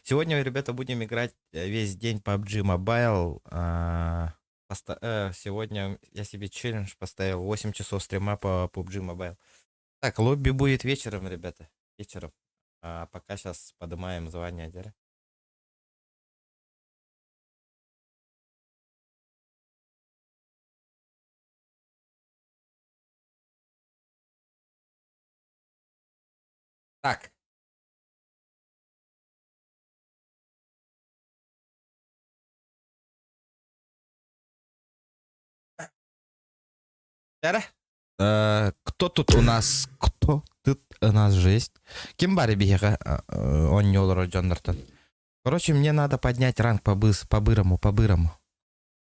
Сегодня, ребята, будем играть э, весь день PUBG Mobile. А, э, сегодня я себе челлендж поставил 8 часов стрима по PUBG Mobile. Так, лобби будет вечером, ребята. Вечером. А пока сейчас поднимаем звание, да? Так. Э, кто тут у нас? Кто тут у нас жесть? Ким баар биһиэхэ оонньуу дьоннортон? Короче, мне надо поднять ранг по быс, по-бырому, по-бырому.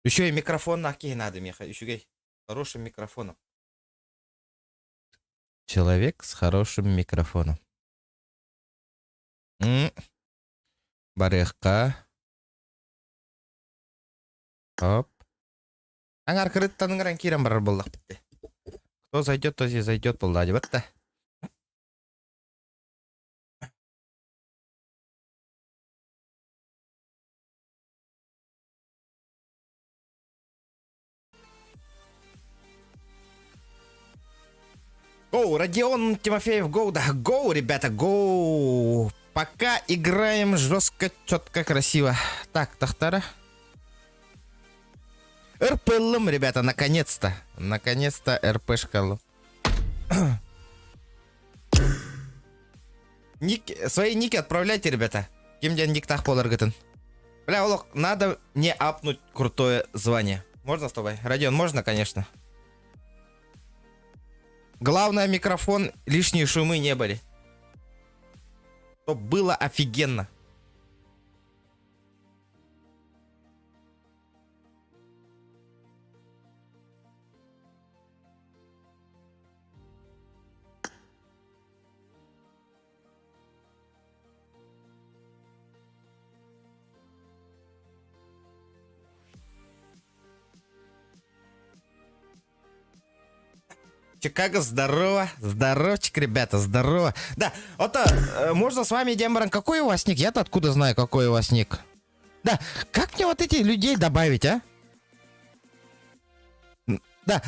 Еще и микрофон на надо, Миха, еще хорошим микрофоном. Человек с хорошим микрофоном. М. Барыахха. Оп. Аҥар кырыттан ыҥыран киирэн барар буоллахпыт дии. Кто зайдет, тот и зайдет буолла дии да. Гоу, Родион Тимофеев, гоу, да, гоу, ребята, гоу. Пока играем жестко, четко, красиво. Так, Тахтара. РПЛМ, ребята, наконец-то. Наконец-то РПшка. Ник, свои ники отправляйте, ребята. Ким диэн никтаах буоларгытын. Бля, олох, надо не апнуть крутое звание. Можно с тобой? Родион, можно, конечно. Главное, микрофон, лишние шумы не были. Чтоб было офигенно. Чикаго, здорово. Здоровчик, ребята, здорово. Да, вот э, можно с вами, Дембран, какой у вас ник? Я-то откуда знаю, какой у вас ник? Да, как мне вот этих людей добавить, а? Да,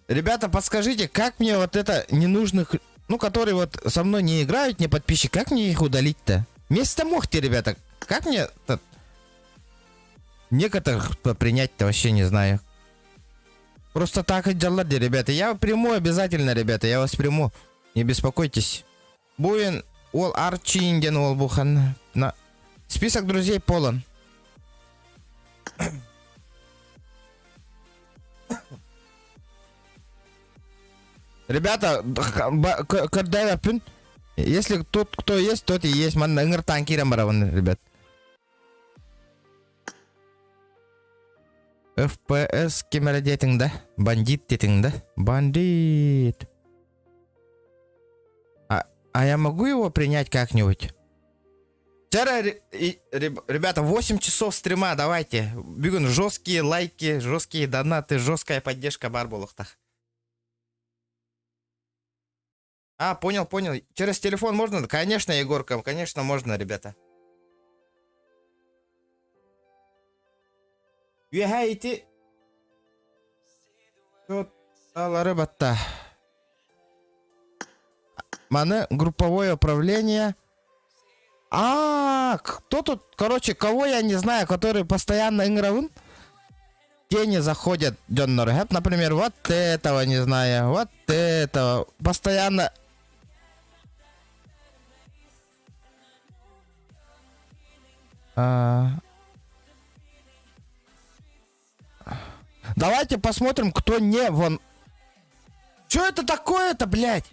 ребята, подскажите, как мне вот это ненужных, ну, которые вот со мной не играют, не подписчики, как мне их удалить-то? Вместо мохти, ребята, как мне некоторых принять-то вообще не знаю. Просто так и делали, ребята. Я приму обязательно, ребята, я вас приму. Не беспокойтесь. Буин, ол Арчинден ол бухан. На... Список друзей полон. Ребята, когда если тот, кто есть, тот и есть. Манна ыҥыртаан киирэн барабын, ребят. FPS ким эрэ диэтиҥ да? Бандит диэтиҥ да? Бандит. А, а я могу его принять как-нибудь? Вчера, ребята, 8 часов стрима, давайте. Бүгүн жесткие лайки, жесткие донаты, жесткая поддержка баар буолуохтаах. А, понял, понял. Через телефон можно? Конечно, Егорка, конечно, можно, ребята. Үөһэ ити рыбатта. Маны групповое управление. А, кто тут, короче, кого я не знаю, который постоянно ыҥырабын? Тени заходят дьоннор. Например, вот этого не знаю, вот этого. Постоянно А... Давайте посмотрим, кто не вон. Что это такое-то, блядь?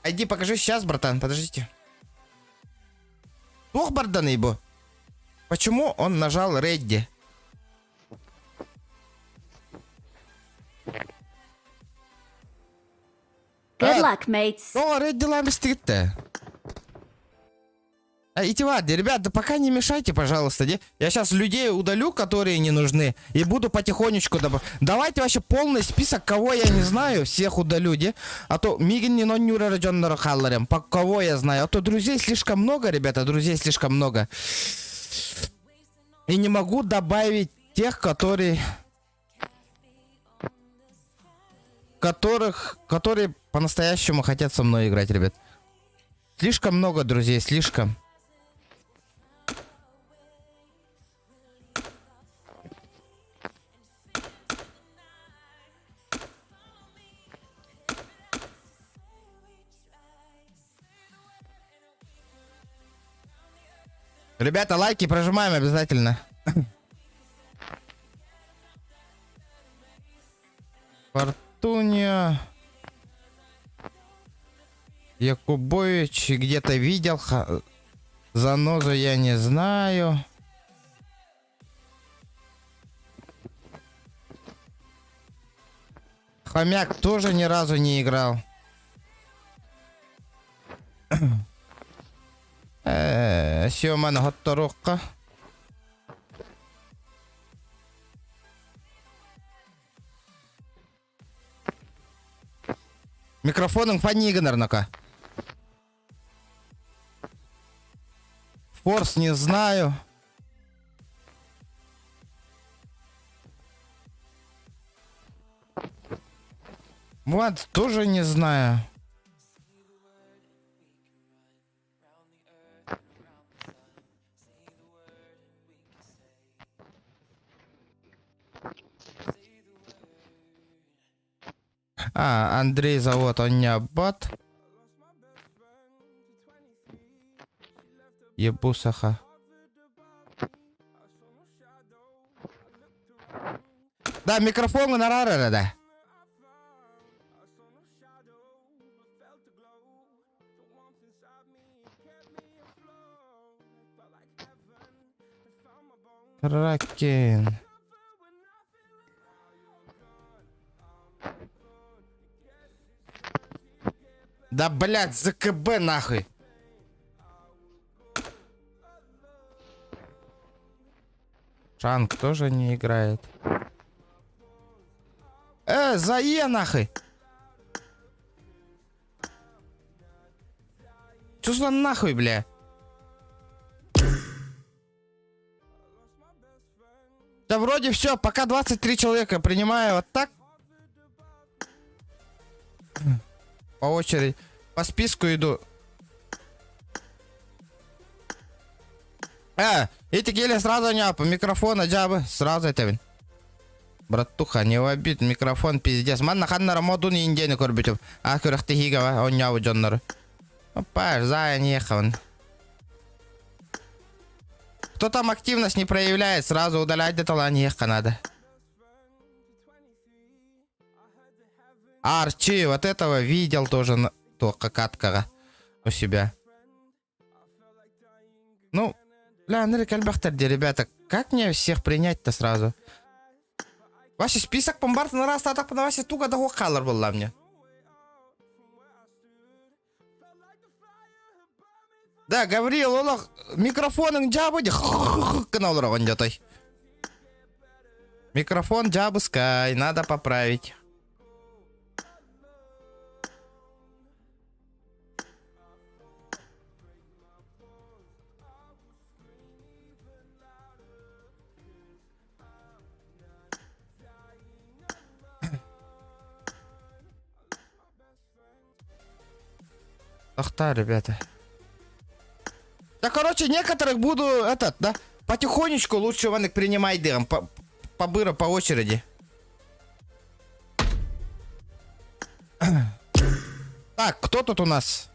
Айди, покажи сейчас, братан, подождите. Туох бардан его. Почему он нажал Редди? Good luck, mates. Тоҕо Редди ламистигитте? А, Ити ладно, ребят, да пока не мешайте, пожалуйста. де. Я сейчас людей удалю, которые не нужны, и буду потихонечку добав... Давайте вообще полный список, кого я не знаю, всех удалю, де. А то миигин не нюра дьоннору хаалларым, по кого я знаю. А то друзей слишком много, ребята, друзей слишком много. И не могу добавить тех, которые... Которых, которые по-настоящему хотят со мной играть, ребят. Слишком много друзей, слишком. Ребята, лайки прожимаем обязательно. Фортуния. Якубович где-то видел. Занозу я не знаю. Хомяк тоже ни разу не играл. Э, Сёман хотторукка. Микрофоном фани гынар Форс не знаю. Вот, тоже не знаю. А, Андрей зовут, он не аббат. Ебусаха. Да, микрофон на да. Кракен. Да, блядь, ЗКБ нахуй. Шанг тоже не играет. Э, за Е нахуй. Чё за нахуй, бля? Да вроде все, пока 23 человека принимаю вот так. По очереди. По списку иду. Э, эти гели сразу не по микрофона жабы, сразу это. Братуха, не в обид, микрофон пиздец. Манна ханнара модун индени көрбүтүм. А күрэхтэһиигэ оонньообут дьоннору. Опа, зая не ехал. Кто там активность не проявляет, сразу удалять до не ехать надо. Арчи, вот этого видел тоже на только каткаҕа у себя. Ну, бля, Андрей Кальбахтер, ребята, как мне всех принять-то сразу? Ваше список бомбард на раз так на ваше туга да халар была мне. Да, Гавриил, олох микрофонун дьаабы гына той. Микрофон дьаабыскай, надо поправить. Ах та, ребята. Да, короче, некоторых буду, этот, да, потихонечку лучше вон их принимай дыром, по, по быро, по очереди. Так, кто тут у нас?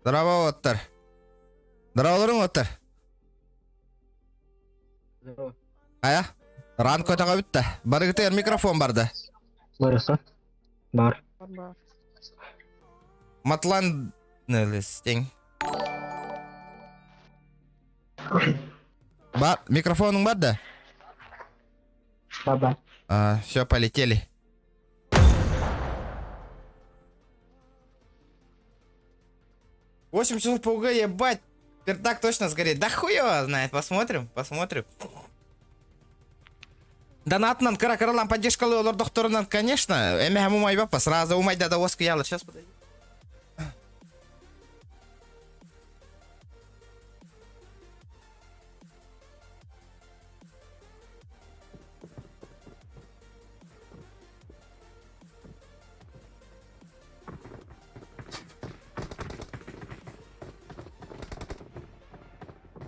Здорово, Оттар. Здорово, Оттар. Здорово. Ая, ранко таға бүтті. Барыгытыгар микрофон барды. Барыса. Бар. Бар. Матлан листинг. Бар, микрофонуң бар да? Баба. А, все, полетели. Восемь часов по УГ, ебать. Пердак точно сгорит. Да хуй его знает. Посмотрим, посмотрим. Донатынан кыра кыралан поддержкалы олордохторунан, конечно. Эмэхэм умайбаппа, сразу умайда да уоскуялар. Сейчас подожди.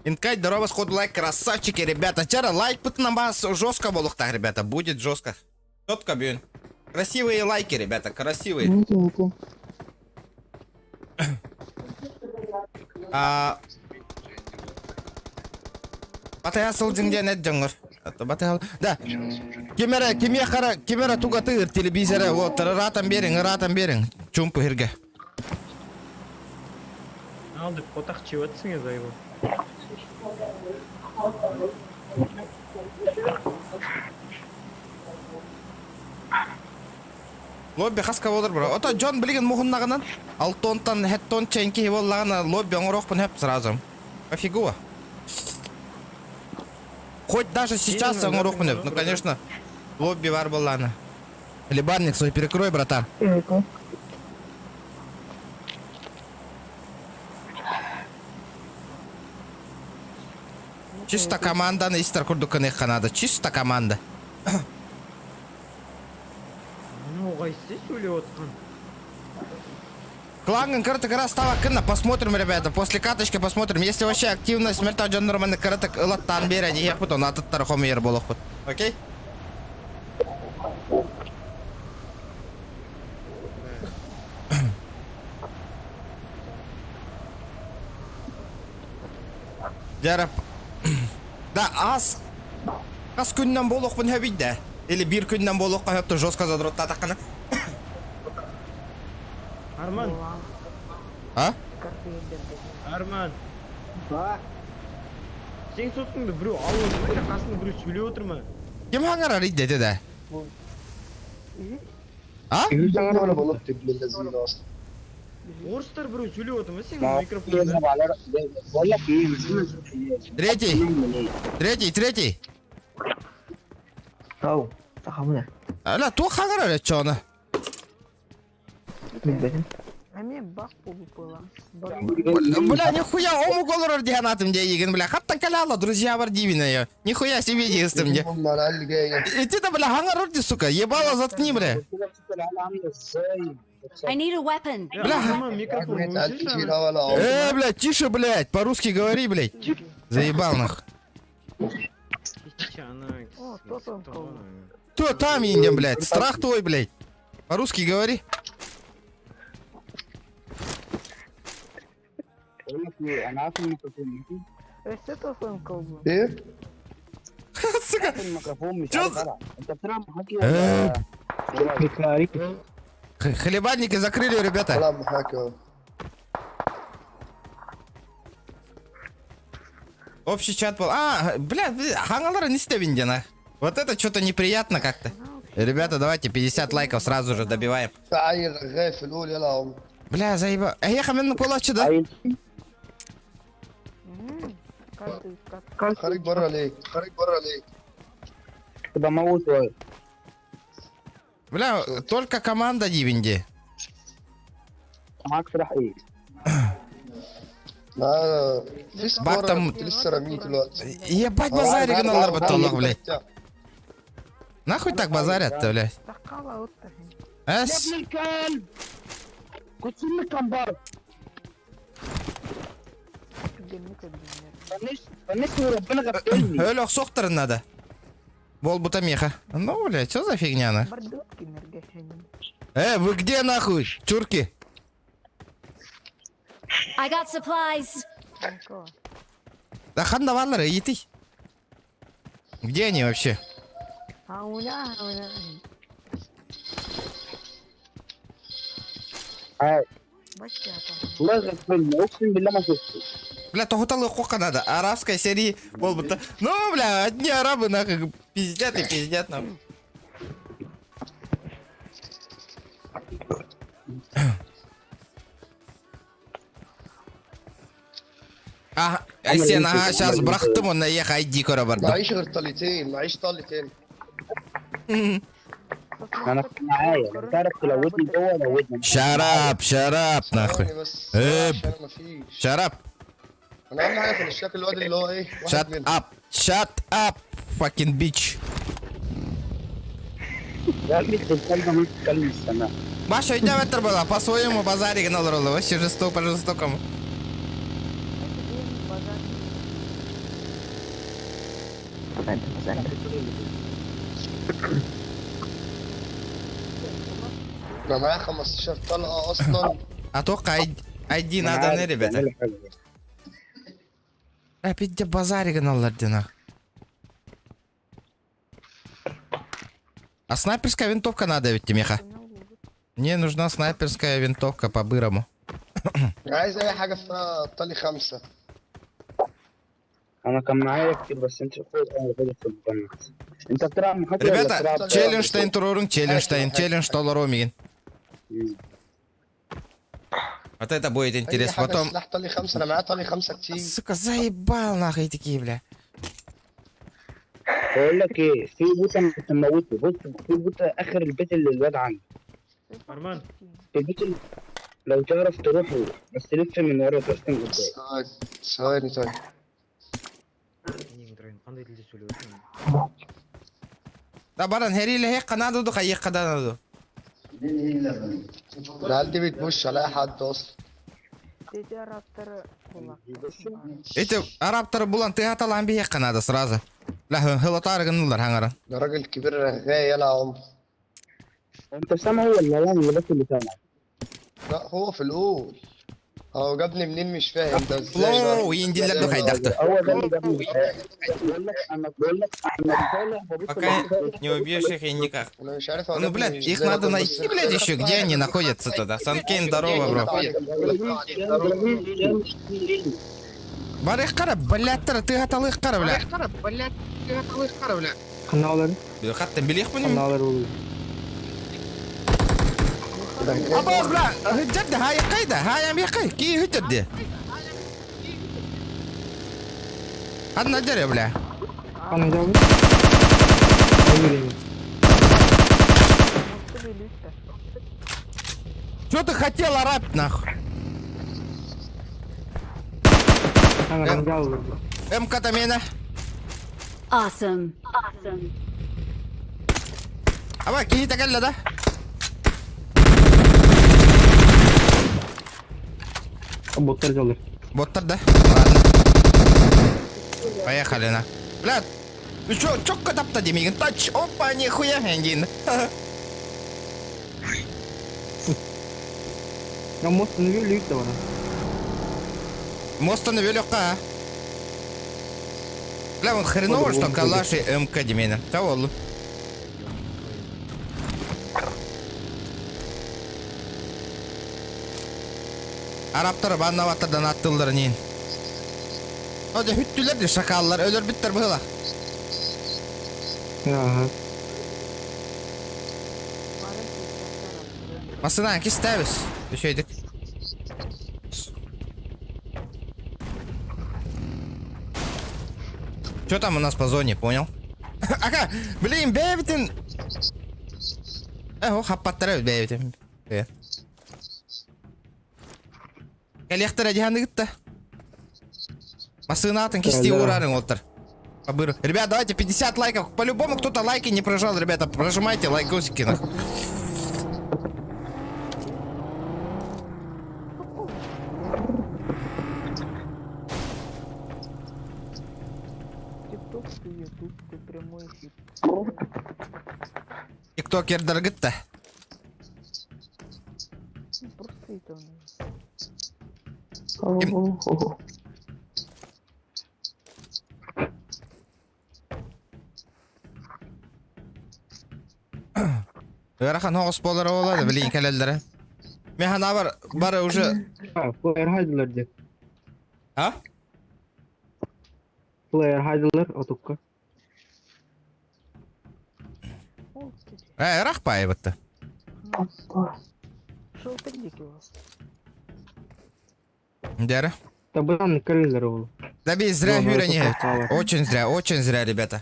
Инкай, здорово, сход лайк, красавчики, ребята. Вчера лайк на вас жестко так, ребята, будет жестко. Четко, бьюн. Красивые лайки, ребята, красивые. Ники, Ники. А... Батая сылдың диэн эт дьоҥҥор. Батая... Да. Кимэрэ, кимиэхэ кимэрэ тугатыыр телевизоры, вот, ыраатан биэриҥ, ыраатан биэриҥ. Чуумпу сиргэ. Алды потах чиватсың за его. Лобби хаска болар бро. Ото Джон билигин муһуннаҕынан алтонтан хеттон ченки буоллаҕына лобби оҥоруохпун сөп сразу. Пофигу. Хоть даже сейчас оҥоруохпун сөп. Ну, конечно, лобби бар буоллаҕына. Хлебальник свой перекрой, братан. Это. Чисто команданы истер курдук надо. Чисто команда. Ну, кайсы сөйлеп аткан? Кланган кыртык раз кына посмотрим, ребята. После каточки посмотрим. Если вообще активность мөлтөх дьон кыратык ылаттаан биэрэн иһиэхпит, он атыттар хомуйар буолуохпут. Окей? Дьэ, да, ас хас күнүнэн буолуохпун сөбүй да. Или биир күнүнэн буолуохха сөп жестко задроттаатаххына. Арман, А? Арман. Сен соткаңды біреу алып отыр ма или қасында біреу сөйлеп отыр ма? Ким хаҥарар деді да? А? انا بلطت ابن الذين اصلا Орыстар біреу сөйлеп отыр ма сенің ما микрофоныңда? بقول لك ايه مش Третий. Третий, третий. Ау, сахамына. Ала, туох хаҥарар чоны. Билбэтим. Эмиэ бах буолла. Бля, нихуя, омук олорор диэн атым диигин, бля. Хаттан каляла, друзья бар диибин Нихуя себе диэстим дии. هم على الاقل جايه Ити бля, хаҥарар дии, сука. Ебало заткни, бля. عامله ازاي I need a weapon. Е, Бля. Арман, микрофон اتقال كتير өшірші. ولا عمر Э, бля, тише, блядь, по-русски говори, блядь. Заебал нах. О, кто там кого? Кто там, Индия, блядь? Страх твой, блядь. По-русски говори. بقول لك ايه انا عارف الميكروفون ماشي Өссө тосон колбу. ايه Сука. عارف الميكروفون مش شو عارف ز- العب انت بتلعب محاكي Э, ولا Хлебальники закрыли, ребята. بلعب محاكي اهو Общий чат был. А, бля, хаҥаларын истэбин диэ, Вот это что-то неприятно как-то. Ребята, давайте 50 лайков сразу же добиваем. في عيل غافل قول يلا يا عمر Бля, заеба. Эһиэхэ мин куолааччы, да? خارج بره ليه خارج بره ليه بموت شويه Бля, только команда диибин дии. معاك سلاح ايه؟ ما في سكور там- انا كنت لسه راميه دلوقتي Ебать базарит алар блядь. Нахуй так базарят-то, блядь? Такала оттахин. يا Эс. ابن الكلب كنت سنك كان بره Түргэнник өлдүннэр. فنش فنش وربنا غفلني Өлө охсуохтарын надо. Буолбута миэхэ. Ну, блядь, что за фигня, на? Бардык кинерге хэнин. Э, вы где, нахуй, чурки? I got supplies. Онко. Да ханна бааллар, ыйытый. Где они вообще? Ауна, ауна. عارف Бачча атаҕын. والله غفلني اقسم بالله ما شفته. Бля, тоһуталыы охуохха надо. Арабская серии буолбута. Ну, бля, одни арабы нахуй пиздят и пиздят нам. Ага, Айсен, ага, сейчас бырахтым, он наех ID көрө бардым. معيش غير طليتين، معيش طلي تاني. انا كنت معايا، لو تعرف تلودني جوه لودني. Shut up, shut up, нахуй. ثواني بس إيه. عشان مفيش. Shut up, انا اهم حاجه في الشكل الواد اللي هو ايه، واحد shut منهم. up, shut up, fucking bitch. يا ابني الكلمه ما تتكلم السماء. Маша, идем это было, по-своему базарик на вообще жестоко, по-жестокому. انا معايا 15 طلقه اصلا. А только ID надо, не, ребята. Опять базарик на лординах. А снайперская винтовка надо ведь, Тимеха. Мне нужна снайперская винтовка по-бырому. عايز اي حاجه فيها طلي 5. انا كان معايا كتير بس انت خد، انا خد في الجنة. انت بتلعب محاكي ولا Ребята, بتلعب؟ челлендж туруорун, челлендж, челлендж толору мигин. Вот это будет اي интересно. حاجه Потом... سلاح طلي 5، انا معايا طلي 5 كتير. Сука, заебал нахуй такие, бля. بقول لك ايه، في بوته انا كنت موته، بص في بوته اخر البيت اللي الواد عنده. أرمان. في البيت اللي لو تعرف تروح روح، بس لف من ورا تروح من قدام. ثواني ثواني طيب. Енең тұрайын, қандай тілде сөйлеп отырсың? Да, баран, херили хекка надо, духа ехка да надо. العيال دي بتبش على اي حد اصلا. Дети арабтары кулак. Эти арабтары булан ты аталан би хекка надо сразу. Бля, хылатары гыннылар хаңаран. ده راجل كبير رغاي يلا يا عمر. انت سامعه ولا لا؟ اللي بس اللي سامعه. لا هو في الاول، هو جابني منين مش فاهم ده ازاي بقى. Лоу, индилер духа айдахты. هو ده اللي جابني. بقول لك انا، بقول لك انا طالع ببص. Пока не убьешь их и никак. انا مش عارف هو Ну, جابني блядь, их ازاي надо بس. найти, блядь, еще. Где они находятся тогда? Санкейн, здорово, бро. Бар их кара, блядь, ты аталы их кара, бля. Қаналар, Хаттан билих бұны. қаналар болу. Абаз, бля, хыджадды, хай кайда, хай ам якай, ки хыджадды. Одна дерево, бля. Қандай жауап? Өміріңе. Что ты хотел, араб, нахуй? Қандай жауап? МК Тамена. Awesome. Awesome. Аба, кихи такалла, да? Боттар жауап. Боттар, да? Ладно. Поехали, на. Бля, ну чё, чётко тапта демеген. Тач, опа, нихуя, эндин. Я мост навели да бара. Моста навелёка, а. Бля, он хреново, что калаш и МК демена. Того, лу. Арабтар баннаваттардан аттылар нейін. Ода хүттүлер де шакаллар, өлөр биттер быһыла. Ага. Масынан кистәбез. Өшөйдік. Что там у нас по зоне, понял? Ага, блин, бэбитин. Эх, хаппаттара бэбитин. Кэлиэхтэрэ дьаһаныгытта. Масынаатын кисти Да. урарын олтар. Побыру. Ребят, давайте 50 лайков. По-любому кто-то лайки не прожал, ребята. Прожимайте лайкосики. нахуй. Тикток, ты ютуб, ты прямой эфир. Тиктокердаргытта. Ну, Просто это у нас. Ыарахан оҕус буолара буолла да, билигин кэлэллэрэ. Мен ханабар бары уже... Плеер хайдылар деп. А? Плеер хайдылар отукка. Ол киһи. Э, рах паайбытта. Шылтыр диэки ол. Дәрі. Табынан кэллэр ол. Да би зря Зона хүрен отукка хаалар. очень зря, ребята.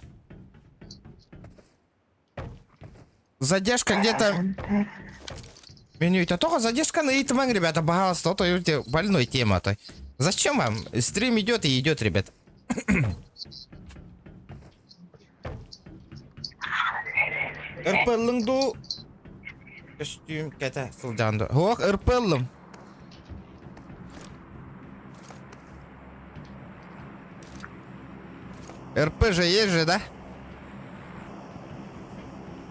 Задержка где-то... Меню это только задержка на итман, ребята, пожалуйста, то это больной тема то. Зачем вам? Стрим идет и идет, ребят. РПЛыңду костюм кете сылжанды. Хоқ РПЛым. РП же есть же, да?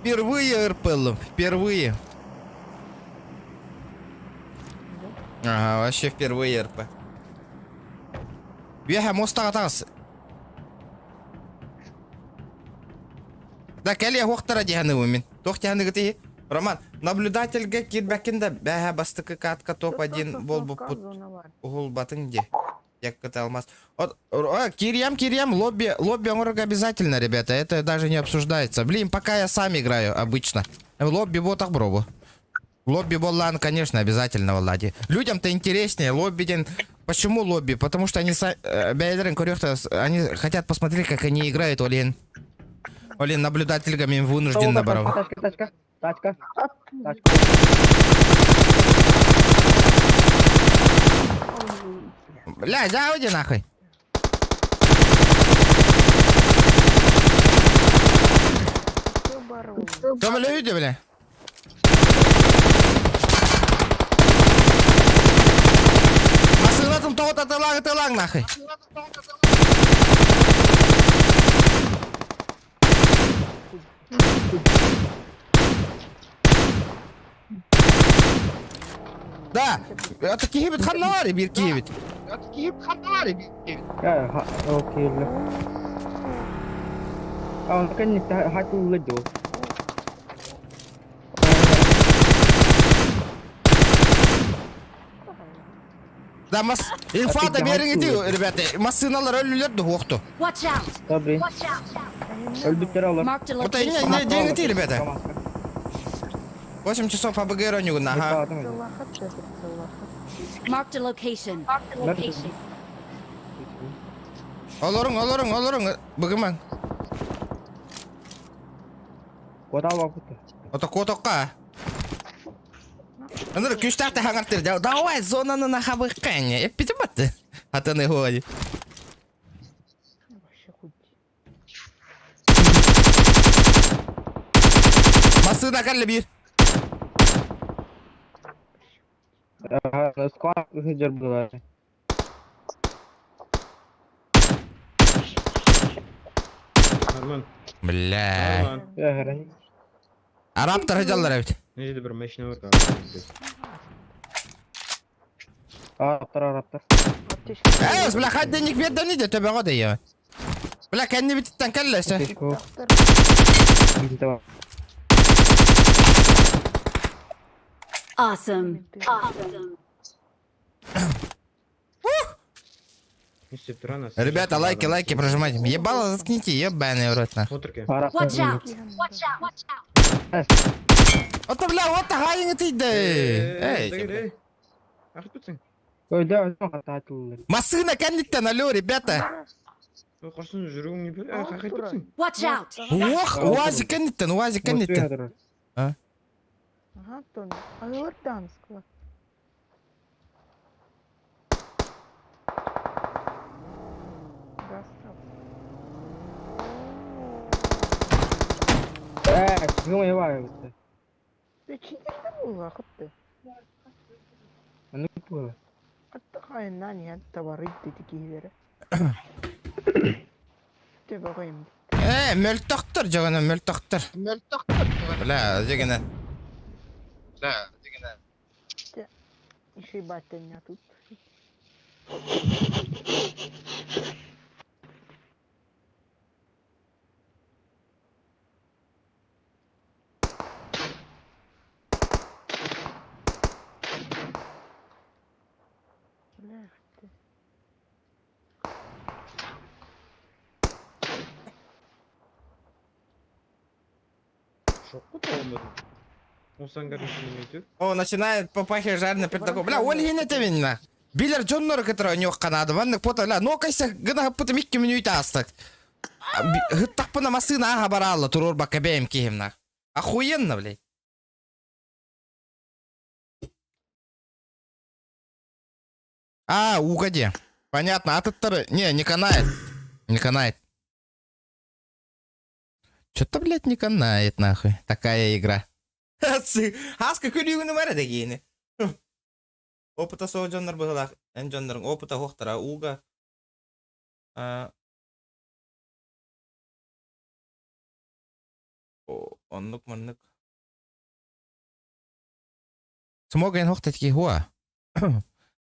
Впервые РПЛым, впервые. Ага, вообще впервые РП. Веха мостаға тағыс. Да, кәле хоқтара дияны мен. Тоқ дияны гыты. Роман, наблюдательге кирбәкин да бәһә бастыкы катка топ-1 бол бу пут угул батын де. Як это алмаз. Вот, Кирьям, Кирьям, лобби, лобби оңорог обязательно, ребята, это даже не обсуждается. Блин, пока я сам играю обычно. Лобби вот так бробу. Лобби боллан, конечно, обязательно, Влади. Людям-то интереснее, лобби ден... Почему лобби? Потому что они бәйлерин көрөктө, они хотят посмотреть, как они играют, Олин. Олин, наблюдатель мен вынужден набаров. Тачка, тачка, тачка. Тачка. Бля, да, уйди нахуй. Все бар ол. Там люди, бля. Масылатын тоғыт атылаң атылаң нахуй. Да, это кихибит ханналари бир кихибит. Я, окей, бля. А, он кэнни хатылла дeo. Да, мас... Инфа да бериңити, ребята. Масыналар өлүлөр да хуохту. Watch out! Добрый. Watch out! Өлбүттер алар. Marked a Вот они, location. не, деньги, ребята. 8 часов по БГ ронюгу, ага. Сылахат жатыр, сылахат. Marked a location. Олорун, олорун, олорун, быгыман. Кота бакыты. Ото котокка. Аныр күштәк тә хаңартыр. Давай зонаны нахабыккан. Эппити батты. Атаны ходи. Вообще хуй. Масына каллы бир. Ага, склад хыджар была. Арман, Бля. Арман. Я грани. Араптар хыджаллар бит. Не жерде бір машина бар. Араптар, араптар. Аптечка. Э, бля, хадда ник берден иде төбөгө дейе. Бля, кенни биттен келлесе. Течко. Доктор. Awesome. Awesome. Не істеп тұр ана? Ребята, лайки, лайки прожимайте. Ебало заткните, ебаный в рот нахуй. Отыр екен. Watch Араптар. out! Watch out! Watch out! Ото бля, вот хайың тиде. Эй. Эй, Ақып кетсең. Ой, да, хатылла. Масына кенниттен, алло, ребята. Ой, құрсын жүрегің не бер. Қақайып кетсең. Watch out! Ох, уазик кенниттен, уазик кенниттен. Ага, тон. Айылардан склад. Гастав. Э, жумай Ты читерді бұл ақытты. Ну было. Атты қайыннан я товары деді кейбері. Деп ағайым. Э, мөлтөктөр жогона мөлтөктөр. Мөлтөктөр. Бля, жегене. Бля, жегене. Еще и батя меня тут. Жоқ қой таба алмадым. Ол әйтеуір. О, начинает попахивать жареным пердаком. Бля, ол иһин этэбин на. Билэр дьоннору кытары оонньуохха наада. Маннык фото, ля, нокайса гына хаппытым 2 мүнүүтэ аастак. Ыһыттахпына массыына ааһа бараалла туруорбакка бэйэм киһим нах. Охуенно, блядь. А, угоди. Понятно, атыттары... Не, не канает. Не канает. Что-то, блядь, не канает, нахуй. Такая игра. Хаска күлүүгүнү бара дэгиини. Опыта суох дьоннор быһылаах. Эн дьонноруҥ опыта суохтара ууга. А, оннук маннык. Смог эн хох такие хуа.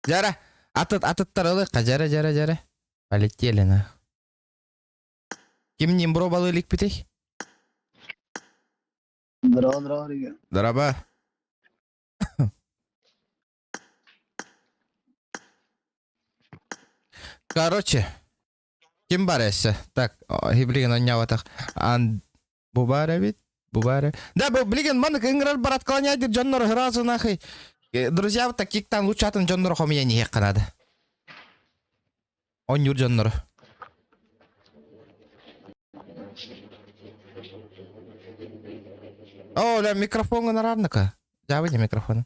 Жара, атыт атыттар ылыхха, жара, жара, жара. Полетели на. Ким нимбро балы иликпитий? Здорово, здорово, ребят. Дороба. Короче, ким бар эссе? Так, билигин онньообатах. Ан бу баар эбит, бу баар. Да, бу билигин маннык ыҥырар бар отклоняйдыр дьоннор сразу нахуй. Друзья, вот такиктан лучше атын дьоннору хомуйан иһиэххэ наада. Оонньуур дьоннору. О, ля, микрофон гынарарныка. Дьаабы микрофону.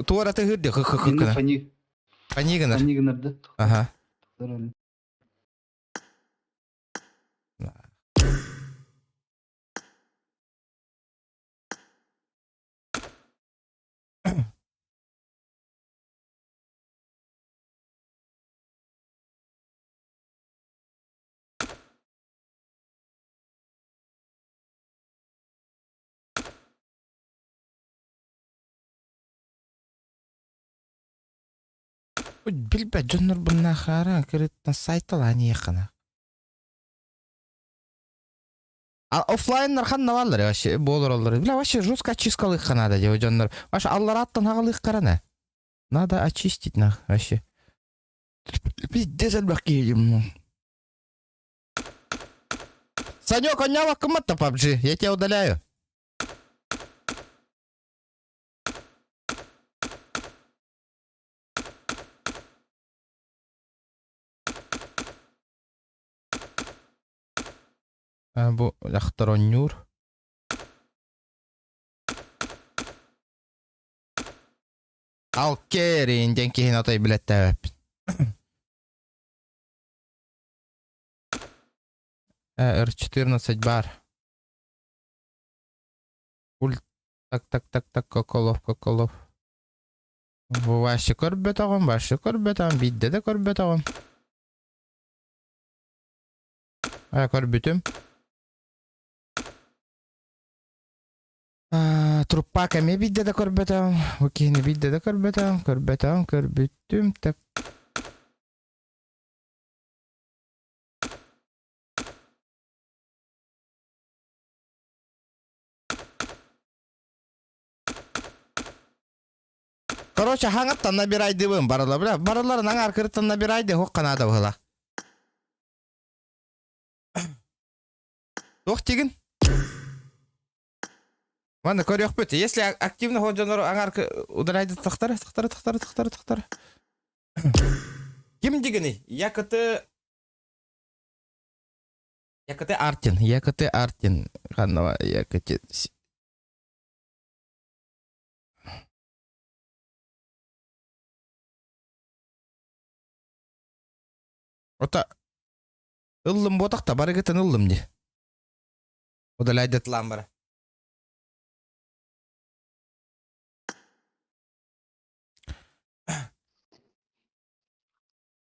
Туора тыһыыр хы хы хы гына. Фани, Фани гынар. фани гынар Ага. Здорово. Билбэт дьоннор буннахара кырыттан сайталаан иэххана. А оффлайннар ханна бааллар вообще буолар оллар. Бля, вообще жестко очисткалыахха надо дии дьоннор. Вообще аллараттан хагалыах Надо очистить нах вообще. Пиздец элбэх киһи Санек, оонньообоккун PUBG, я тебя удаляю. Бу дьахтар оонньуур. Алкерин диэн киһини отой билэттээбэппин. Р14 бар. Ульт. Так, так, так, так, Коколов, Коколов. Бу вообще көрбөтөҕүм, вообще көрбөтөҕүм, биирдэ да көрбөтөҕүм. А, көрбүтүм. Труппак эмиэ биирдэ да көрбөтөҕүм. Бу киһини биирдэ да көрбөтөҕүм, көрбөтөҕүм, көрбүтүм. Так. Короче, хаҥаттан набирайдыбын барыла, бля, барыларын аҥаар кырыттан набирайды, хуох наада быһыла. Туох тигин? Манна көрүөхпүт. Если активно дьоннору аҥаар удаляйды тахтары, тахтары, тахтары, тахтары, тахтары. Ким дигини? ЯКТ ЯКТ Артин, ЯКТ Артин. Ханна ЯКТ Ота ыллым буотахта барыгытын ыллым дии. Удаляйдытлаан бара.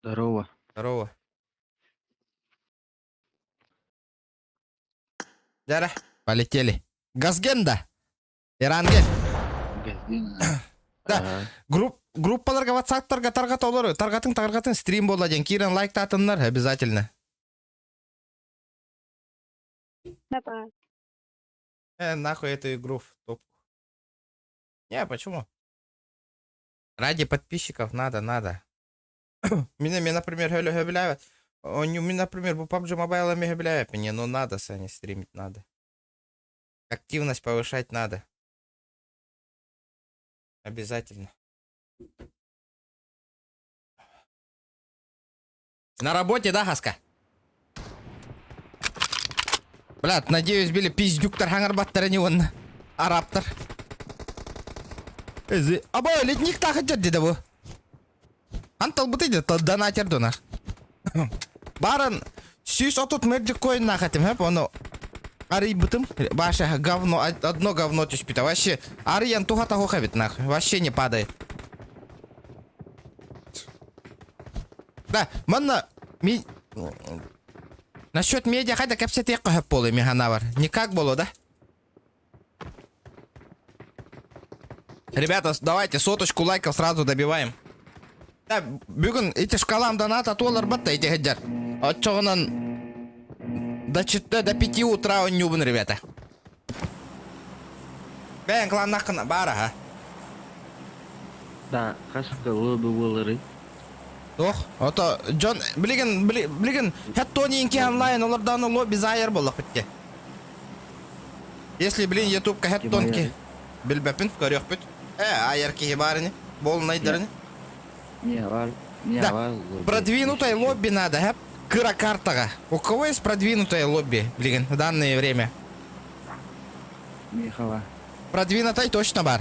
Здорово. Здорово. Дьэ, полетели. Газгенда. Иранген. Да. Групп, группаларга, ватсаптарга тарҕат олору. Тарҕатыҥ, тарҕатыҥ стрим буолла диэн. Киирэн лайктаатыннар обязательно. Давай. Нахуй эту игру в топку. Не, почему? Ради подписчиков надо, надо. Меня, меня, например, сөбүлээбэт. Он, у меня, например, бу PUBG Mobile сөбүлээбэт. Мне, ну надо, Саня, стримить надо. Активность повышать надо. Обязательно. На работе, да, Хаска? Блядь, надеюсь, били пиздюктар хаҥарбаттара не уонна. Арабтар. Аба, ледник тахыджар деді бу. Антал быты де, донатер донах. Баран, 130 мэрдик коин нахатым, хэп, ону арыйбытым. Баша, говно, одно говно түспүтэ. Вообще, арыйан туха тахуха бит нахуй. Вообще не падает. Да, манна, ми... Насчет медиа хайда кэпсэтиэххэ хөп буолуо ми ханабар. Никак боло, да? Ребята, давайте соточку лайков сразу добиваем. Да, бүгүн ити шкалам доната туоларбат да ити сылдьар. Оччоҕунан до, до 5 утра оонньуубун, ребята. Бэйэн кланнаххына баар аха. Да, хас лобби буолары. Туох? Ото дьон билигин билигин хэттуон онлайн олордааны лобби заайар буоллахпыт те. Если, блин, ютубка хэттуон билбэппин, көрүөхпүт. Э, айар киһи баар ини. Буолунайдарыни. Не бар, не Да, бар лобби. Продвинутое лобби надо, хэп? Кыра картаҕа. У кого есть продвинутое лобби, блин, в данное время? Михала. Продвинутай точно бар.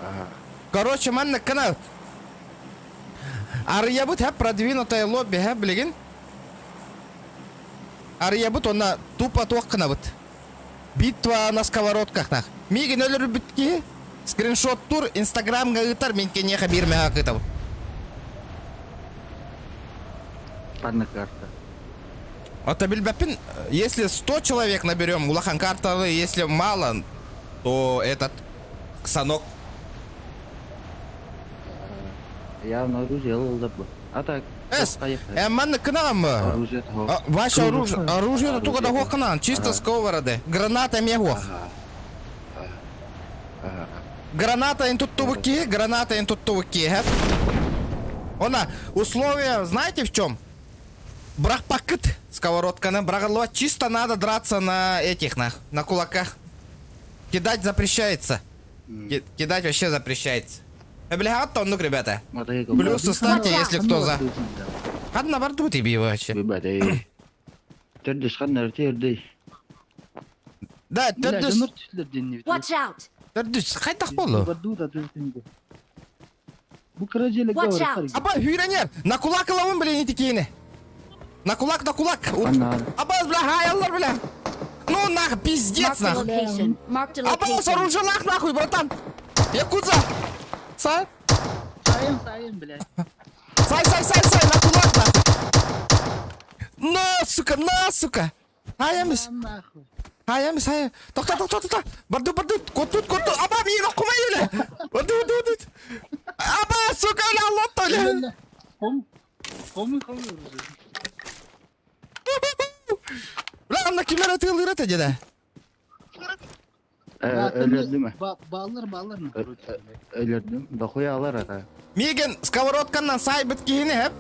Ага. Короче, манна канал. Арыйабыт хэп продвинутое лобби хэп, блин. Арыйабыт онно тупо туох гынабыт. Битва на сковородках нах. Миигин өлөрбүт киһи. Скриншот тур инстаграмга ыытар мин киниэхэ биир мега ыытабын. Одна карта. Ото билбэппин, если 100 человек наберем, улахан карталы, если мало, то этот Санок. Явно оружие ылла бу. А так, Эс, поехали. Э, к нам. Оружие того. А, ваше оружие, оружие только Оружие. до к чисто Ага. сковороды. Граната мегох. Ага. Ага. Граната ин туттубуки, граната ин туттубуки, хэп. Она, условия, знаете в чем? Бырахпаккыт сковородканы, быраҕыллыбат, чисто надо драться на этих, на кулаках. Кидать запрещается. Кидать вообще запрещается. Э, бля, оннук, ребята. Плюсы ставьте, если кто за. Ханна бардыбыт иби вообще. Төрдүс ханна төрдөй. Да, төрдүс, Watch out! төрдүс, хайдах буоллу? Бу каражеле Watch out! Аба, хүренер, на кулак ылабын, блин, ити киһини. На кулак, на кулак. Аба, бля, хаяллар, бля. Ну, нах, пиздец, Marked a нах. location. Marked a Аба, location. оружие нахуй, братан. Якудза. Сай. Сайын, сайын, блядь. Сай, сай, сай, сай, на кулак, нахуй. На, сука, на, сука. Хаямис. Нахуй. Хаямис, хая. Тохтоо, тохтоо, тохтоо. Барду, барду. Котут, котут. Аба, миигин оккумай, бля. Барду, барду, барду. Аба, сука, бля, лотто, бля. Ком, ком, ком оружие. Бля, анна кимер ытыалыыр этэ дьэ. Өлөрдүм. Баллар, баллар. Өлөрдүм. Дохуя алар ата. Миигин сковородканнан саайбыт киһини хэп.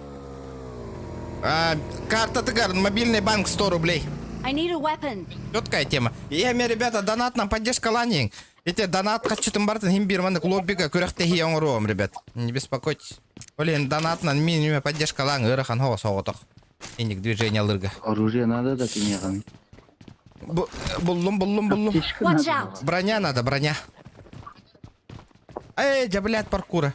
А, картатыгар мобильный банк 100 рублей. I need a weapon. Четкая тема. И эми, ребята, донат нам поддержкалааҥ. Эти донат харчытын барытын син биир маннык лоббига күрэхтэһии оҥоруом, ребят. Не беспокойтесь. Блин, донат нам минимум поддержкалааҥ ыарахан соҕус соҕотох. Иник движение лырга. Оружие надо да киниэхэ. Буллум, буллум, буллум. Watch out! Броня надо, броня. Эй, дьэ, блядь, паркура.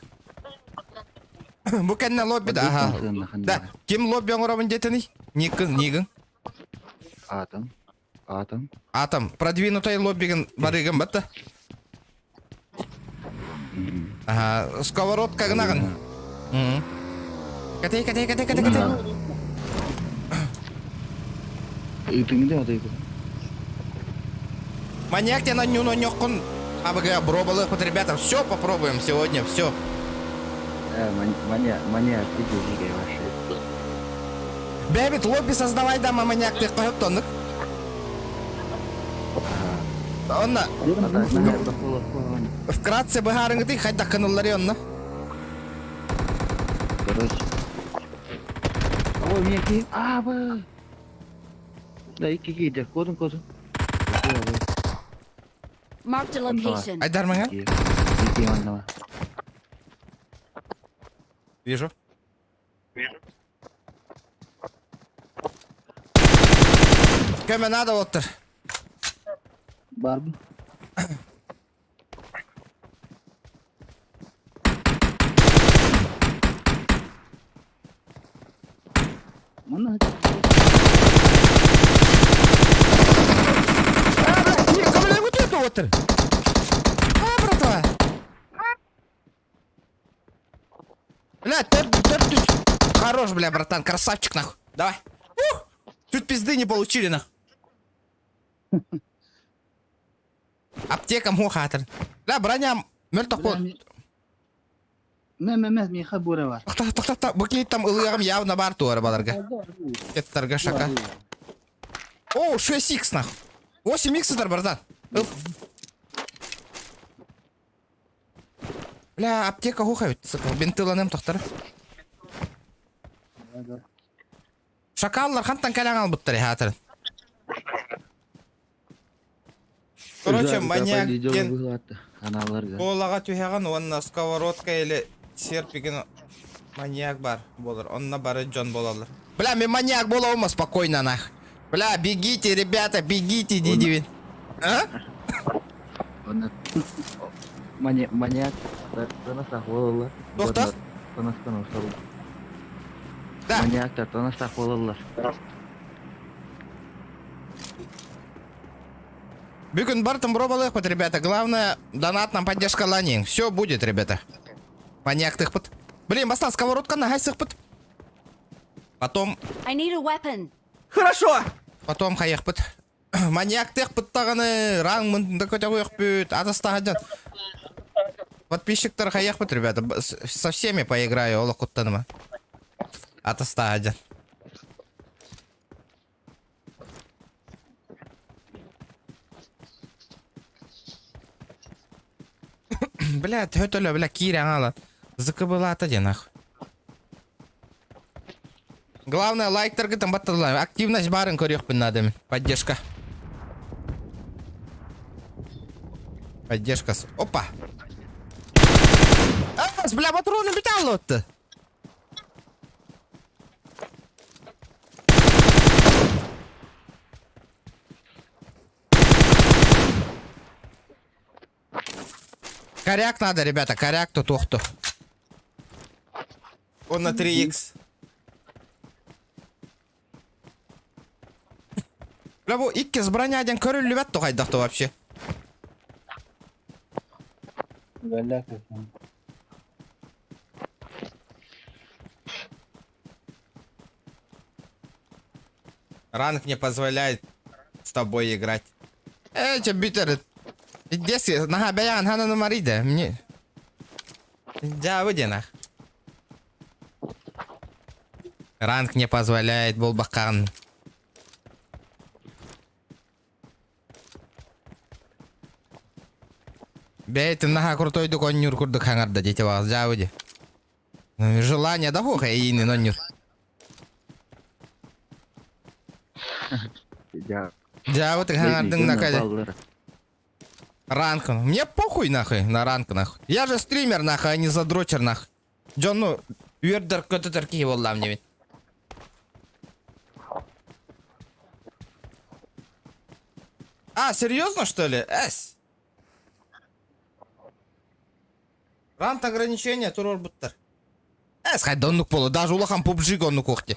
Бу кэннэ лобби да, ага. Да, ким лобби оҥоробун диэтэний? Никын, нигын. Атом. Атом. Атом, продвинутай лоббигын барыгын батта. Ага, сковородка гынагын. Катей, катей, катей, катей, катей. Ытыңды атайгы. Маньяк тебя на нюно нёкун. АБГ пробовал вот, ребята, все попробуем сегодня, все. Э, маньяк, маньяк, иди, иди, вообще. Бэбит, лобби создавай, да, маньяк, ты тоннык. Онно, вкратце быһаарыҥ хайдах гыналларый онно. Короче. Ой, мне ки. А, бы. Да, ики ки, кодун, кодун. Marked a location. Айдар маҥан. Иди онно. Вижу. Көмө надо оттор. Барбы. Манна Көмөлөҥүтү оттор. А, братва. Бля, төрт, төрт, Хорош, бля, братан, красавчик, нахуй. Давай. Ух! Чуть пизды не получили, нахуй. Аптека мухатыр. Бля, броня мөлтөх бол. Мэ мэ мэ миэхэ буора бар. Тохто, тохто, тохто. Бу киһи там ылыаҕым явно бар туора баларга. Кеттарга шака. О, 6х нахуй. 8х сытар, братан. Ыл. Бля, аптека хухабит, сука. Бинтыланым тохтар. Шакаллар хантан кэлэн албыттар хаатырын. Короче, маньяк диэн Аналарга. Буолаҕа түһэҕин уонна сковородка или серпигин маньяк бар буолар. Онно бары дьон буолаллар. Бля, мен маньяк буолабын спокойно нах. Бля, бегите, ребята, бегите, дидибин. А? Онно маньяк танастах буолаллар. Тохтох? Танастан усталар. Да. Маньяктар танастах буолаллар. Бүгүн бартым пробалыахпыт, ребята. Главное, донат нам поддержка ланин. Все будет, ребята. Маньяктыахпыт. Блин, бастаан сковородка на сыхпыт. Потом, I need a weapon. потом хайыахпыт. Маньяктыахпыт даҕаны, ранг да көтөҕүөхпүт, атастаһадьан. Подписчиктар хайыахпыт, ребята. Со всеми поиграю, олох куттаныма. Атастаһадьан. Бля, төтөлө, бля, киирэн аҕалан. Зыкыбылаата диэн ах. Главное, лайктаргытын батталар. Активность баарын көрүөхпүн надо мин. Поддержка. Поддержка. Опа! А, бля, патроны бүтэ Коряк надо, ребята, коряк тут охту. Он на 3х. Бля, бу иккис броня диэн көрүллүбэт тухайдахты вообще. Бля, Ранг не позволяет с тобой играть. Э, че битер. Деси, нага бяян хана номарида. Мне. Да, выйди нах. Ранг не позволяет, болбакан. Бэйтин наха крутой коннюр курдук хаңарда дети вас, да, выйди. Желание да хуха и не нонюр. Я. Да, вот хаңардың накаля. Ранг. Мне похуй нахуй на ранг нахуй. Я же стример нахуй, а не задрочер нахуй. Джон, ну, үөрдер көтөтөр киһи буоллаам диэбит. А, серьезно, что ли? Эс. Ранг ограничения, туруорбуттар. Эс, хайда оннук буолуо. Даже улахан PUBG оннук ухти.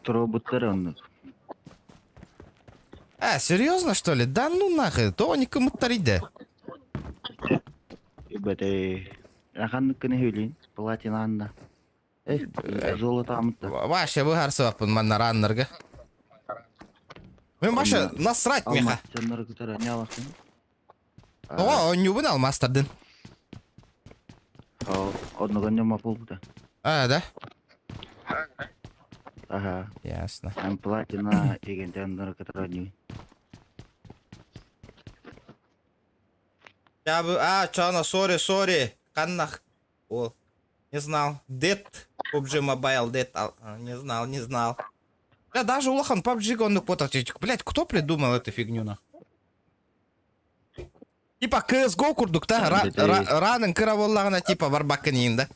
Туруорбуттар оннук. А, серьезно, что ли? Да ну нахуй, то они кому-то Бете. Аханнык кыны хүлин. Платина анна. Эх, золото амытта. Вообще быһаарсыбаппын манна раннарга. Мен вообще насрать миэхэ. Алмаз кытары не аласың? О, онньуубун алмаастардын. Оннуган ньома буолбута. А, да? Ага. Ясно. Эн платина деген жаннары кытары не. Я бы... А, чана, сори, сори. Каннах. О, не знал. Дед. PUBG Mobile, дед. А, Не знал, не знал. Да даже улахан PUBG оннук буотах. Блять, кто придумал эту фигню нах? Типа CSGO курдук та, ранын кыра буоллаҕына типа барбаккын иин да.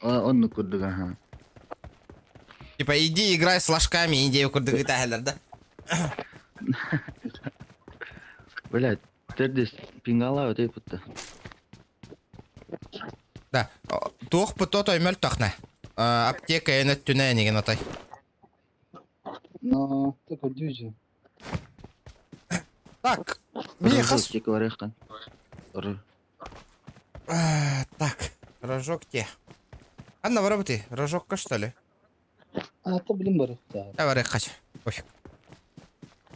Оннук курдук аха. Типа иди играй с ложками, иди курдук ыытаһалар да. Блять, тердис пингала өтөй путта. Да, туох путто той мөлтөхнө. Аптека эн өттүнэ энигин отой. Но, только дюжи. Так, миэхэ... Так, рожок те. Анна, воробы рожокка что ли? А, то блин барыхта. Давай, хач. Пофиг.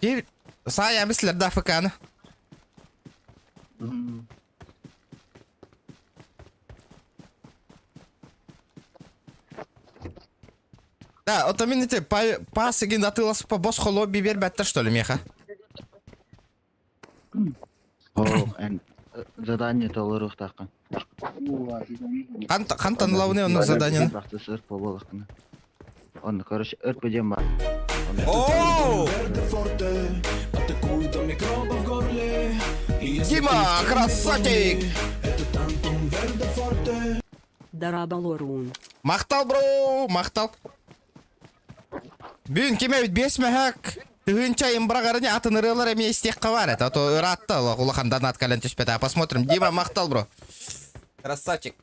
Теперь Сая мыслер да ФК-ны. Да, вот мин ити пас игин атыыласпа босхо лобби биэрбэттэр что ли миэхэ? О, эн задание толоруохтааххын. Хантан лавны оннук заданиены? Бахты буолаххына. Онно, короче, РП диэн баар. Оу! Дима, красавчик! Дарабалорун. Махтал, бро, махтал. Бүгүн ким эбит биэс мөһөк тыһыынча имбрагарыны атын ырыалар эмиэ истиэххэ баар этэ. А то ыраатта улахан донат кэлэн түспэтэ. Посмотрим. Дима, махтал, бро. Красавчик.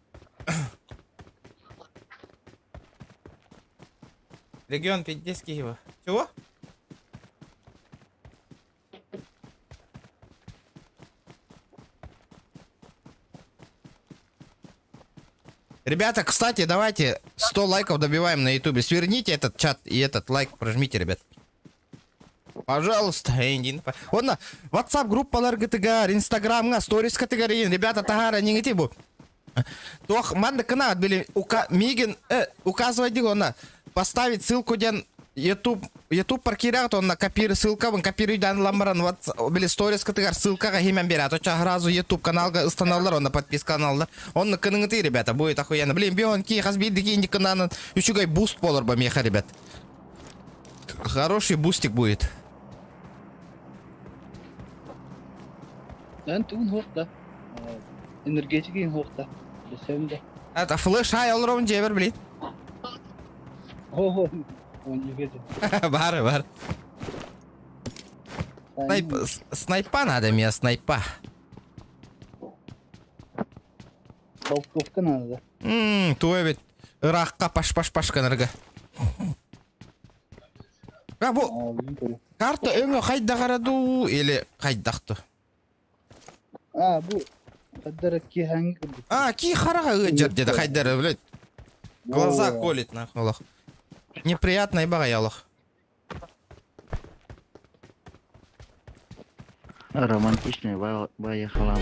Регион пиздец Киева. Чего? Ребята, кстати, давайте 100 лайков добиваем на ютубе. Сверните этот чат и этот лайк прожмите, ребят. Пожалуйста, Эндин. Онно WhatsApp группаларгытыгар, Инстаграмҥа, сторискатыгар ребята, таһаара нигити бу. Туох манна кына били ука, миигин э, указывай онно поставить ссылку диэн YouTube YouTube паркирят онно копируй ссылкабын копируйдан ылан баран били сторискатыгар ссылкаҕа химэн берет оча сразу YouTube каналга ыстаналлар онно подписканаллар онно кыныҥытый ребята будет охуенно блин бион ки хас биирдики индикананын үчүгэй буст болор ба меха ребят хороший бустик будет Эн тугун хуохта. Энергетикин хуохта. Десем да. Это флеш ай олорон дьиэбэр блин. О, он не видит. Бар, бар. Снайп, снайпа надо мне, снайпа. Толковка надо. Ммм, туой ведь. Ыраахха паш-паш-паш гынарга. А бу карта өҥө хайдаҕара дуу или хайдах дуу? А, бу хайдара киһаҥҥы курдук. А, ки хараҕа ыалдьар диэтэ хайдара, блядь. Глаза колет нахуй олох. Неприятный баҕайы олох. Романтичный поехала.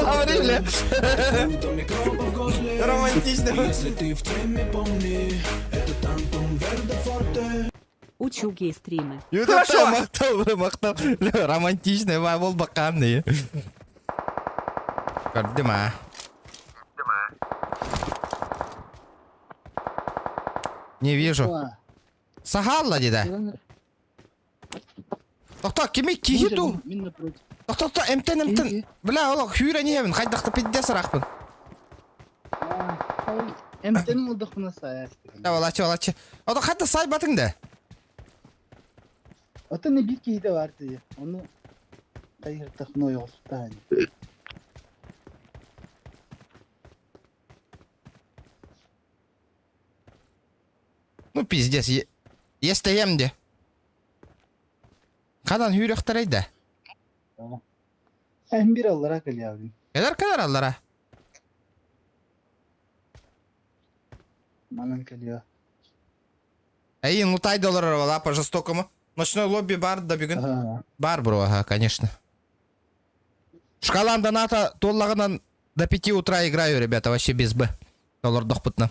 Говорили. Романтично. Учугей стримы. Хорошо. Махтал, махтал. Романтичный был баканный. Көрдүм а. Не вижу. Сахалла деді. Тохто, кими киһи ту? Мин напротив. Тохто, тохто, эмтен, эмтен. Бля, олох, хүйрен иһэбин, хайдахта пиздец арахпын. Эмтен олдохпуна саяс. Давалачы, балачы. Ото хайда сайбатың да? Ото не биир киһитэ баар дии. Ону хайыртахпына ойоҕостаан. Ну пиздец, естэйэм де. Ханан хүүрөхтэрэй да? Эн бир аллара кэлиэҕин. Кэлэр кэлэр аллара. Манан кэлиэ. Эйин лутай доллар вала по жестокому. Ночной лобби бар да бүгүн. Бар бро, ага, конечно. Шкалам доната туоллаҕынан до 5 утра играю, ребята, вообще без Б. Толордохпутна.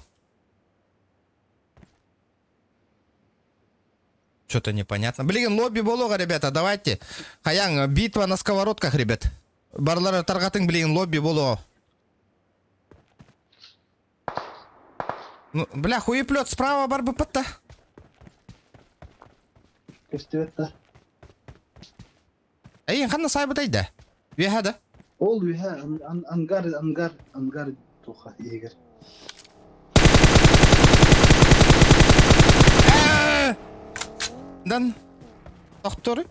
Что-то непонятно. Блин, лобби буолуоҕа, ребята, давайте. Хаян, битва на сковородках, ребят. Барылара тарҕатыҥ, блин, лобби буолуо. Ну, бля, хуеплет справа барбыппыт да. Көстүбэт да. Эйин ханна сайбытай да? Үөһэ да? Ол үһэ ангар ангар ангар туха иһигэр. Дан тохтур.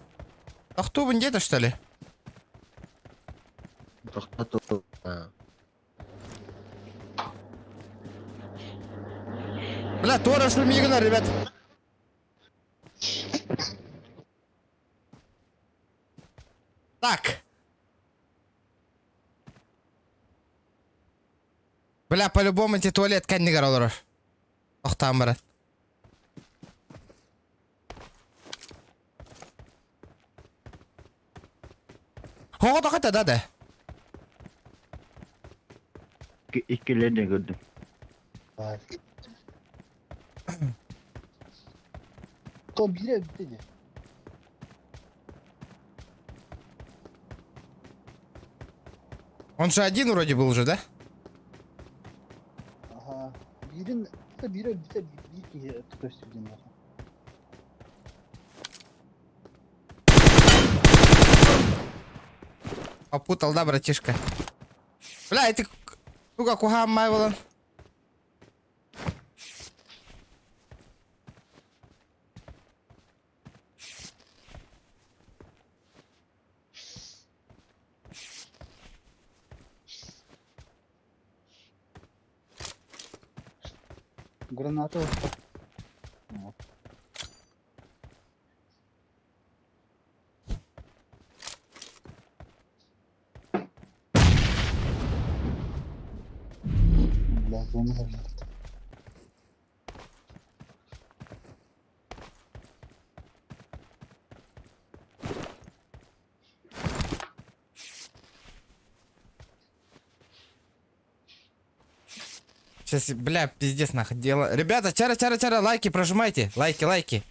Тохтуубун диэтэ что ли? Тохтоту. Бля, туора шумигна, ребят. Так. Бля, по-любому эти туалет кэннигэр олорор. Охтаан баран. Хоҕо тоҕо да да. Иккилэрин көрдүм. То биирэ эбитэ дии. Он же один вроде был уже, да? Аха. Биирин биирэ эбитэ биир киһи көстүбүтүн Попутал, да, братишка? Бля, эти... Туга куһааммай болан. Граната Бля, Сейчас, бля, пиздец нахуй дело. Ребята, чара, чара, чара, лайки прожимайте. Лайки, лайки.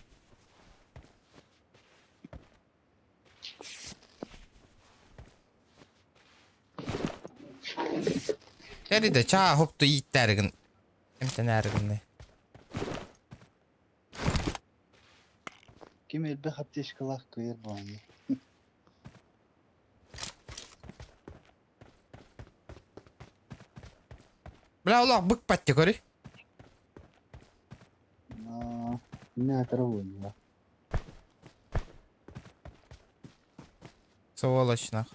Кэриде чаа хопту ииттээригин. Эмтэнээригин. Ким элбэх аптечкалаах кыайар буолан. Бля, олох быкпатты көрүй. Не атара буолла. Сволочь нах.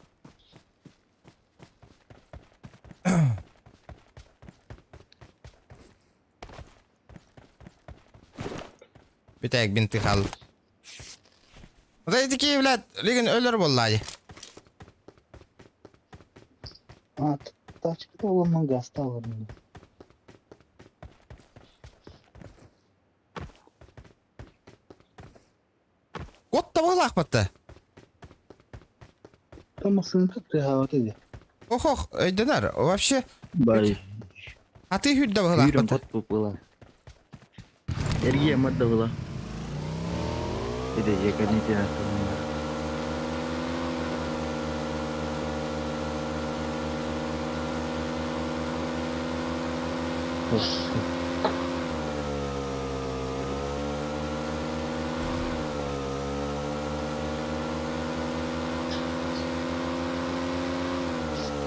Бүтэк бинты хал. Вот эти такие, блядь, лигин өлөр боллади. А, тачката оламан гаста алырым. Кот табылах батта. Тамасын тыһаабат edi. Ох, ох, өйдөнөр. Вообще, Бай. а ты хүрдэ быһылаах Күүрэн батта. кот была. Эргиэ мадда была. Иде жеканитина.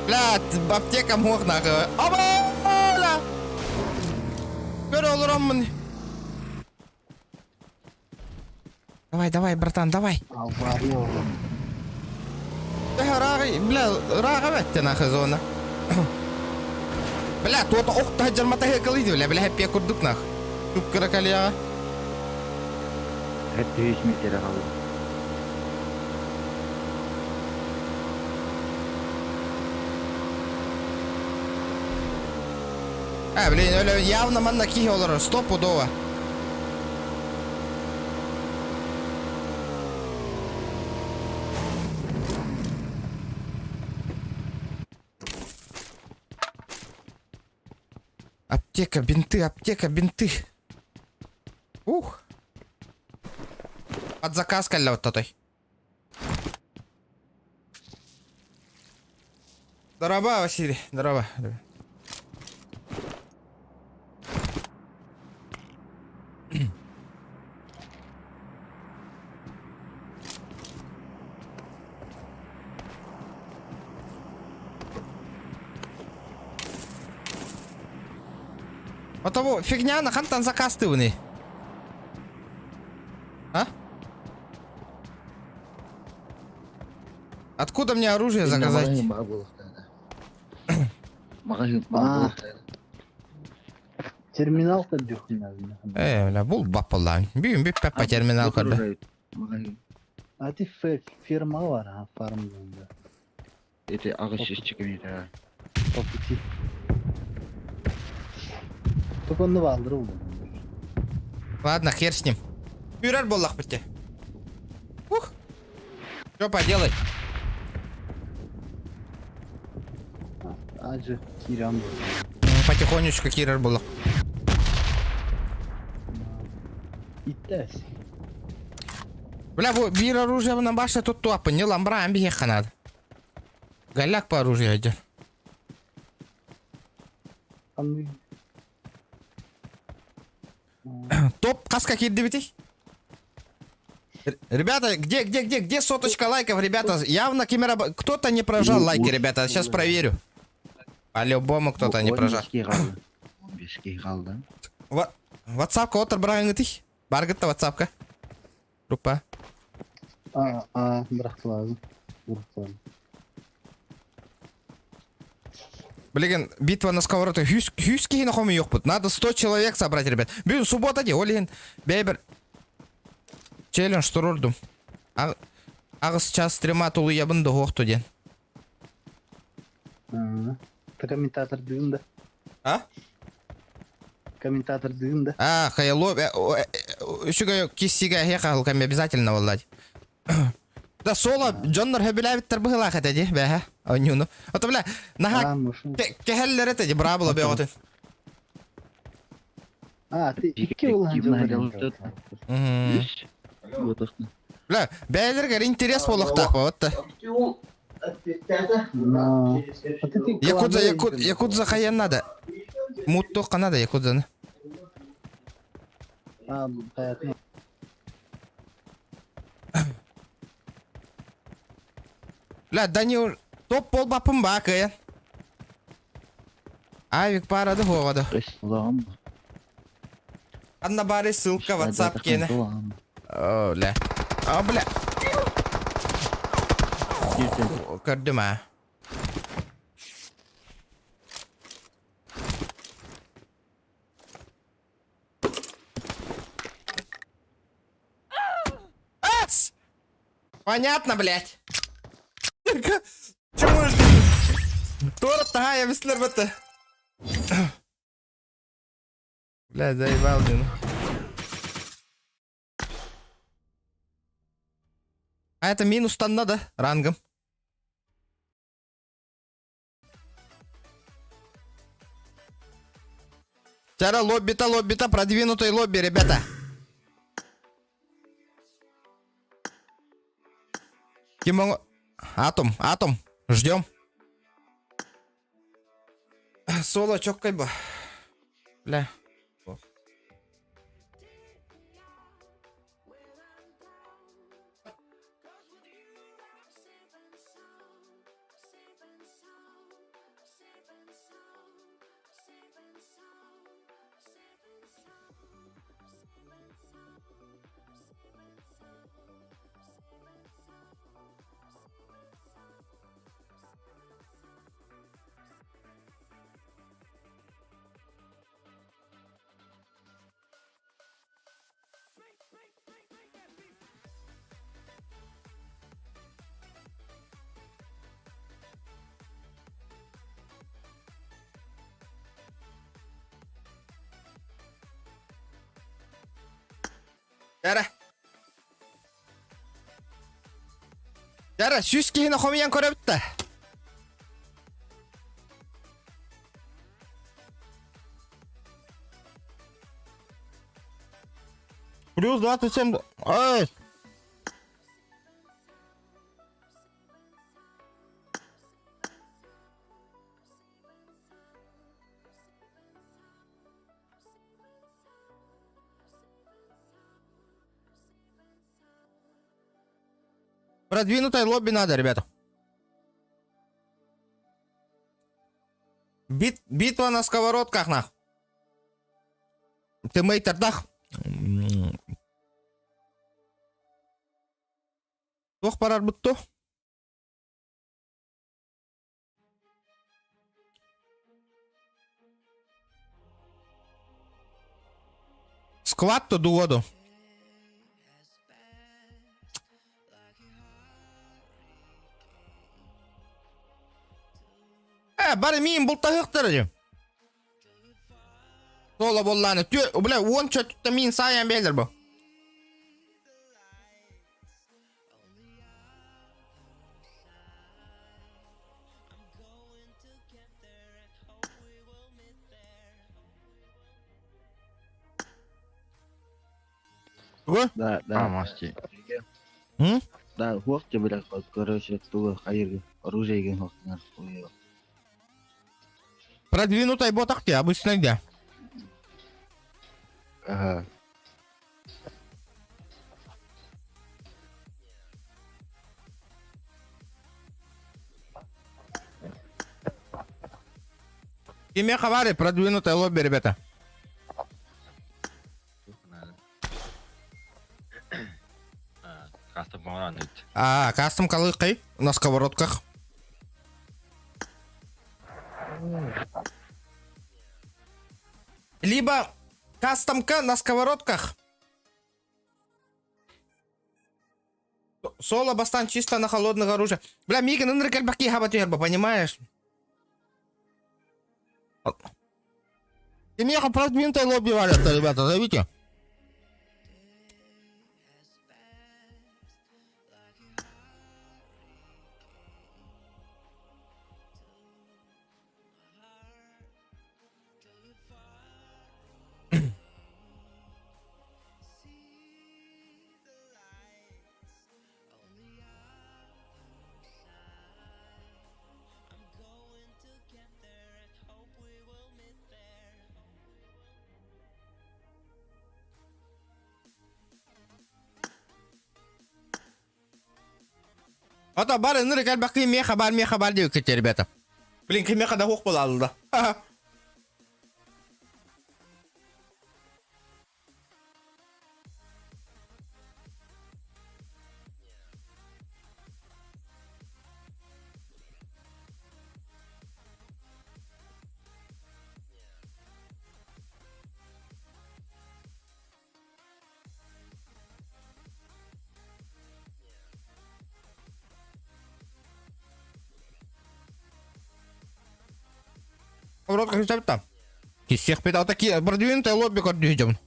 Бля, аптека муох нахуй. Оба! Көр олороммун. Давай, давай, братан, давай. Авария оламан. Рага, бля, рага бәтте нахуй зона. Бля, туота охта жармата хекалыйды, бля, бля, хеппе курдук нах. Туп кыракалияга. Хәтта 100 метр қалды. А, блин, өлө явно манна кихи олорор, стопудово. Аптека, бинты, аптека, бинты. Ух. Под заказ калля вот той. Здорово, Василий. Здорово. Отобу фигняны хантан заказтыбыный? А? Откуда мне оружие заказать? Маҕаһыын Терминал көрдүөххүн Э, бля, бул баппалаан. Бүгүн бүппэппэ терминал көрдө. Маҕаһыын. А ти ферма бар, а фармда. Эти аҕыс чикемите. По пути. Только онно баалдыр ол. Ладно, хер с ним. Бюрер боллах битте. Ух. Что поделать? Ажы киран Потихонечку кирер боллах. Иттес. Бля, бу биир оружие на башне тут туаппын, не ламбра амби надо. Голяк по оружию идет. Топ, каска кирдибитий? Ребята, где, где, где, где соточка лайков, ребята? Явно камера... Кто-то не прожал лайки, ребята. Сейчас проверю. По-любому кто-то не прожал. Ватсапка отыр бырағыңытый. Баргытта ватсапка. Группа. А, а, бырахтылазым. Бырахтылазым. Блин, битва на сковородке. Хүс, хүс кихин хоми ёкпут. Надо 100 человек собрать, ребят. Бүгүн суббота де, ол бэйбер. Челлендж турурдум. Аҕыс час стрима тулуйабын да хуохту диэн. Ты комментатор дыгын да. А? Комментатор дыгын да. А, хайало, үчүгэй киссигэ хехалкам обязательно боллать. Да соло дьоннор хөбүлээбиттэр быһылаах этэ ди бэһэ онньууну. Ото бля наһаа кэһэллэр этэ ди браабыла бөҕөтүн. А, ты икки улахан Бля, бэйэлэргэр интерес буолуохтаах вот Якудза, якудза хайан надо. Муттуохха надо якудзаны. А, понятно. Бля, Данил, топ буолбаппын баа кыайан. Авик парады хуоҕа Анна бары ссылка WhatsApp киэнэ. О, бля. О, бля. Көрдүм а. Ас! Понятно, блядь. Чему Туора таһаайа бистилэр бытты. Бля, заебал, блин. А это минус надо рангом. Тяра лобби-то, лобби-то, продвинутый лобби, ребята. Ким Атом, атом, ждем. Соло чоккай ба. Бля. Дьэ Дьэ сүүс киһини хомуйан көрөбүт да. Плюс 27... Эй! Продвинутой лобби надо, ребята. Битва на сковородках, нах. Тымайтардах. Туох барарбыт то? Склад то дуоду. Э, бары миин бултаһыктар дьэ. Соло боллааны. Түө, бля, уон чөттүттэ миин саайан бээлер бу. Тугу? Да, да. А, масти. М? Да, хуох бля, короче, тугу хайыргы, оружие ген хуохтанар. Продвинутай ботах те, обычно где? Ага. Имя Хавари, продвинутое лобби, ребята. Кастом помаранчевый. А, кастом колыкой на сковородках. Либо кастомка на сковородках. Соло бастан чисто на холодных оружия. Бля, Мига, ну баки хабатюрба, понимаешь? И меха продвинутое лобби валят, ребята, зовите. Ото бар ынырык элбэхтии миэхэ баар миэхэ баар диэбиккит ребята. Блин, кимиэхэ да суох буолаалла. Рот как там. Из всех педал такие продвинутые лобби как идем.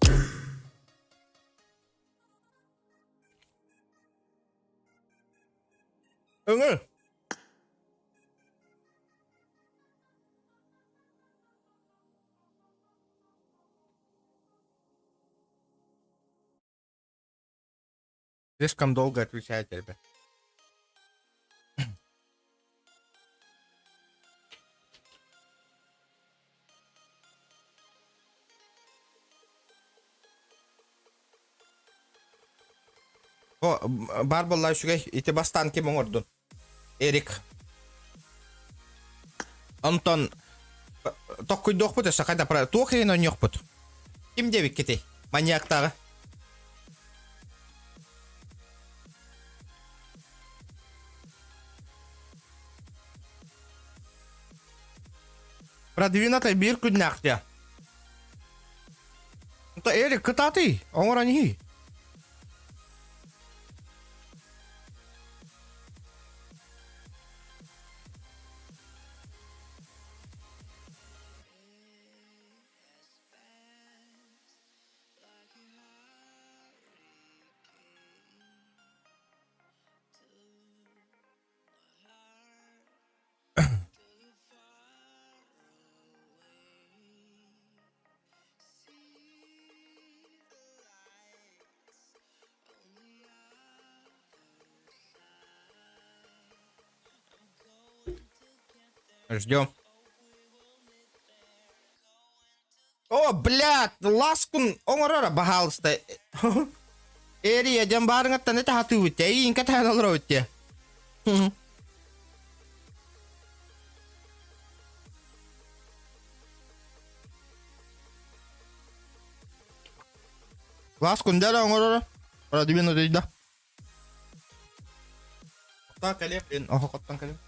Өҥө. Слишком долго отвечаете, ребят. О, бар буолла үчүгэй ити бастаан ким оҥордун? Эрик. Онтон токкуйдуохпут өссө хайда туох иһин оонньуохпут? Ким диэбиккитий? Маньяктааҕы. Продвинутай биир күннээх диэ. Онто Эрик кытаатый, оҥорон иһий. Ждем. О, блядь, ласкун оҥороро, баһаалыста. Эрия дьон баарыҥаттан этэ хатыыбыт эйиин кэтэһэн олоробут дии. Класс күндэ оҥороро. Продвинутый да. Так, кэлиэм, блин, оһохоттон кэлиэм.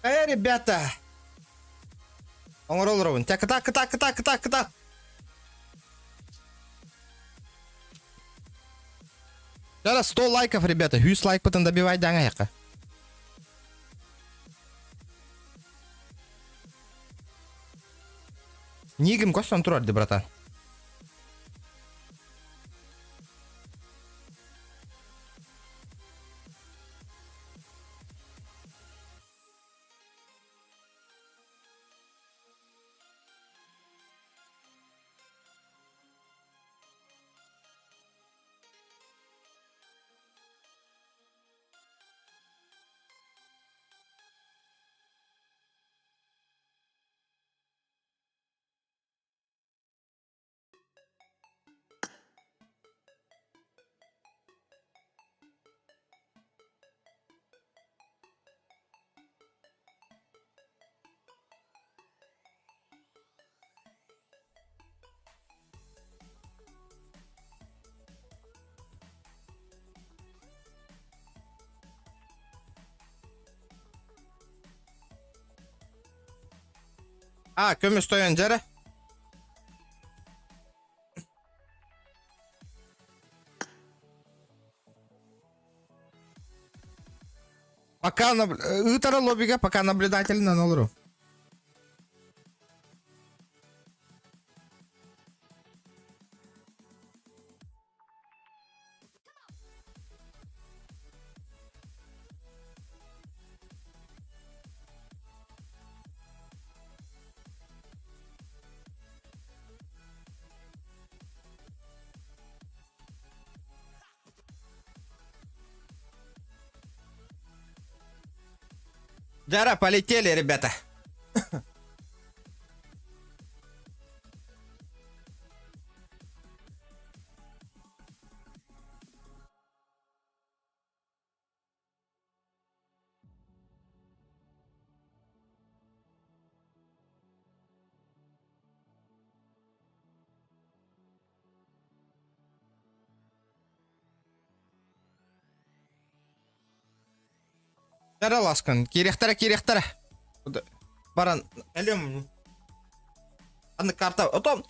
Э, ребята! Оҥоролоробун. Так, так, так, так, так, так. Зараз 100 лайков, ребята. Сүүс лайкпытын добивай даҥа. Нигим көстөн турар ди, братан. А, көмүс тойон дьэрэ. Пока ыытара лоббига, пока наблюдатель олору. Дьара, полетели, ребята. Дьара ласкан, киириэхтэрэ, киириэхтэрэ. Баран, элем. Аны карта, отом.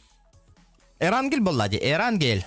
Эрангель буолла дии, Эрангель.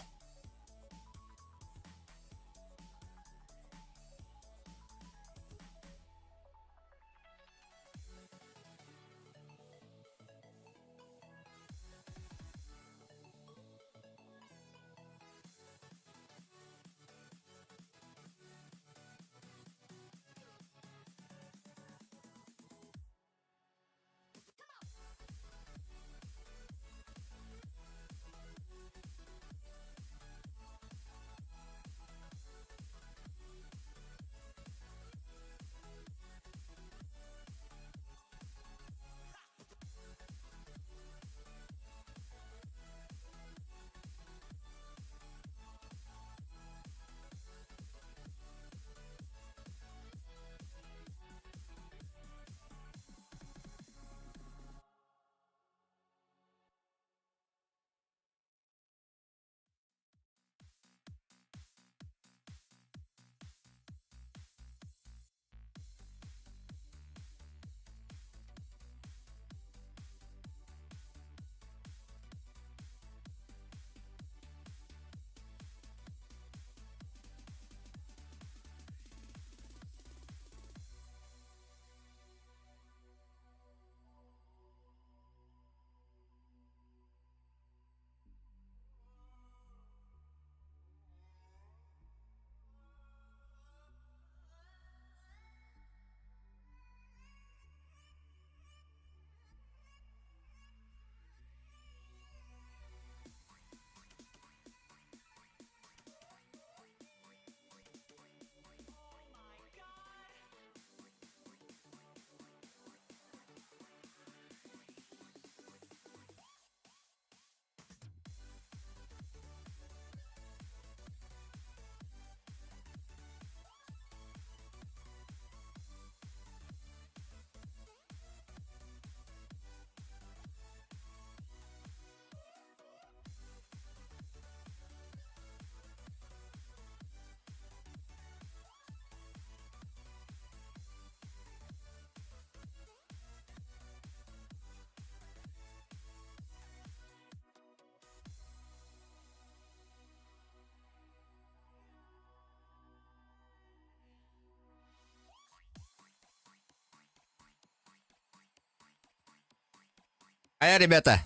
Ая, ребята.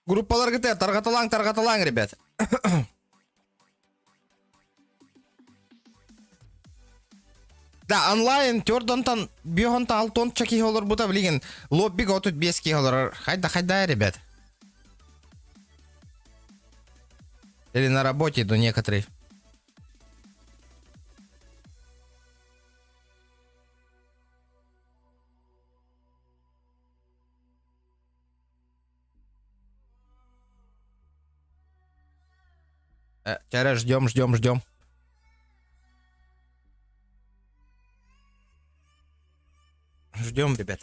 Группаларгыта тарҕаталааҥ, тарҕаталааҥ, ребят. Да, онлайн төрдонтон биохонтон алтонча киһи олорбута билигин лоббига 35 киһи олорор. Хайда, хайда, ребят. Или на работе, но некоторые. Э, ждем, ждем, ждем. Ждем, ребят.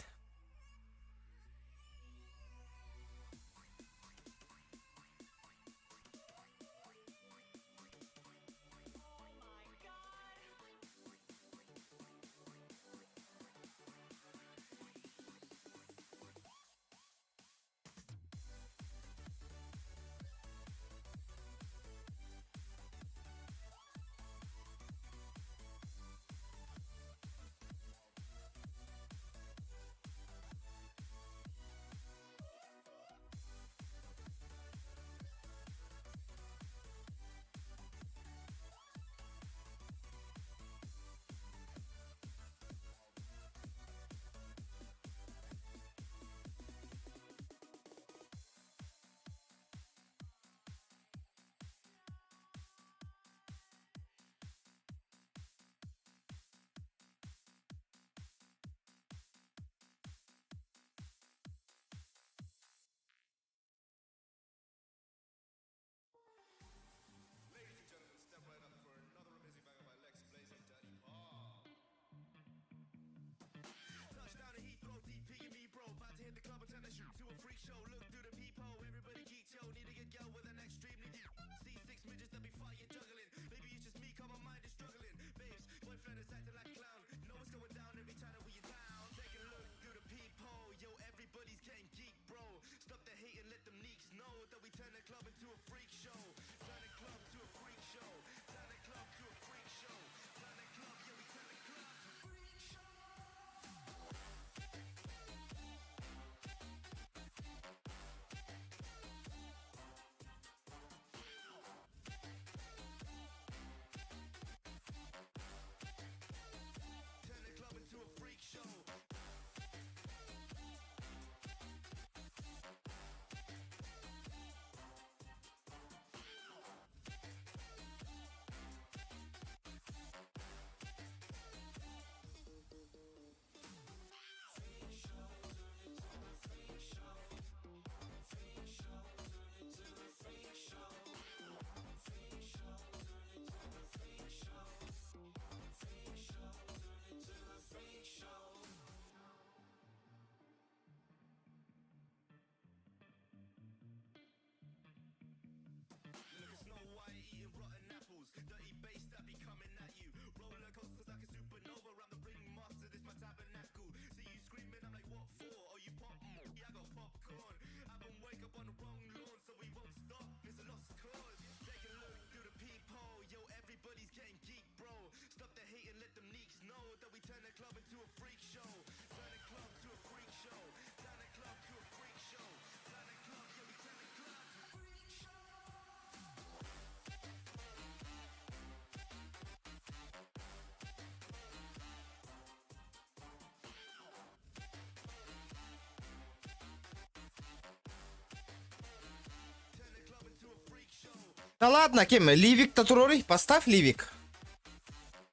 Да ладно, кем, Ливик-то туруорий, поставь Ливик.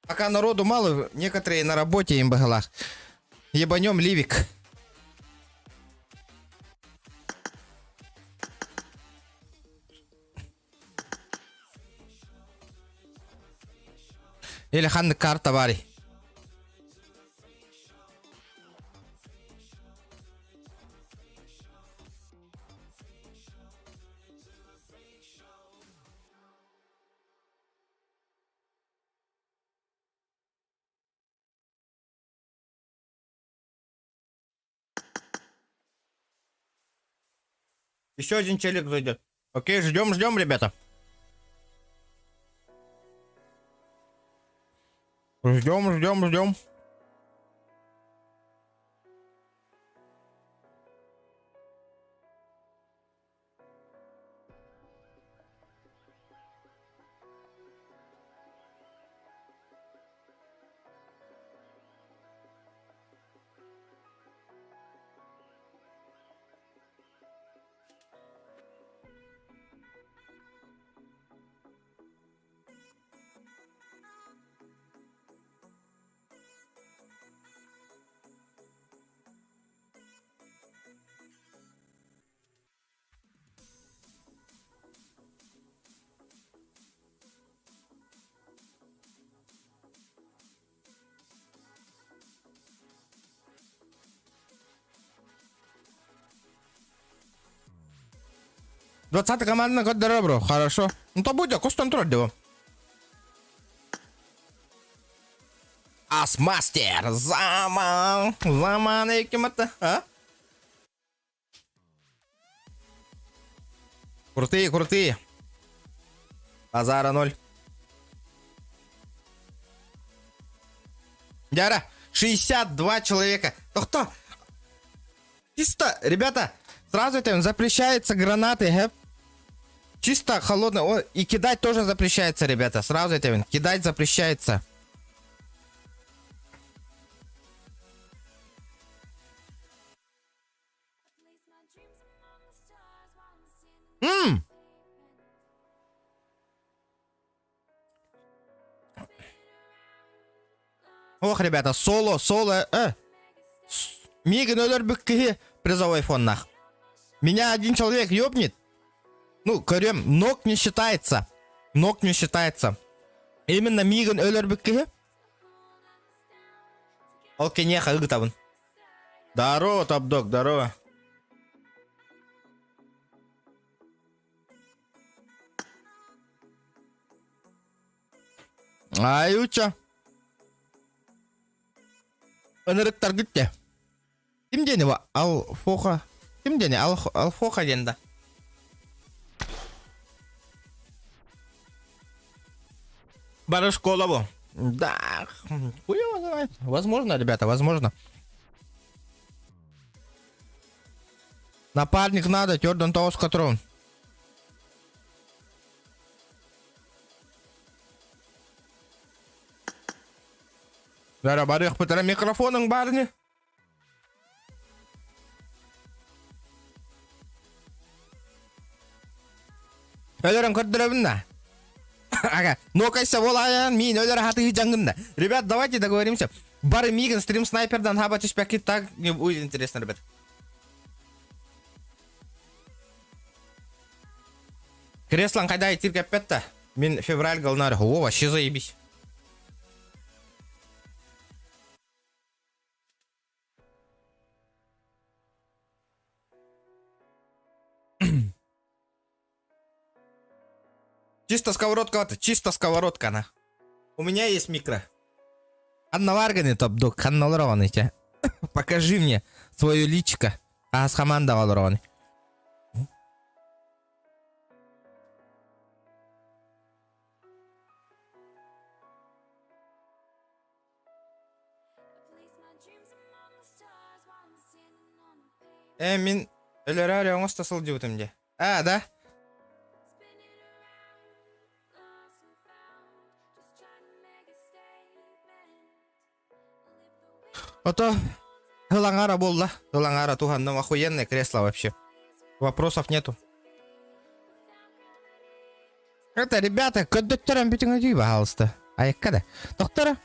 Пока народу мало, некоторые на работе им быһылаах. Ебанем Ливик. Или ханнык карта баарый. Еще один челик зайдет. Окей, ждем, ждем, ребята. Ждем, ждем, ждем. 20 команданы көрдөрөр бро, хорошо. Ну то будет, костон турар диво. Асмастер, заман, заман экимата, а? Крутые, крутые. Базара ноль. Дяра, 62 человека. То кто? Чисто, ребята, сразу это запрещается гранаты, гэп. Чисто холодно. О, и кидать тоже запрещается, ребята. Сразу это кидать запрещается. М! Ох, ребята, соло, соло, э. Мигин өлөр киһи призовой фоннах. Меня один человек ёбнет. Ну, көрем, ног не считается. Ног не считается. Именно мигин өлөр киһи. Ол киниэхэ ыытабын. Здорово, топ-дог, здорово. Айуча. Ынырыктаргыт те. Ким диэни Алфоха. Ким диэни Алфоха диэн да. Бары школа бу. Да, хуй его знает. Возможно, ребята, возможно. Напарник надо, Тёрдон тоҕус катрон. Дара барыахпытара микрофоның барыны. Өлөрөн көрдөрөбүн да. Ага, нокайса болайын, мин өлөр хаты жаңгын да. Ребят, давайте договоримся. Бары мигин стрим снайпердан хаба түспәки так не будет интересно, ребят. Креслан кайда итир кәппәт Мин февраль галнар. О, вообще заебись. Чисто сковородка, чисто сковородка она. У меня есть микро. Анна Варганы топ-дог, Ханна Ларованы Покажи мне свое личико. А с команда Валрованы. Э, мин өлөрөөр оҥосто сылдьыбытым дии. А, да? Ото Ылаҥара буолла. Ылаҥара туһанным охуенное кресло вообще. Вопросов нету. Это, ребята, көрдөттөрөн бүтүҥ өтүй, пожалуйста. Айыкка да. Доктора.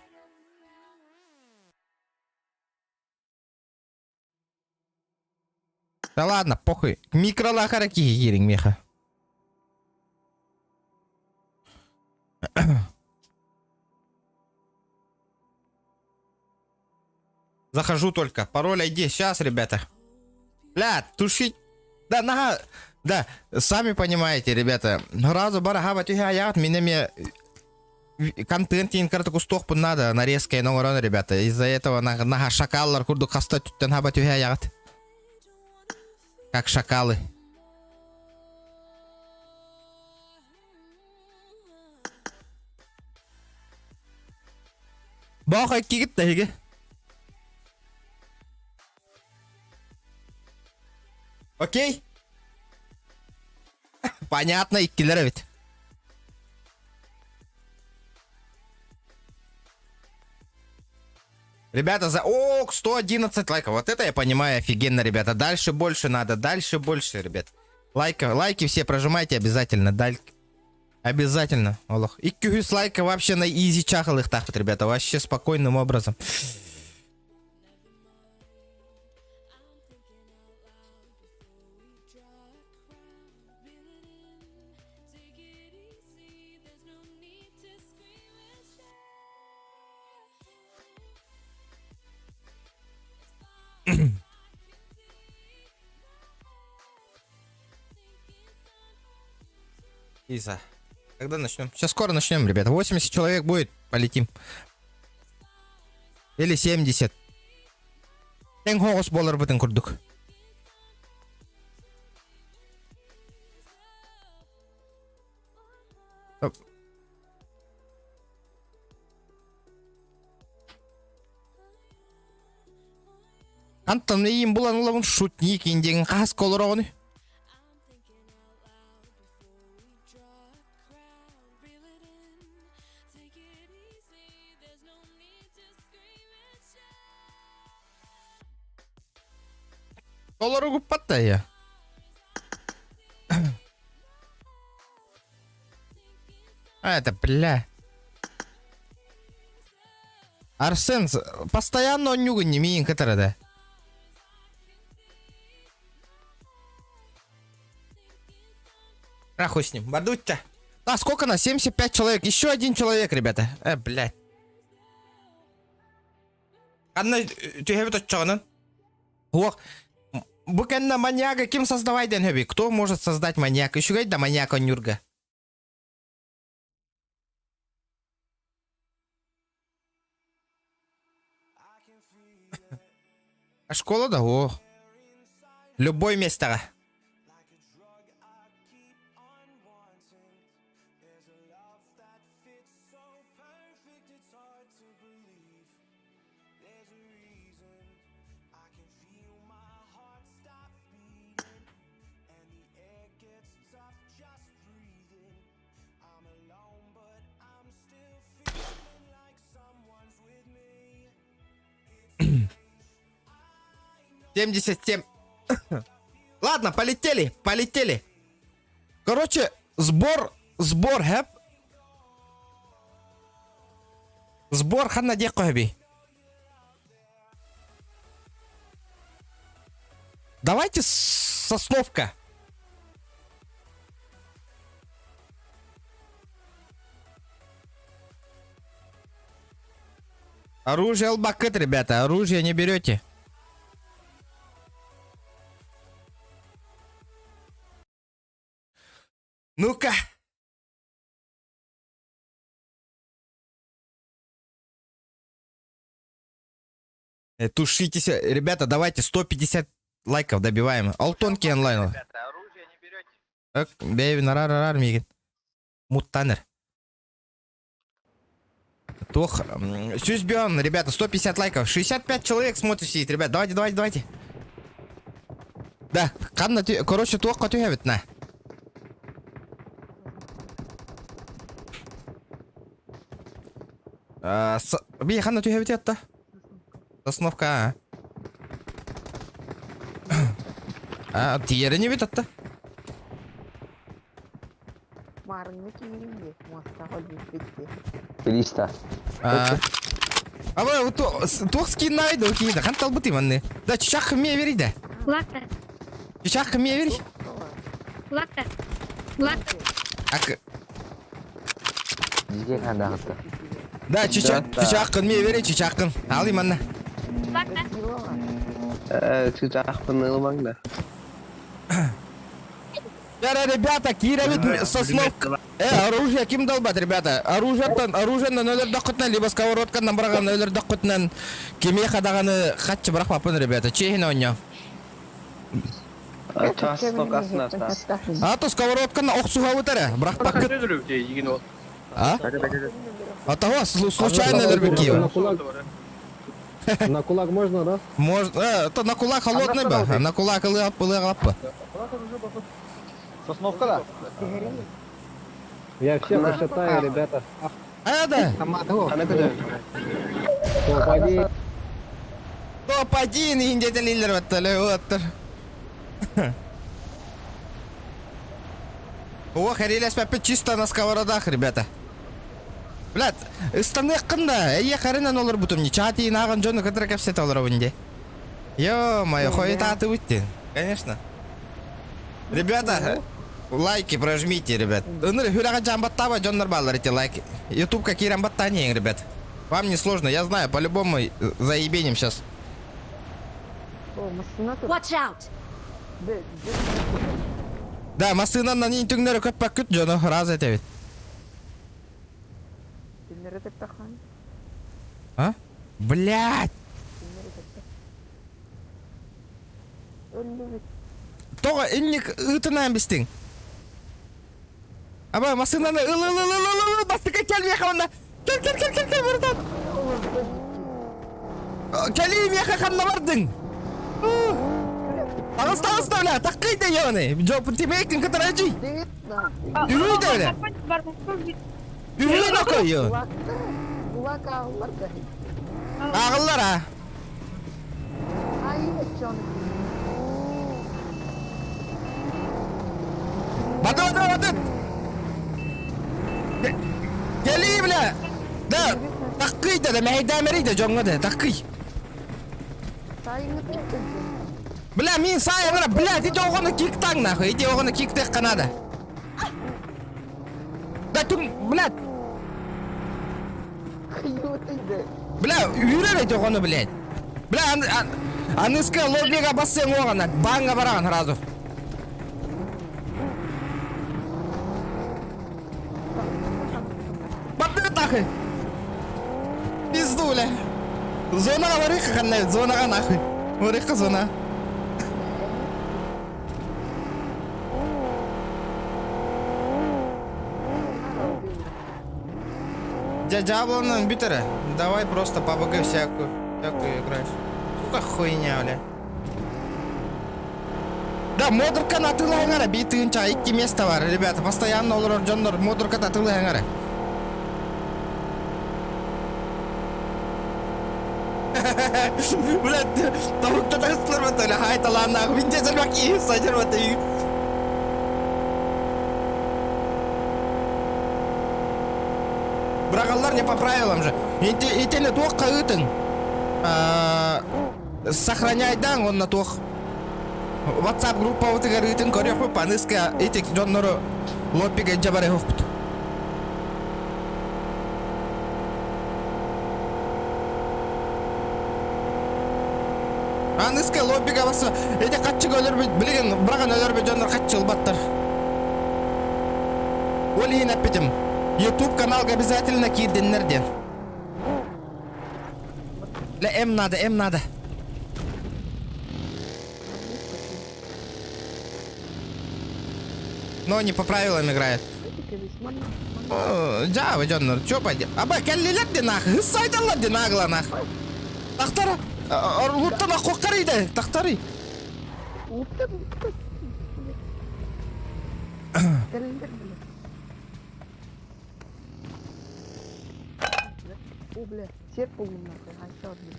Да ладно, похуй. Микролахара киһи меха. Захожу только. Пароль ID. Сейчас, ребята. Бля, тушить. Да, нага. Да, сами понимаете, ребята. Разу бара хаба түһэ меня контент карту кустох надо нарезка и ребята. Из-за этого на, на шакаллар курдук хаста түттен хаба түһэ Как шакалы. Баха кигит да. Окей? Понятно, иккилер ведь. Ребята, за... О, 111 лайков. Вот это я понимаю, офигенно, ребята. Дальше больше надо, дальше больше, ребят. Лайка, лайки все прожимайте обязательно. Даль... Обязательно. Олох. И с лайка вообще на изи чахал их так вот, ребята. Вообще спокойным образом. Иза. Когда начнем? Сейчас скоро начнем, ребята. 80 человек будет, полетим. Или 70. Тэҥ хоҕус буоларбытын курдук. Антон иин булан ылабын шутник индиэн хас колороҕуну. Толору гуппат да я. А, это, бля. Арсен, постоянно он нюган не миин да. Рахуй с ним. Бардутта. А, сколько нас? 75 человек. Еще один человек, ребята. Блядь. Анна, түһэбит оччоҕунан. Ох, бу кэннэ маньяга ким создавай дэн хөби? Кто может создать маньяка? Үчүгэй да маньяка Нюрга. А школа да, ох. Любой местоҕа. 77. Ладно, полетели, полетели. Короче, сбор, сбор, хэп. Сбор ханна диэххэ сөбүй? Давайте сосновка. Оружие албакыт, ребята, оружие не берете. Ну-ка. Тушитесь, ребята, давайте 150 лайков добиваем. Алтонки онлайн. Так, бэйбин арар мигин. Муттанер. Тох, Сюзбен, ребята, 150 лайков. 65 человек смотрит сидит, ребят. Давайте, давайте, давайте. Да, ханна, короче, туох түһэбит на. Би ханна түһэбит ятта. Сосновка, а. А, тиэрини бит атта. Маарыҥҥа киирин диэ, муостаҕа өлбүппүт диэ. 300. А, а туох скин найду киинэ хан талбытый манны. Да, чичах мне вери да. Лакта, Чичах мне вери. лакта, лакта. Ак, Дьиэ хандаҕытта. да, чичах, чичахкын мне вери, чичахкын. Алы манна. Лакта. Чычаахпын ылмаҥ да. Яра, ребята, киирэбит сосновка. Оружие ким долбат, ребята? Оружиеттан, оружиенан өлөрдөххүтүнэн, либо сковородканан быраҕан өлөрдөххүтүнэн, кимиэхэ даҕаны хаччы бырахпаппын, ребята. Чиэһин оонньоо. А то сковородканы охсуһабыт эрэ, бырахпаккыт. А? А того случайно өлөрбүт киһи. На кулак. На кулак можно, да? Может, то на кулак холодный бы, на кулак ылыап ылыап. Сосновка да? Я всех ушатаю, ребята. А, да. Топ-1. Топ-1 индетелилер батталы оттор. Ох, эрилэспэппит чисто на сковородах, ребята. Блядь, ыстаныаххын да, эйе харынан олорбутум не чати наган дьону кытары кэпсэтэ олоробун дии. Ё-моё, хойутаатыбыт дии. Конечно. Ребята, лайки прожмите, ребят. Ыныр хүрэҕэ жамбаттаба дьоннор бааллар эти лайки. Ютубка киирэн баттаан, ребят. Вам не сложно, я знаю, по-любому заебеним сейчас. О, массына тур. Watch out! Б, б. Да, массыынанан иин түҥнэри көппөккүт дьону раз этэбит. Түннэри көттөххөн. А? Блядь! Түннэри көттөх. Өллүбүт. Тоҕо инник ыытынаан бистиҥ? Аба массыынаны ыл ыл ыл ыл ыл ыл бастакы кэл миэхэ уонна кэл кэл кэл кэл кэл братан кэлии миэхэ ханна бардыҥ таҕыс таҕыс да бля таккый да ебаный тимейкин кытарачый үһүй да бля үһүй нокой ааҕыллар а Бады, бады, бады! Кэлии, бля! Да, таккый да, да, мэһэйдээмэрий да, дьоҥҥо да, таккый. Бля, мин саайыҥыра, бля, ити оҕону киктаҥ нахуй, ити оҕону киктиэххэ надо. Да, түҥ, блядь. Бля, үүрэр эти оҕону, блядь. Бля, аныска лоббига бассыаҥ уоҕана, бааҥҥа бараҕын сразу. Бардыгыт нахуй. Пизду, бля. Зонаҕа барыахха ханна, зонаҕа нахуй. Барыахха зона. Дядя Дьабланан бүт эрэ. Давай просто PUBG всякую, всякую играешь. Сука хуйня, бля. Да, модерканы атыылаһыҥ эрэ, биир тыһыынча икки место бар, ребята, постоянно олорор дьоннор модерканы атыылаһыҥ эрэ. Блядь, тобукта тахыстылар бата, бля, хай талааннаах, мин дьэ киһи садьар бата. Быраҕаллар не по правилам же. Итини туох хаһыытыҥ? Сохраняйдаҥ онно туох WhatsApp группабытыгар ыытын көрүөхпүт, аныска ити дьоннору лоббига илдьэ барыһыахпыт. Аныска лоббига баса ити хаччыга өлөрбүт, билигин быраҕан өлөрбүт дьоннор хаччы ылбаттар. Ол иһин эппитим, YouTube каналга обязательно киирдиннэр диэн. Ле М надо, М надо. Но не по правилам играет. Дьаабы дьоннор, чё пойди. Аба кэллилэр де нах, сайдаллар де нагла нах. Тахтара, орлуттан аккоккарый да, тахтарый. Уттан, уттан. Кэллилэр бля. О, бля, сер буллум нахуй, айса бля.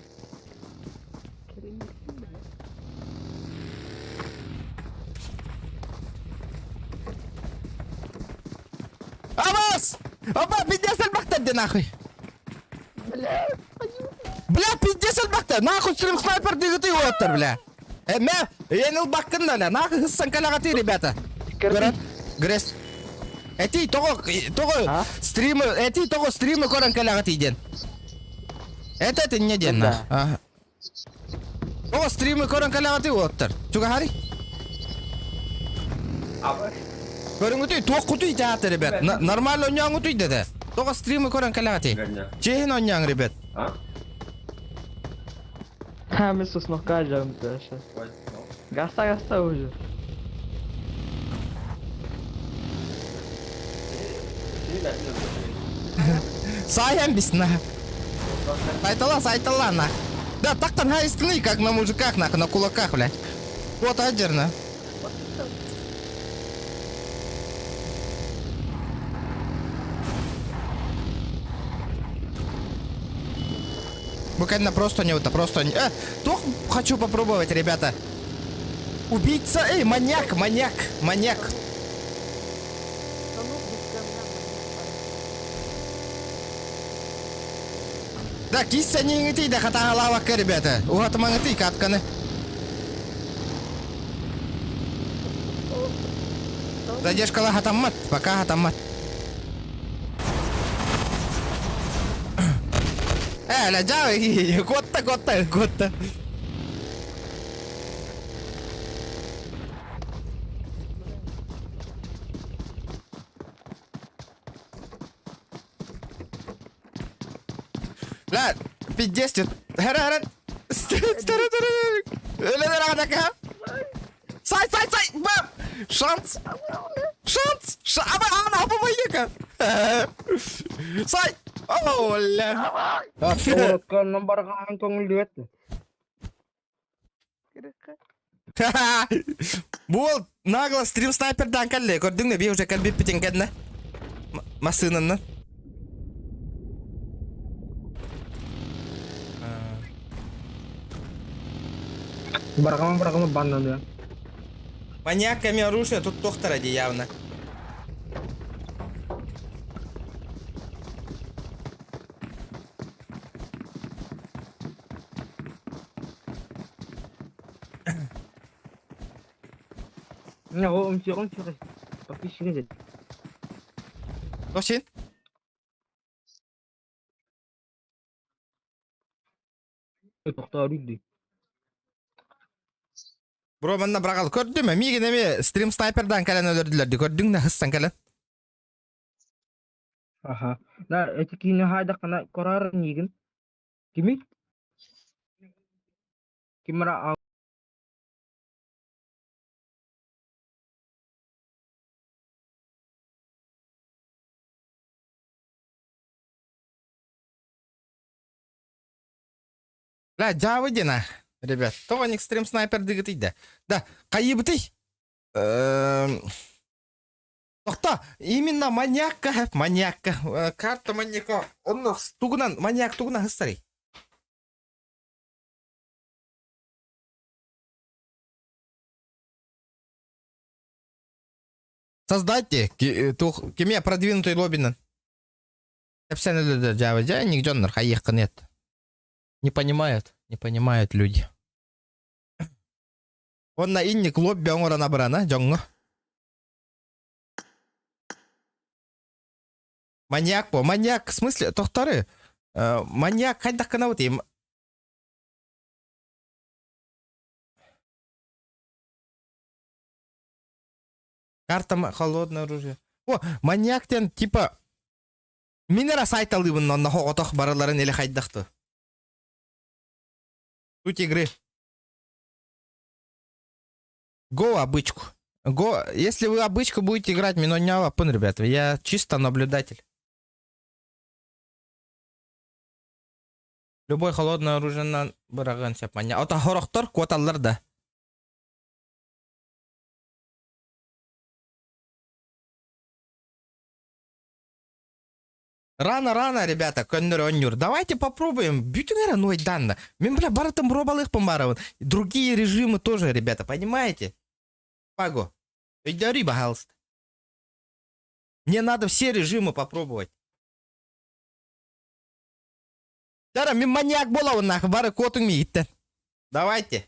Кэлин бля. Абас! Аба, пиздец элбэхтэр де нахуй. Бля, Бля, пиздец элбэхтэр. Нахуй стрим снайпер дыгыты уоттар, бля. Мэ, эн ылбаккын да, бля. Нахуй хыссан кэлэҕэтий, ребята. Көрөн, Грес. Этий тоҕо, тоҕо стримы, этий тоҕо стримы көрөн кэлэҕитий диэн. Это это не диэн, нах. Тоҕо стримы көрөн кэлэҕитий уоттар. Чугаһарый. Көрүҥүтүй, туох кутуй театр, ребят. Нормально онньооҥутуй дede. Тоҕо стримы көрөн кэлэҕитий? Чиэһин онньооҥ, ребят. Ha, müsste noch geil дальше. Gasta gasta уже. Саайан бис на. Сайтала, сайтала нах. Да, так-то на истины, как на мужиках, нах, на кулаках, бля. Вот адерна. Буквально просто не вот, просто не... Тох хочу попробовать, ребята. Убийца, эй, маньяк, маньяк, маньяк. Да, кисса не да хатагалавакка, ребята. Уһатымаҥытый катканы. Задержкала хатаммат, пока хатаммат. Э, ля, жаа, куотта, куотта, куотта. Ла, пиздец, хара хара. Сай, сай, сай, бам! Шанс! Шанс! Ша, аба, ана, аба, маньяка! Сай! Оля! Оҕуруокка барҕаан көҥүллүбэт. Бу нагло стрим снайпердан кэллэ. Көрдүҥ да, би уже кэлбиппитин кэннэ. Массыынаннан. Барҕама барҕама баннаныа. Маньяками оружие тут тохтара ди явно. Досин? Бро манна бырагал көрдүм миигин эми стрим снайпердан кэлэн өлөрдүлэр ди көрдүҥ да хыссан кэлэн. Аха. На эти киини хаайдаххына кораар миигин. Кими? Кимара Да, дьаабы диэн ребят. Тоҕо стрим снайпер дыгытый да. Да, хайыбытый? Тохто, именно маньякка, маньякка, карта маньяка, онно тугунан, маньяк тугунан хыстарый? Создайте, кеме продвинутый лоббинан. Кэпсэн өлөдө дьаабы дьэ ник дьоннор хайыаххын нет. Не понимают, не понимают люди. Онна инник лобби оҥорон абырана дьоҥҥо. Маньяк по, маньяк, в смысле, тохторы? Маньяк хайдах гынабыт им? Карта холодное оружие. О, маньяк диэн типа мин эрэ сайталыыбын онно хоҕотох барыларын или хайдахты. Суть игры. Го обычку. Го, если вы обычку будете играть, минонява пын, ребята. Я чисто наблюдатель. Любой холодное оружие на бырагын сөп манья. Ота хорохтор куоталлар да. Рано-рано, ребята, көннөр онньур. Давайте попробуем. Бүтүн эрэ нуойданна. Мен, бля, барытын бробалыхпын барабын. Другие режимы тоже, ребята, понимаете? Паго. Өйдөрүй, пожалуйста. Мне надо все режимы попробовать. Дара, мен маньяк болабын нахуй, бары куотуҥ миигиттэн. Давайте.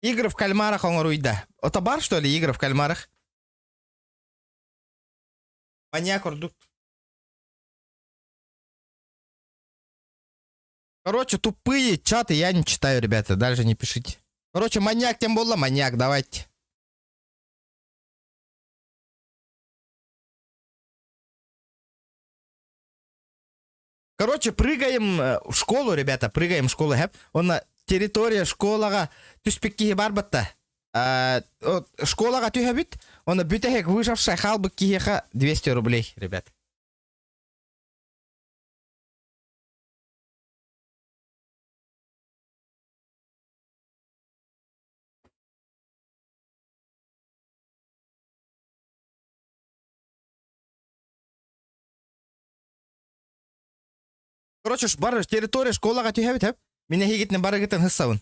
Игры в кальмарах оҥоруйда. Это бар, что ли, игры в кальмарах? Маньяк ордук. Короче, тупые чаты я не читаю, ребята, даже не пишите. Короче, маньяк тем более, маньяк, давайте. Короче, прыгаем в школу, ребята, прыгаем в школу. Онно территория школаҕа түспүт киһи барбатта. Школаҕа түһэбит, онно бүтэһик выживший хаалбыт киһиэхэ 200 рублей, ребят. Короче, бар территория школаҕа түһэбит, хэп. Мин эһигитинэн барыгытын хыссабын.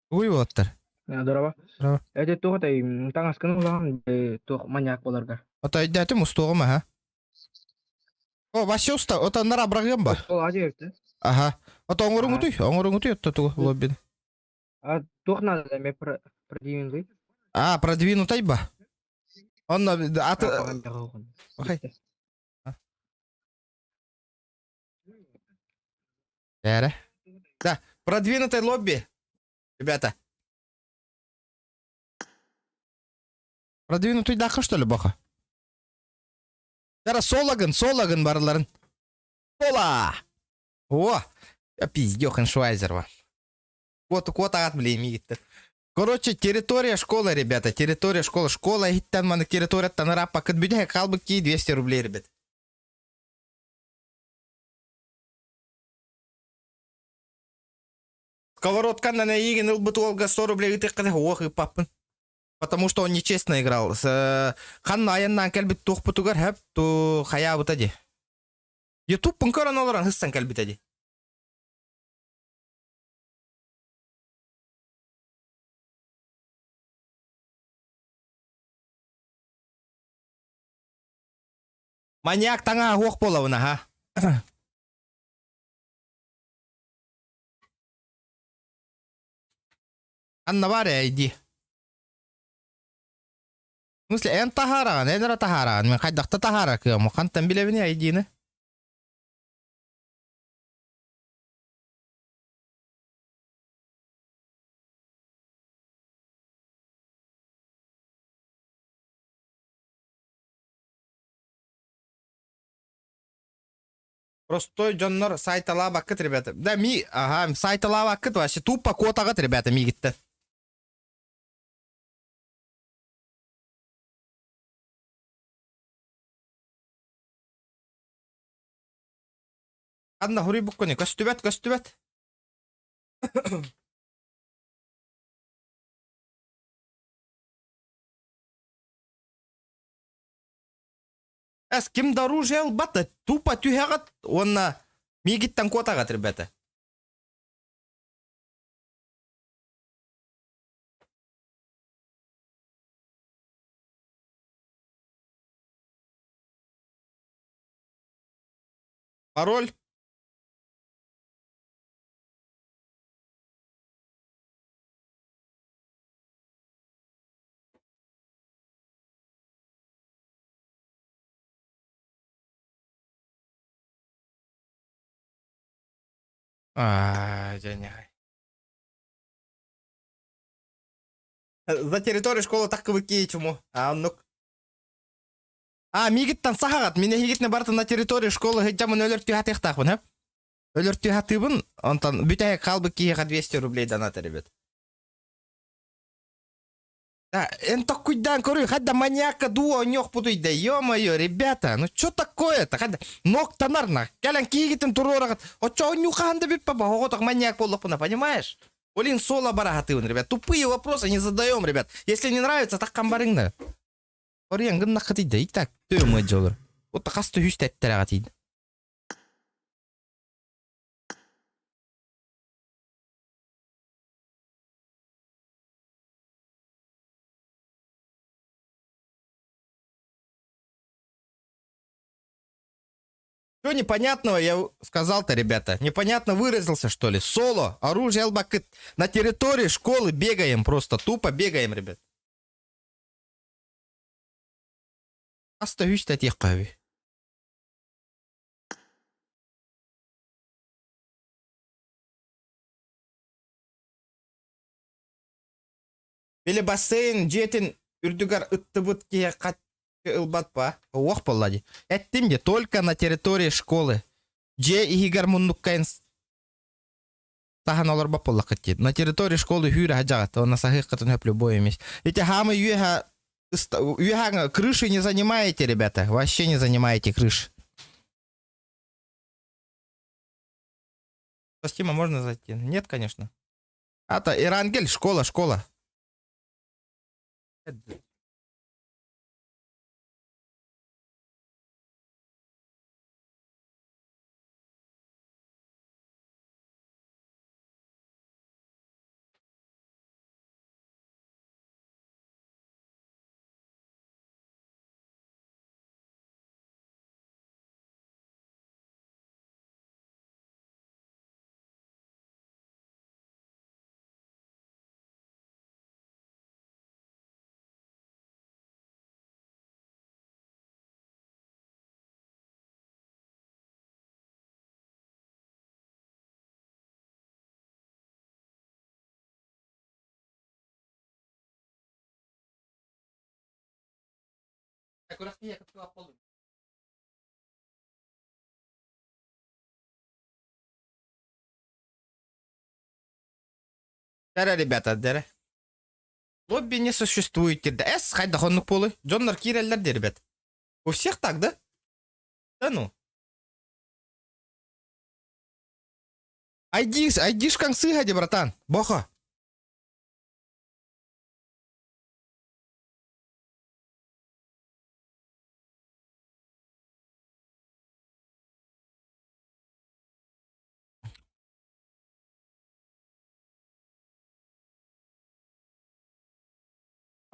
Уй уоттар. Здорово. Здорово. Это туох этэй таҥаскын улахан туох маньяк боларга. Ото өйдөөтүм устуоҕум аха. О, вообще уста, ото нара бырагыам ба. Ол ажы Аха. Ото оҥоруҥутуй, оҥоруҥутуй отто тугу лоббин. А туох надо ме продвинутый? А, продвинутай ба. Онно аты... Окей. Бээрэ. Да, продвинутый лобби. Ребята. Продвинутый даха, что ли, боха? Кара солагын, солагын барыларын. Сола! О! Я пиздёхан Швайзерва. Вот, кот ат, блин, мигит. Короче, территория школы, ребята, территория школы. Школа иһиттэн маны территорияттан ырааппаккыт бүтэһик хаалбыт киһи 200 рублей, ребят. Сковородканан эйигин ылбыт уолга 100 рублей ыытыахха ох ыыппаппын. Потому что он нечестно играл. Ханна айаннаан кэлбит туохпутугар хөп ту хайаабыта ди. Ютубпун көрөн олорон хыссан кэлбитэ ди. Маньяк таҥаһа суох буолабын аха. Анна бар ээ дии. В смысле, эн таһаараҕын, эн эрэ таһаараҕын, мин хайдахта таһаара кыаммын, хантан билэбиний айдиины? Простой дьоннор сайталаабаккыт, ребята. Да, ми, ага, сайталаабаккыт вообще тупо куотаҕыт, ребята, миигиттэн. Анна хуруйбуккуни көстүбэт, көстүбэт. Эс ким да оружие ылбат, тупо түһэҕит уонна миигиттэн куотаҕыт, ребята. Пароль? А, дьэ За территорию школы так чему. А ну. А, миигиттэн саһаҕыт. Мин эһигитне барытын на территории школы сылдьаммын өлөр түһэтиэхтаахпын, һэ? Өлөр түһэтыыбын, онтон бүтэһик хаалбыт киһиэхэ 200 рублей донат, ребят. Да, эн токкуйдаан көрүй, хайда маньякка дуу оонньуохпутуй да, ё-моё, ребята, ну что такое-то, хайда ноктанар на, кэлэн киигитин туруораҕыт, оччо оонньуу хаһан да бүппэ, оҕотох маньяк буоллахпына, понимаешь? Блин, соло барахатыыбын, ребят, тупые вопросы не задаем, ребят, если не нравится, так барыҥ Оруйан гыннаххытый да, и так, төм дьолор. Вот хас түһүс тэттэрэҕэтийд. Что непонятного я сказал-то, ребята? Непонятно выразился, что ли? Соло, оружие ылбаккыт. На территории школы бегаем просто, тупо бегаем, ребят. Остаюсь тэтиэххэ Били бассейн дьиэтин үрдүгэр ыттыбыт киһи ылбат па? Уох буолла дии. Эттим дии, только на территории школы. Дьиэ иһигэр муннуккайын саһан олорбот буоллаххыт дии. На территории школы хүүрэ садьаҕыт, уонна саһыаххытын хөп любой эмис. Ити хаамы үөһэ үөһэ крыши не занимаете, ребята. Вообще не занимаете крыш. Со Стима можно зайти? Нет, конечно. А-то Ирангель, школа, школа. Дэрэ, ребята, дэрэ. Лобби не существует да. Эс, хайдах оннук буолуй? Дьоннор киирэллэр дии, ребят. У всех так, да? Да ну. Айдиш, айдишкаҥ сыыһа дии, братан. Бохо.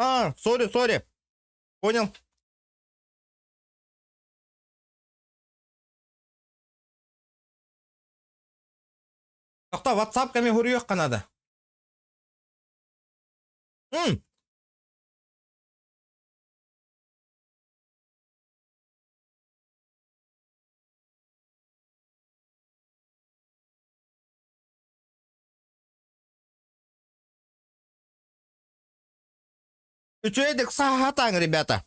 А, сори, сори. Понял. Тохто, WhatsApp ками хуруйуохха надо. М. Үчүгэйдик саһаатааҥ, ребята.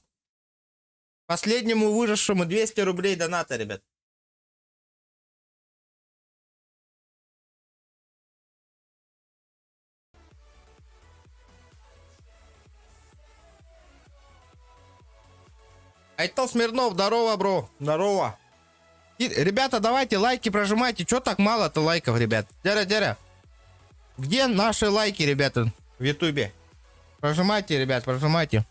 Последнему выжившему 200 рублей доната, ребят. Айтал Смирнов, здорово, бро. Здорово. И, ребята, давайте лайки прожимайте. Чё так мало-то лайков, ребят? Дяря, дяря. Где наши лайки, ребята, в Ютубе? Прожимайте, ребят, прожимайте.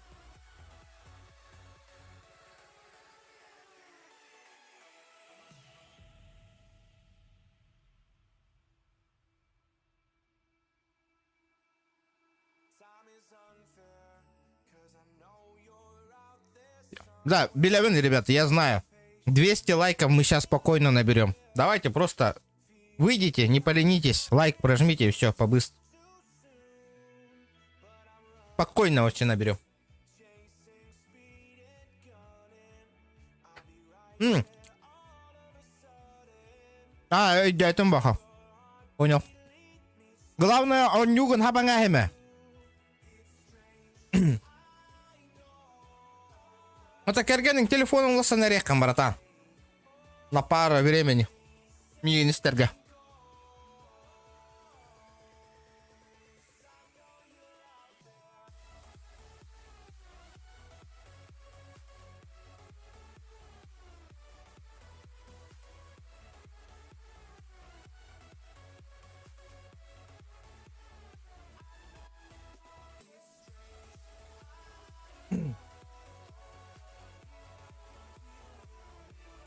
Да, билэбин, ребята, я знаю. 200 лайков мы сейчас спокойно наберем. Давайте просто выйдите, не поленитесь, лайк прожмите и все, побыстро. Спокойно вообще наберем. М. А, өйдөөтүм баха. Понял. Главное, онньугун хабаҥа эме. Это кэргэниҥ телефонун ылсан эриэххин, братан. На пару времени. Миигин истэргэ.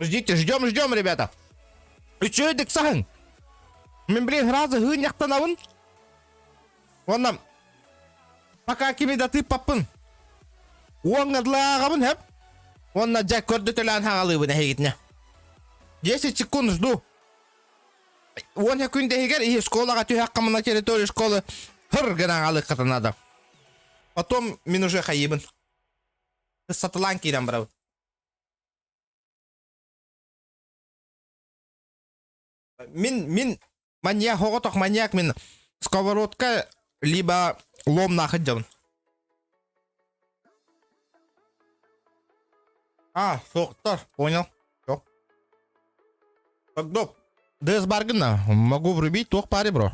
Ждите, ждем, ждем, ребята. Үчүгэйдик саһыҥ. Мин блин сразу һыынньахтанабын. Уонна пока кими да тыыппаппын. Уоҥҥа хэп. Уонна дьэ көрдөтөлөөн хаҕалыыбын эһигитинэ. 10 секунд жду. Уон күн иһигэр и школаҕа түһэххэ на территории школы хыр гынан аҕалыаххата надо. Потом мин уже хайыбын. Сатылаан киирэн барабын. Мин мин маньяк оҕотох маньяк мин сковородка либо лом нахыдьабын. А, суохтар, понял. Все. Тогда ДС баргына могу врубить туох пари, бро.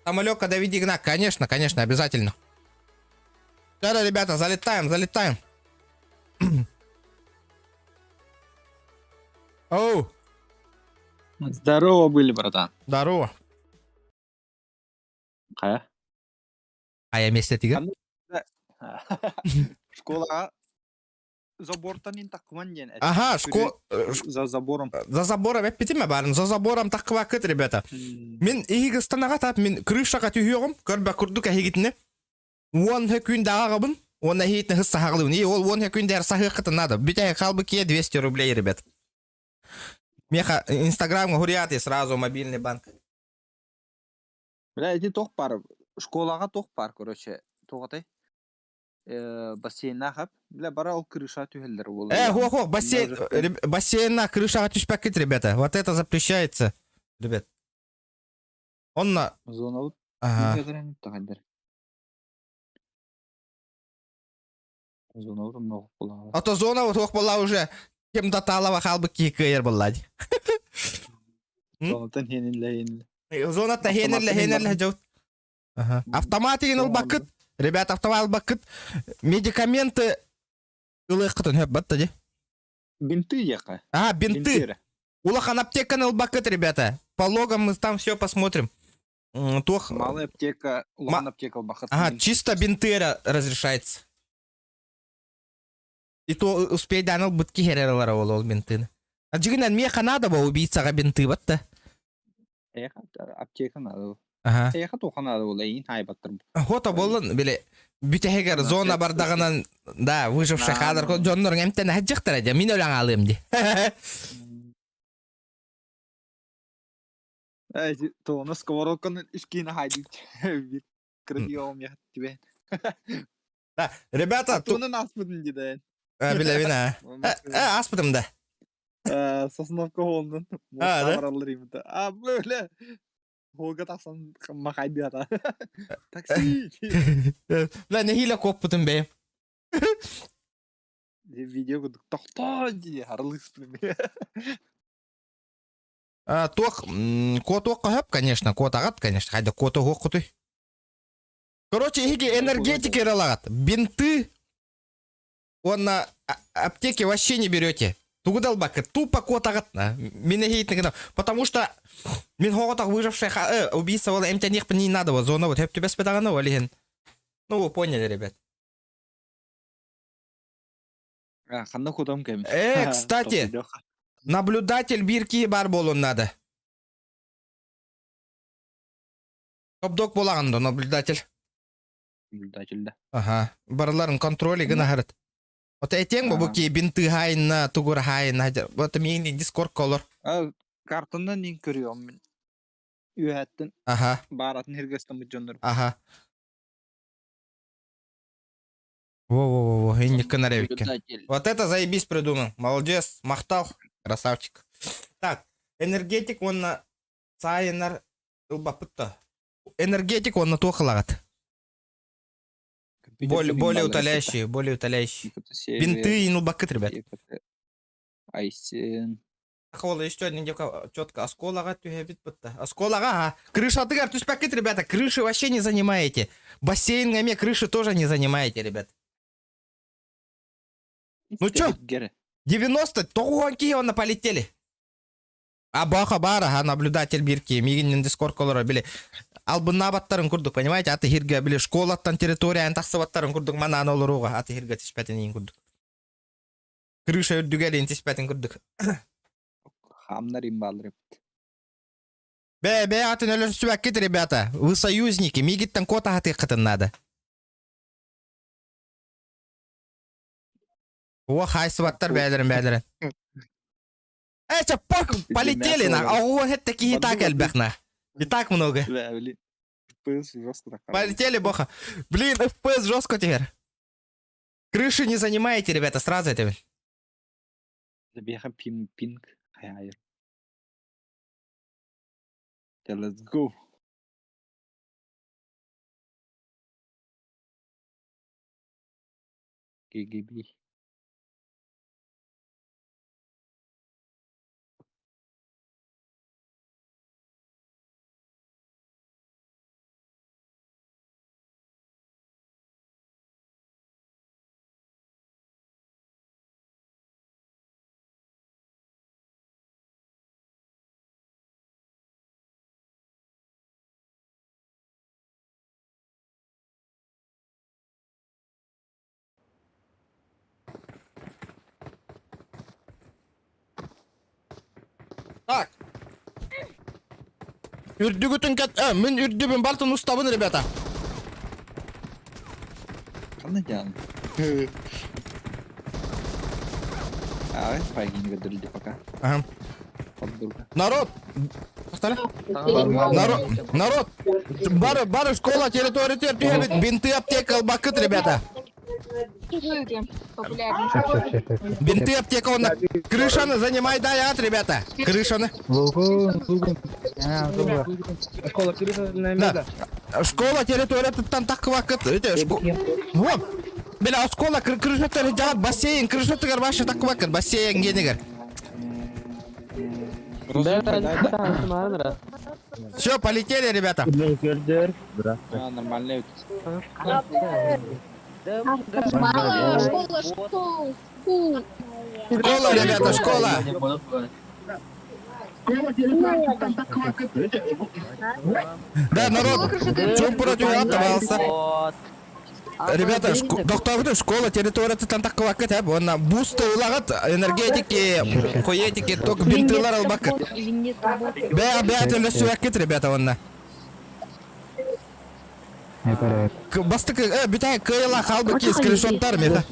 Самолёка доведи гна, конечно, конечно, обязательно. Да, ребята, залетаем, залетаем. Оу. Здорово были, братан. Здорово. Хайа? Хайа миэстэтигэр? Школаҕа забортан ин такман диэн Ага, школа... За забором. За забором эппитим баарын. За забором таххыбаккыт, ребята. Мин иһигистанаҕа тап мин крышаҕа түһүөҕүм, көрбө курдук эһигитини. Уон күн даҕаҕабын, уонна эһигитини хыс саһаҕалыыбын. И ол уон күн дэр саһыаххытын надо. Бүтэ хаалбыккия 200 рублей, ребят. Меха Инстаграмҥа хуриаты сразу мобильный банк. Бля, ити туох баар школаҕа туох баар, короче, туох атай? Бассейннаах ап. Бля, бара ол крыша түһэллэр буолла. Э, хо-хо, бассейн, бассейнна крышаҕа түспэккит, ребята. Вот это запрещается, ребят. Онно... Зона. Ага. А то зона вот туох буолла уже кем таталава хаалбыт киһи кыайар буолла дии. Зонаттан хиэниллэ Зонаттан хиэниллэ хиэниллэ дьон. Автомат игин ылбаккыт. Ребята, автомат ылбаккыт. Медикаменты ылыаххытын хөп батта дии. Бинты яка. А, бинты. Улахан аптеканы ылбаккыт, ребята. По логам мы там все посмотрим. Туох... Малая аптека, улахан аптека ылбаккыт. Ага, чисто бинты разрешается. И то успейдаан ылбыт киһи эрэ ылара ол ол бинтыны. А дьигинэн миэхэ надо бо убийцаҕа бинты батта. Эйэхэ аптека надо. Ага. Эйэхэ туха надо буолла эйин хаайбаттар. Хото буоллун били бүтэһигэр зона бардаҕынан да выживший хаалар дьоннор эмтэн аһадьахтара дьэ мин өлөн аалыам ди. Тоҕуна сковородканы үскиин хаайдык бир кырдьыгым тебе. Да, ребята, Туунан ааспытын дии Билэбин аа. Э, ааспытым да. Сосновка холунан. А, да? Бараллар именно. А, бля. Холга тахсан махайдыата. Такси. Бля, нэһиилэ куоппутум бэйэм. Видео курдук тохтоо дии харылыспын. Туох куотуохха хөп, конечно, куотаҕат, конечно. Хайда куотуһуох кутуй. Короче, эһиги энергетики ыралаҕат. Бинты уонна аптеки вообще не берете. Тугу да ылбаккыт, тупо куотаҕыт. Мин эһиитин потому что мин хоҕотох выживший убийца ол эмтэниэхпин не надо, вот зона вот хөп түбэспэтэҕинэ ол иһин. Ну, вы поняли, ребят. Ханна кутам кэм. Кстати, наблюдатель биир киһи баар буолуон надо. Топдок буолаҕын да наблюдатель. Наблюдатель да. Ага. Барыларын контроль гына харыт. Вот этиэҥ бу ки бинты хаайына тугур хаайына вот миин дискорд колор. Картандан нин көрүөм мин. Үөһэттэн. Ага. Бааратын хиргэстэммит дьоннор. Ага. Во-во-во, инник гынар Вот это заебись придумал. Молодец, махтал, красавчик. Так, энергетик уонна саайынар ылбаппыт Энергетик уонна туох ылаҕыт? Более, более утоляющий, более утоляющий. Бинты ылбаккыт, ребят. Айсен. Ол еще один девка четко осколага түһэбит бытта. Осколага, ага. Крышатыгар түспэккит, ребята, крыши вообще не занимаете. Бассейн эме крыши тоже не занимаете, ребят. Ну чё? 90, тоҕуон киһи онно полетели. А баха баар, аха, наблюдатель биир киһи, миигин дискорд олорор, били, албыннаабаттарын курдук, понимаете, аты хиргэ, били, школаттан территорияны тахсыбаттарын курдук манаан олорууга, аты хиргэ түспэтин иин курдук. Крыша үрдүгэр иин түспэтин курдук. Хамнар имбалыр эбит. Бэ, бэ, атын өлөрсүбэккит, ребята. Вы союзники, миигиттэн куота хатыаххытын надо. О, хайсыбаттар бээлэрин бээлэрин. Э, чэ, пох, полетели на. Ого, это такие и так элбэх на. И так много. Бля, блин. FPS жестко так. Полетели, боха. Блин, FPS жестко теперь. Крыши не занимаете, ребята, сразу это. Забеха пин пинг. Хай Let's go. GGB. Так. Үрдүгүтүн кэт... Э, мин үрдүбүн бартын устабын, ребята. Ханна дьаан. Аа, пайгин көрдөрүлдү пока. Ага. Поддурга. Народ! Повтори. Народ, народ! Бары, бары, школа, территория, территория, бинты, аптека, ылбаккыт, ребята. Бинты, аптека, он крышаны занимай, дай ат, ребята. Крышаны. Лугун, лугун. Школа крыша на Да. Школа территориятыттан таххыбаккыт. Ити Вот. Бля, оскуола крышатыгар дьаҕат бассейн крышатыгар вообще таххыбаккыт бассейн генигер. Все, полетели, ребята. А, нормально. Школа, школа, школа. Школа, ребята, школа. Да, народ, чем против оставался? Ребята, доктор, школа, территория там такова кэт, она буст улагат, энергетики, хуетики, только бинтылар албакыт. Бә, бә, төлө сүәккет, ребята, онна. Бастык, бүтәй кыйла халбы ки скриншоттар меха.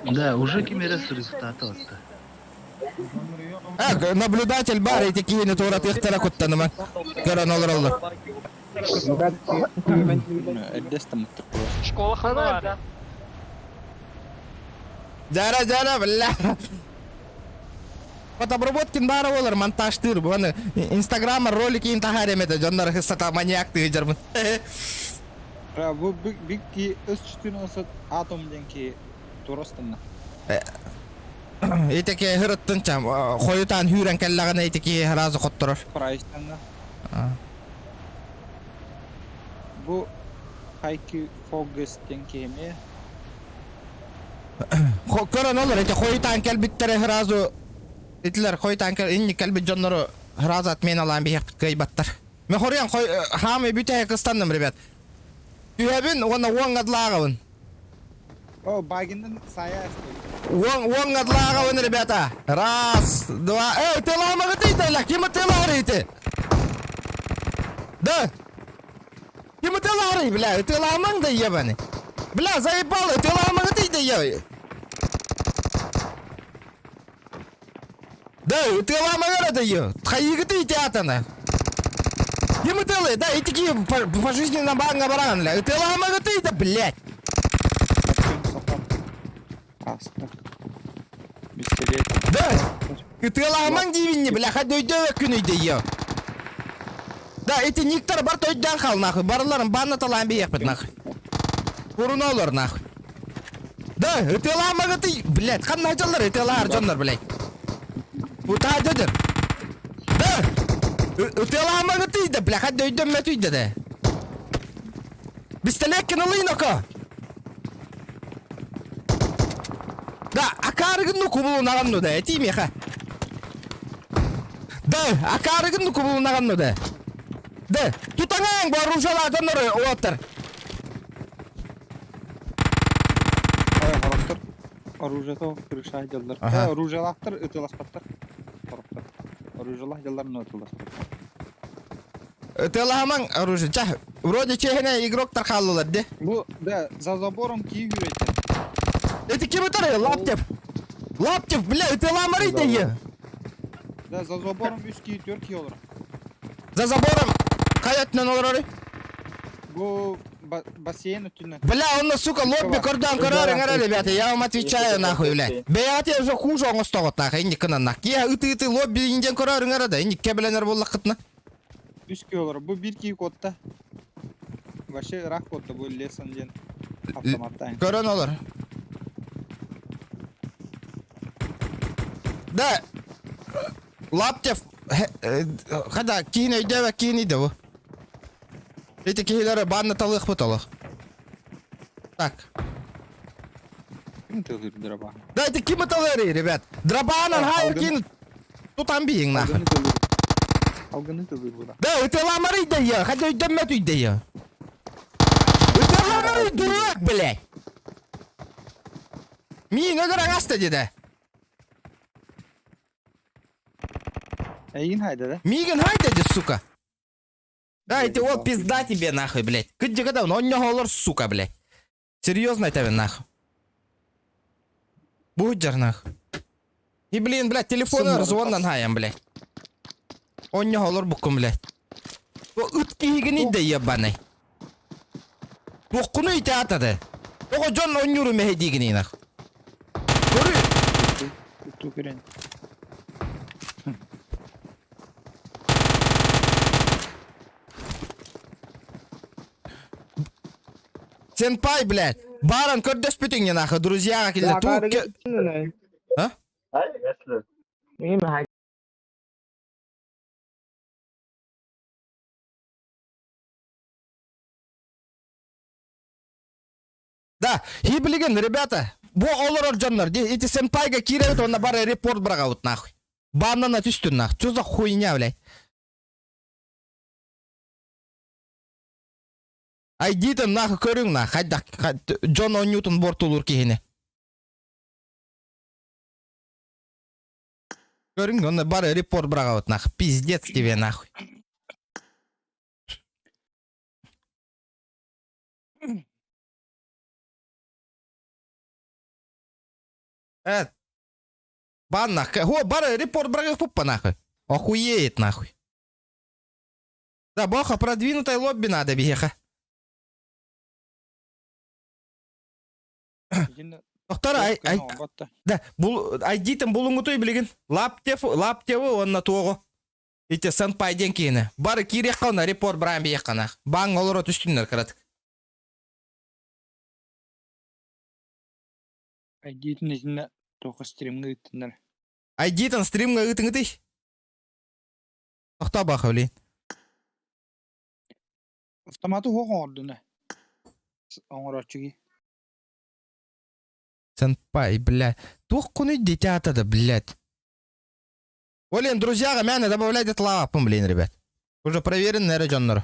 Да, уже кимере сырыстаты отты. Э, наблюдатель бар, эти киһини туора тыахтара куттаныма. Көрөн олороллор. Школа хана. Жара, жара, бля. Вот обработкин бары болар, монтажтыр. Бұны инстаграма ролики интахар емеді. Жондар хыссата маньяк тыгы Бу бик ки С-14 атом денки туростынна. Итеке хырыттын чам. Хойутан хүрен кәлләгән итеке разы хоттырыр. Прайстанна. Бу Хайки Фогес денки эме. Көрөн олар, эти хойутан кәлбиттере разы Итлер хойутан кәл инни кәлбит жоннору разы отмена алан бихек кыйбаттар. Мен хорыян хой хамы бүтә кыстанным, ребят. Түһәбин, оны оң адлагабын. О, багинен сая эсте. Оң оң адлагабын, ребята. Раз, два. Эй, ты ламагы ты, ким ты ларыйты? Да. Ким ты ларый, бля, ты ламаң да ебаный. Бля, заебал, ты ламагы ты да ебаный. Да, ты ламагы да еб. Хайыгы ты театана. Ким ты да, и такие по, по жизни на банга баран, бля. Ты ламагы ты да, блядь. Аста. Пистолет. Да. Ты ламаң дивинни, бля, хоть өйдө күн өйдө еб. Да, эти никтар бар тойдан хал нахуй. Барларын банна талан бияқпыт нахуй. Урун олар нахуй. Да, это ламага ты, блядь, қандай жолдар, это лар жондар, блядь. Ута жодыр. Да. Это ламага ты, да, бля, хоть өйдөн мәтүйді да. Пистолет кыналыйнока. Да, акарыгын ну кубулу да, эти меха. Да, акарыгын ну кубулу да. Да, тутаңаң бар оружиялардан оттар. Ой, хороптор. Оружие то крыша дьаллар. Ага. Оружиялахтар ытыласпаттар. Хороптор. Оружиялах дьаллар но ытыласпаттар. Тыламаң оружие. Ча, вроде чехне игроктар халлылар, де. Бу, да, за забором кии хүрөйтө. Это ким өтөр? Лаптев. Лаптев, бля, это ламары да. Да, за забором үс кии, төрт кии олор. За забором хаятынан олор. Бу бассейн өтүнө. Бля, он, сука, лобби кордан корорын, ребята, я вам отвечаю, нахуй, блядь. Бля, я уже хуже он стогот, нахуй, инди кынан, нахуй. Я ыты ыты лобби инден корорын, да, инди кебеленер боллақытна. Үс кии олор. Бу бир кии котта. Вообще рах котта бу лесан ден автоматтан. Көрөн олор. Да. Лаптев, хада, кийин өйдөбө, кийин үйдө бу. Эти киһилери банна талых бут олох. Так. Ким тылыр драба? Да, это ким талыры, ребят? Драбанан хайыр кин. Тутан бийин нахуй. Алгыны тылыр бу да. Да, это ламары да я, хотя өйдөмөт үйдө я. Это ламары дурак, блядь. Мин өгөр агаста деди. Эйин хайда да. Мигин хайда де, сука. Да, это вот пизда тебе нахуй, блядь. Кыджы когда он не олор, сука, блядь. Серьезно это нахуй. Будь нахуй. И блин, блядь, телефоны звоннан хаям, блядь. Он не олор букум, блядь. О, ыт киһигини да ебаный. Тохкуну ите атады. Ого жон оннюру мехе дигини нахуй. Көрү. Ту көрен. Сенпай, блядь. Баран көрдөспүтүҥ нахуй, друзьяға киллэ. Ту А? Да, и билигин, ребята, бу олорор дьоннор, ити сенпайга киирэбит уонна бары репорт быраҕабыт нахуй. Баннана түстүн нах. Что за хуйня, блядь? Айдитын нахуй көрүҥ нах, хайдах дьон оонньуутун буортулуур киһини. Көрүҥ, онно бары репорт быраҕабыт нах. Пиздец тебе нахуй. Э, бан нахуй. О, бары репорт быраҕыахпыт нахуй. Охуеет нахуй. Да, боха, продвинутай лобби надо биһиэхэ. Доктор, ай, ай, да, бул, айдитин булуҥутуй билигин. Лаптев, Лаптевы уонна туоҕу. Ити сенпай диэн киһини. Бары киириэххэ онно репорт браан биһиэххэ нах. Баҥ олоро түстүннэр кыратык. Айдитин итиннэ туохха стримҥа ыыттыннар. Айдитин стримҥа ыытыҥытый. Тохтоо баха блин. Автоматы уох оҥордуна. Оҥорооччу кии. Сенпай, бля. Туох куну дитята да, блядь. Блин, друзья, мяне добавляйте лапым, блин, ребят. Уже проверенные эрэ дьоннор.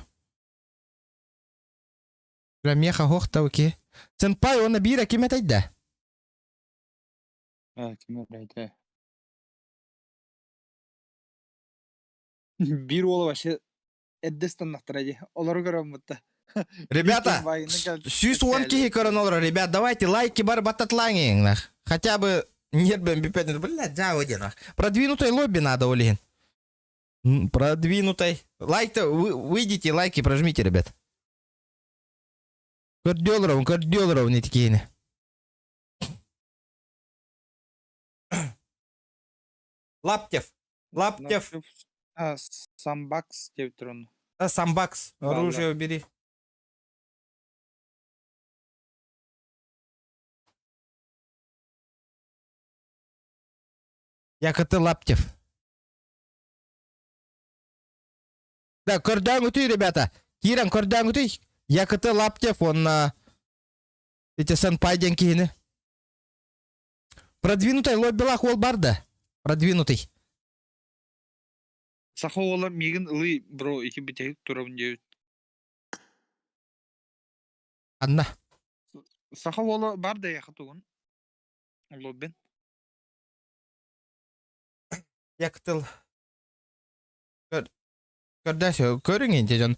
Бля, меха хох тауки. Сенпай, он бира ким этайда? Э, ким этэй? Биир уола вообще эрдэ ыстаннахтара дии. Олору көрөммүт да. Ребята, 110 киһи көрөн олорор, ребят, давайте лайки бар баттатлаң нах. Хотя бы нербен бипетин, блядь, жао диэн нах. Продвинутай лобби надо, Олин. Продвинутай. Лайк-то, вы, выйдите, лайки прожмите, ребят. Көрдөлөров, көрдөлөров не такие. Лаптев. Лаптев. А, Самбакс деп тұр оны. А, Самбакс. Оружие убери. Якоты Лаптев. Да, көрдөөн үтүй, ребята. Киирэн көрдөөн үтүй. Якоты Лаптев, он ити Сенпай диэн киһини. Продвинутый лоббилах ол бар да. Продвинутый. Саха уола миигин ылый бро ити бүтэһик турабын диэбит. Анна. Саха уола бар да яха тугун. Лоббин. Яктыл. Көр. Көрдөсө көрүҥ инте дьон.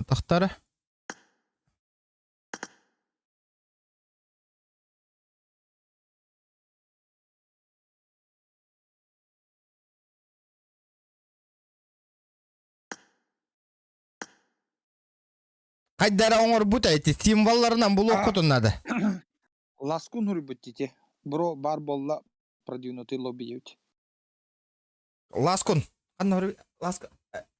Тахтара. Хайдара оҥорбут эти символларынан булуоххутун надо. Ласкун хуруйбут дите. Бро бар болла продвинутый лобби диэбит. Ласкун. Анна, Ласка.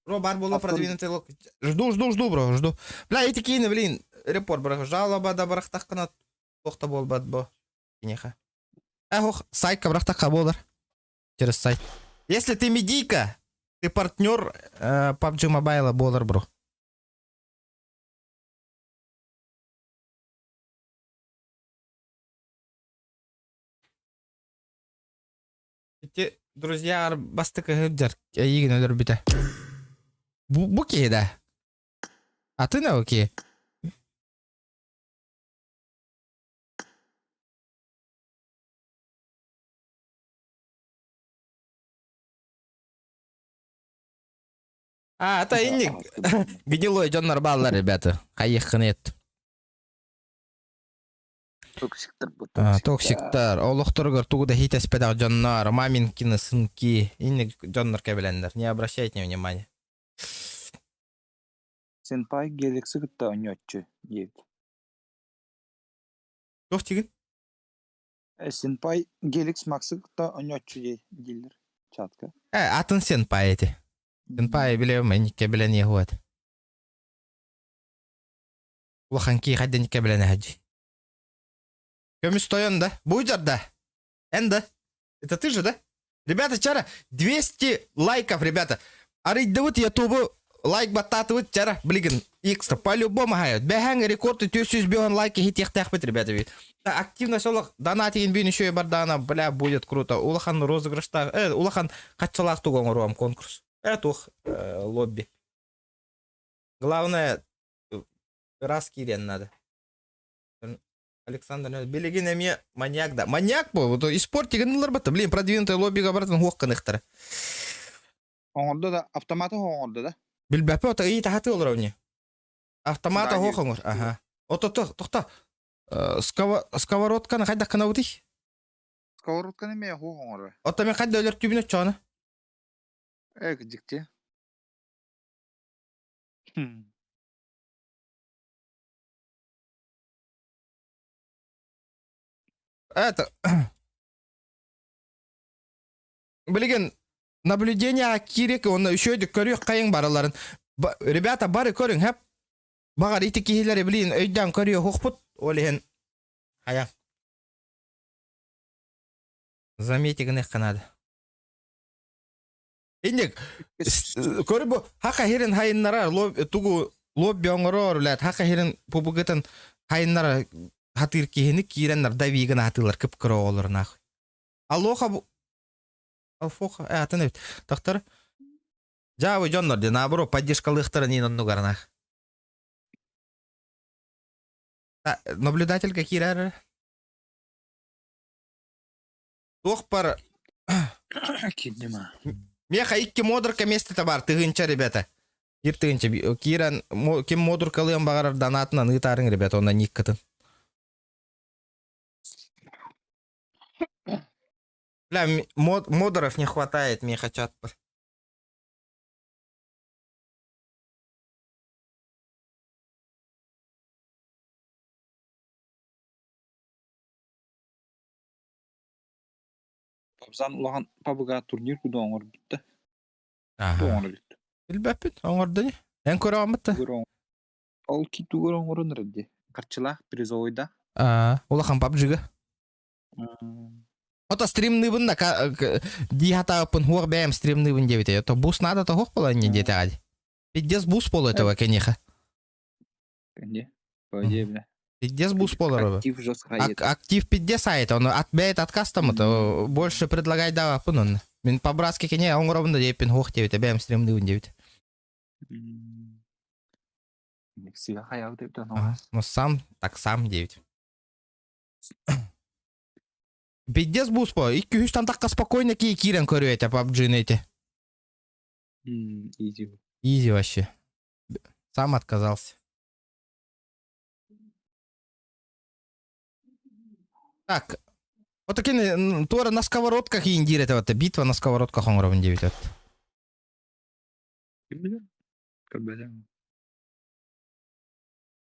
Бро, бар болла продвинутый лобби. Жду, жду, жду, бро, жду. Бля, эти киини, блин, репорт, бро. Жалоба да бырахтаххына туох да буолбат бо. Киниэхэ. Эх, сайтка бырахтахха буолар. Через сайт. Если ты медийка, ты партнер PUBG Mobile буолар, бро. Ити, друзья, бастакы сылдьар эйигин өлөрбүтэ. Бу, бу киһи да. Атын ол киһи. А, это инник. Гнилой дьоннор бааллар, ребята. Хайыххын ет. Токсиктар бу А, Токсиктар, олохторугар тугу да хитэспэтэх дьоннор, маминкины сынки, инник дьоннор кэбилэннэр. Не обращайте внимания. Сенпай Геликси кытта оонньооччу диэбит. Туох тигин? Сенпай Геликс Максы кытта оонньооччу дииллэр чатка. Э, атын сенпай эти. Сенпай билем, инникке билэн иэхуат. Улахан кии хайдан билэн эһэдьи. Көмүс тойон да? Буйдер да? Эн да? Это ты же, да? Ребята, вчера 200 лайков, ребята. Арыйдыбыт ютубу лайк баттаатыбыт чара билигин экстра по-любому хайат. Бэһэҥ рекорд 400 лайк иһитиэхтээхпит, ребята. Активность олох донатигин бүүн еще бардаана, бля, будет круто. Улахан розыгрыштаах, э, улахан хаччалаах тугу оҥоруом конкурс. Э, туох э, лобби. Главное, раз киириэн надо. Александр билигин эмиэ маньяк да. Маньяк бу, вот испортигын ылар блин, продвинутый лоббига барытын хуох гыныхтара. Оҥордо да, автоматы оҥордо да. Билбэппэ, ото ый таһаты олорор не. Автомата хуох оҥор. Аха. Ото тохта. Сковородканы хайдах гынабытый? Сковородканы эмиэ хуох оҥорор. Ото мен хайда өлөр түбүн оччоҕуна? Э, дьикти. Это... Билигин наблюдение киирек онно үчүгэйдик көрүөх хайыҥ барыларын. Ребята, бары көрүҥ, хэп. Баҕар ити киһилэри билин өйдөөн көрүөхпут, ол иһин хайа. Замети гыныахха наада. Инник көрү бу хака хирин хайыннара тугу лобби оҥорор үлэт хака хирин пубугытын хайыннара хатыыр киһини киирэннэр давигын хатыылар кып-кыра оҕолорунаах. Алоха бу Алфоха э атын эбит. Тахтар Жабы дьоннор де наоборот поддержкалыахтара нин оннугарнаах. Наблюдательга киирэр. Туох бар Киирдим Меха икки модурка местета бар тыһыынча ребята. Кир тыһыынча киирэн ким модуркалыан баҕарар донатынан ыытаарыҥ ребята онно никкытын. Бля, мод, модеров не хватает, меха чат бар. Пабзан улахан пабыга турнир куда оҥорбут да. Аха. Оҥоро илик. Билбэппит, оҥордо ини. Эн көрөҕүммүт да? Ол ки тугар оҥорон эрэ Харчылаах призовой да. Аа, улахан PUBG-га. Ото стримныыбын да дии хатааппын хуох бэйэм стримныыбын диэбитэ. То бус надо то хуох буолан не диэтэҕэ. Пиздец бус боло этого кэньиэхэ. Не, по идее, бля. Пиздец бус болор. Актив жестко Актив пиздец сайт, он от бэйт откастамыт, больше предлагай даваппын он. Мин по-братски кене оҥоробун да диэппин хуох диэбитэ бэйэм стримныыбын диэбит. Ну сам, так сам диэбит. Пиздец бус по, икки үс тантакка спокойно ки киирэн көрүө этэ PUBG-ны эти. Изи. Изи вообще. Сам отказался. Так. Вот такие туора на сковородках индир это вот битва на сковородках оҥоробун диэбит вот.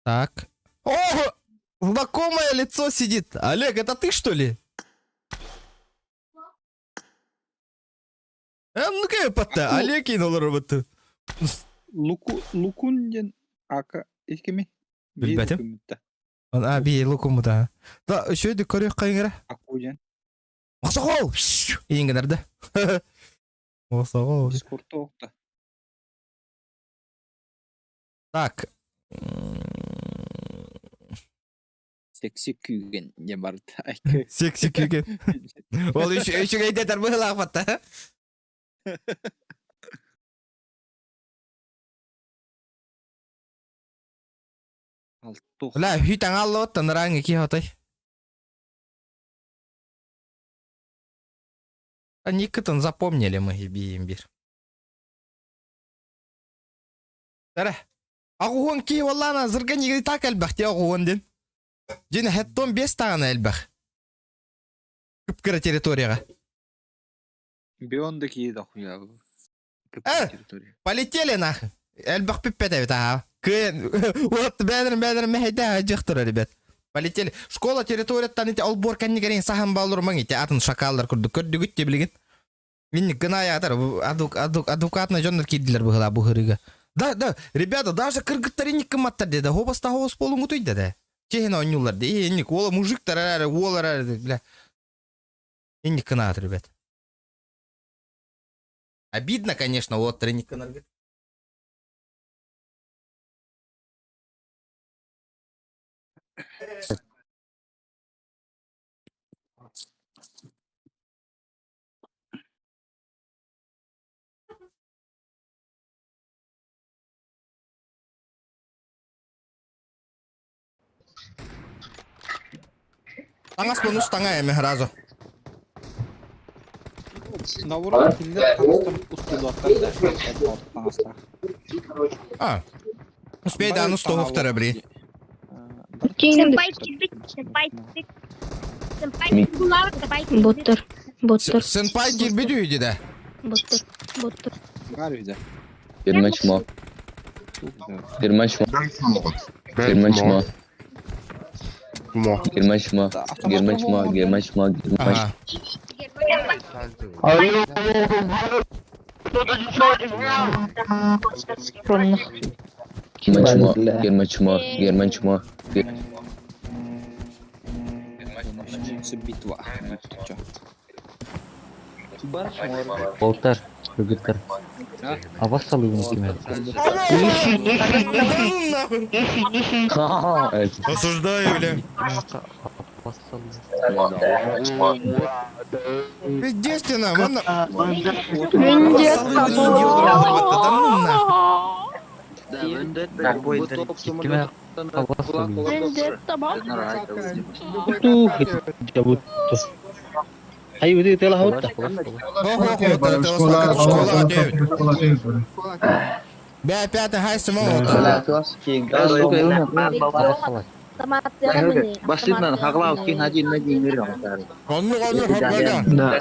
Так. О! Знакомое лицо сидит. Олег, это ты что ли? Э, ну-ка, патта. Олег кинул роботу. Луку, Лукун диэн ака икими? Билбэтим. А, би лукум да. Да, еще көрүөх кайыңыра. Аку диэн. Мохсоҕол! Иингенерде. Мохсоҕол. Дискордта охта. Так. Секси күүгэн диэн барыта. Секси күүгэн. Ол үчүгэйдэтэр быһылаахпатта. Бля, хүйт аңаллыбыт таныраң ики хотой. А Никитон запомнили мы биим бир. Тәрэ. Аҕуһуон киһи буоллаана зырга нигри так элбэх дии аҕуһуон диэн. Дьин хэттон бес таҕана элбэх. Кып-кыра территорияҕа. Бион да киһи дохуя. Э, полетели нахуй. Элбэх бүппэт эбит аха. Кыайан вот бэдэр бэдэр мэһэйдэ дьахтара ребят. Полетели. Школа территорияттан ити олбуор кэннигэрин саһан баалурмаҥ ити атын шакаллар курдук көрдүгүт те билигин. Минник гына аятар адвокатна дьоннор киирдилэр быһыла бу хырыга. Да, да, ребята, даже кыргыттар инник кымматтар деді. Хобаста хобас болуңутуй деді. Чехин ойнулар де. Инник, ола мужиктар әрі, уолар әрі, бля. Инник кынаат, ребят. Обидно, конечно, вот инник кынар. Таҥас бонус таҥа эми сразу. Наоборот, кинилэр таҥастар устулуохтар да таҥастаах. А. Успей да, ну что второй, блин. Сэмпай кирбит, сэмпай кирбит. Сэмпай булар, сэмпай кирбит. Боттар. Боттар. Сенпай кирбит үйді да. Боттар. Боттар. Бар үйде. Герман чмо. Герман чмо. Герман чмо. Герман чмо. Герман чмо. Герман чмо. Герман Ага. Герман чмо. Герман чмо. Герман чмо. Начнется битва. Чё? Болтар, кыргыттар. Абас салыгын киме. Да ну нахуй. Осуждаю, бля. Абас салыгын. Естественно, вон... Вендетта Да ну нахуй. Киме абас салыгын. Вендетта ба. Ого, ого, это школа 9. Бя, пятый, хай, самого. Басынан хаглау кин один на один миллион. Он, он, он, Да.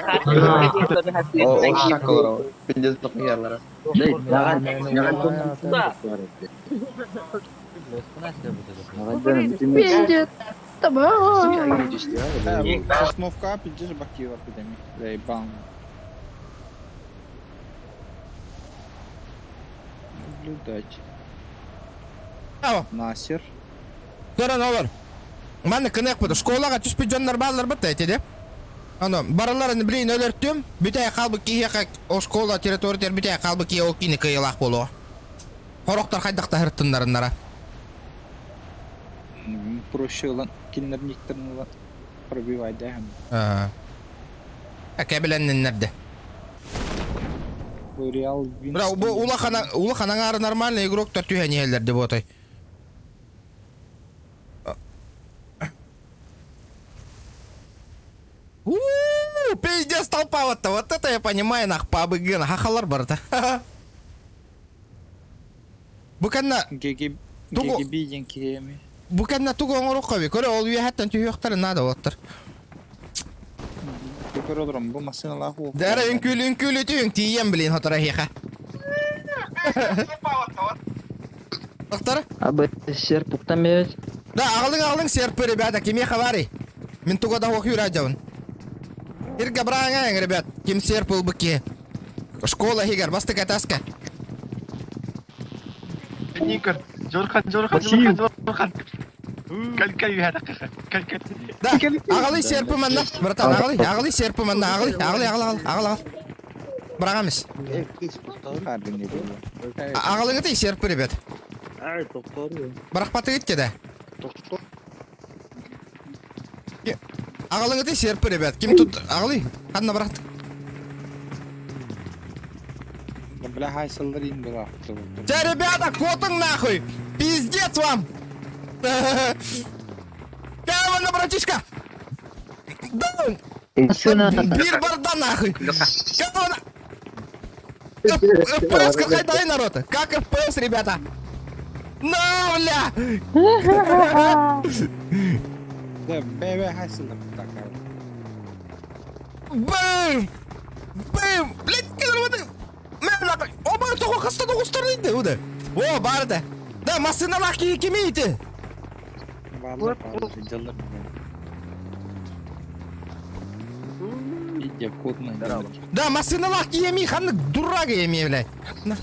Вендетта ба. Да, бу Сосновка пиздец бакива пидами. Заебал. Наблюдать. Браво. Насер. Көрөн олор. Манна кынак буду. Школага түспүт дьоннор баалар бытта этиде. Аны бараларын билин өлөртүм. Бүтэ калбы киһиэхэ о школа территория бүтэ калбы киһи ол кини кыйылаах болуо. Хорохтор хайдахта хыртыннарыннара. Проще ылан кинилэр ылан пробивай да. Кэбилэнниннэрде. Бу Реал Бра, бу улахан улахан аңары нормальный игроктар түһэн иһэллэрде буотай. У-у-у, пиздец толпа вот вот это я понимаю, нах пабыгын, хахалар барда. Бу кэннэ ГГ Тугу- ГГБ диэн киһи бу кэннэ тугу оҥоруохха көрө ол үөһэттэн түһүөхтэрин наада оттар. Көрө олором бу массыыналаах уол. Дара үҥкүүл үҥкүүлү түһүҥ тиийэн блин хотора хиэхэ. Доктор? Абы серпуктан берет. Да, аҕалыҥ аҕалыҥ серпы, ребята, кимиэхэ баарый? Мин туга да хуох юрадьабын. Ирга браҥаҥ, ребят, ким серп ылбыт киһи. Школа иһигэр, бастык этаска. Да, аҕалый серпы манна, братан, аҕалый, аҕалый серпы манна, аҕалый, аҕалый, аҕал, аҕал, аҕал, аҕал. Браҕамыс. Аҕалыҥытай серпы, ребят. Барахпатыгыт да. Аҕалыҥытай серпы, ребят. Ким тут аҕалый? Ханна барахт? Бля хайсаллар ин была. Да, ребята, котың нахуй! Пиздец вам! Кавана, братишка! Да! Бир барда нахуй! Кавана! ФПС какая дай народ? Как ФПС, ребята? На, бля! Да, б хайсаллар такая. Бэм! Бэм! Блядь, килер Мен нахуй! Оба, тоҕо хаста тоҕустар дейді, уды. О, барды. Да, массыналах киһи кимий ити? Баалар баалар дьаллар. Иди код на Да, массыналах киһи ханнык дурак еми, блядь. На.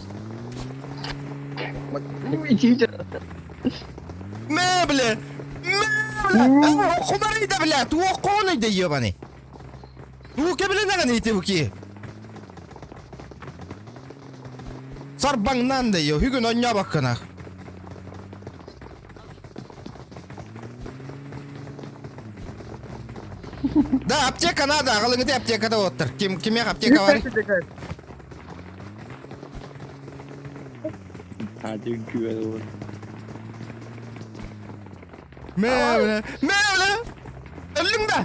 Мэ, бля! Мэ, бля! Кумарыйда, бля! Туох конуйда, ебаный! Туох кэбилэнэҕин ити буки? Сарбаҥнан да ё, бүгүн онньообоккунах. Да, аптека надо, аҕалыҥыты аптекада оттар. Ким, кимиэх аптека бар? Мэ, бля, мэ, бля! Өллүҥ да!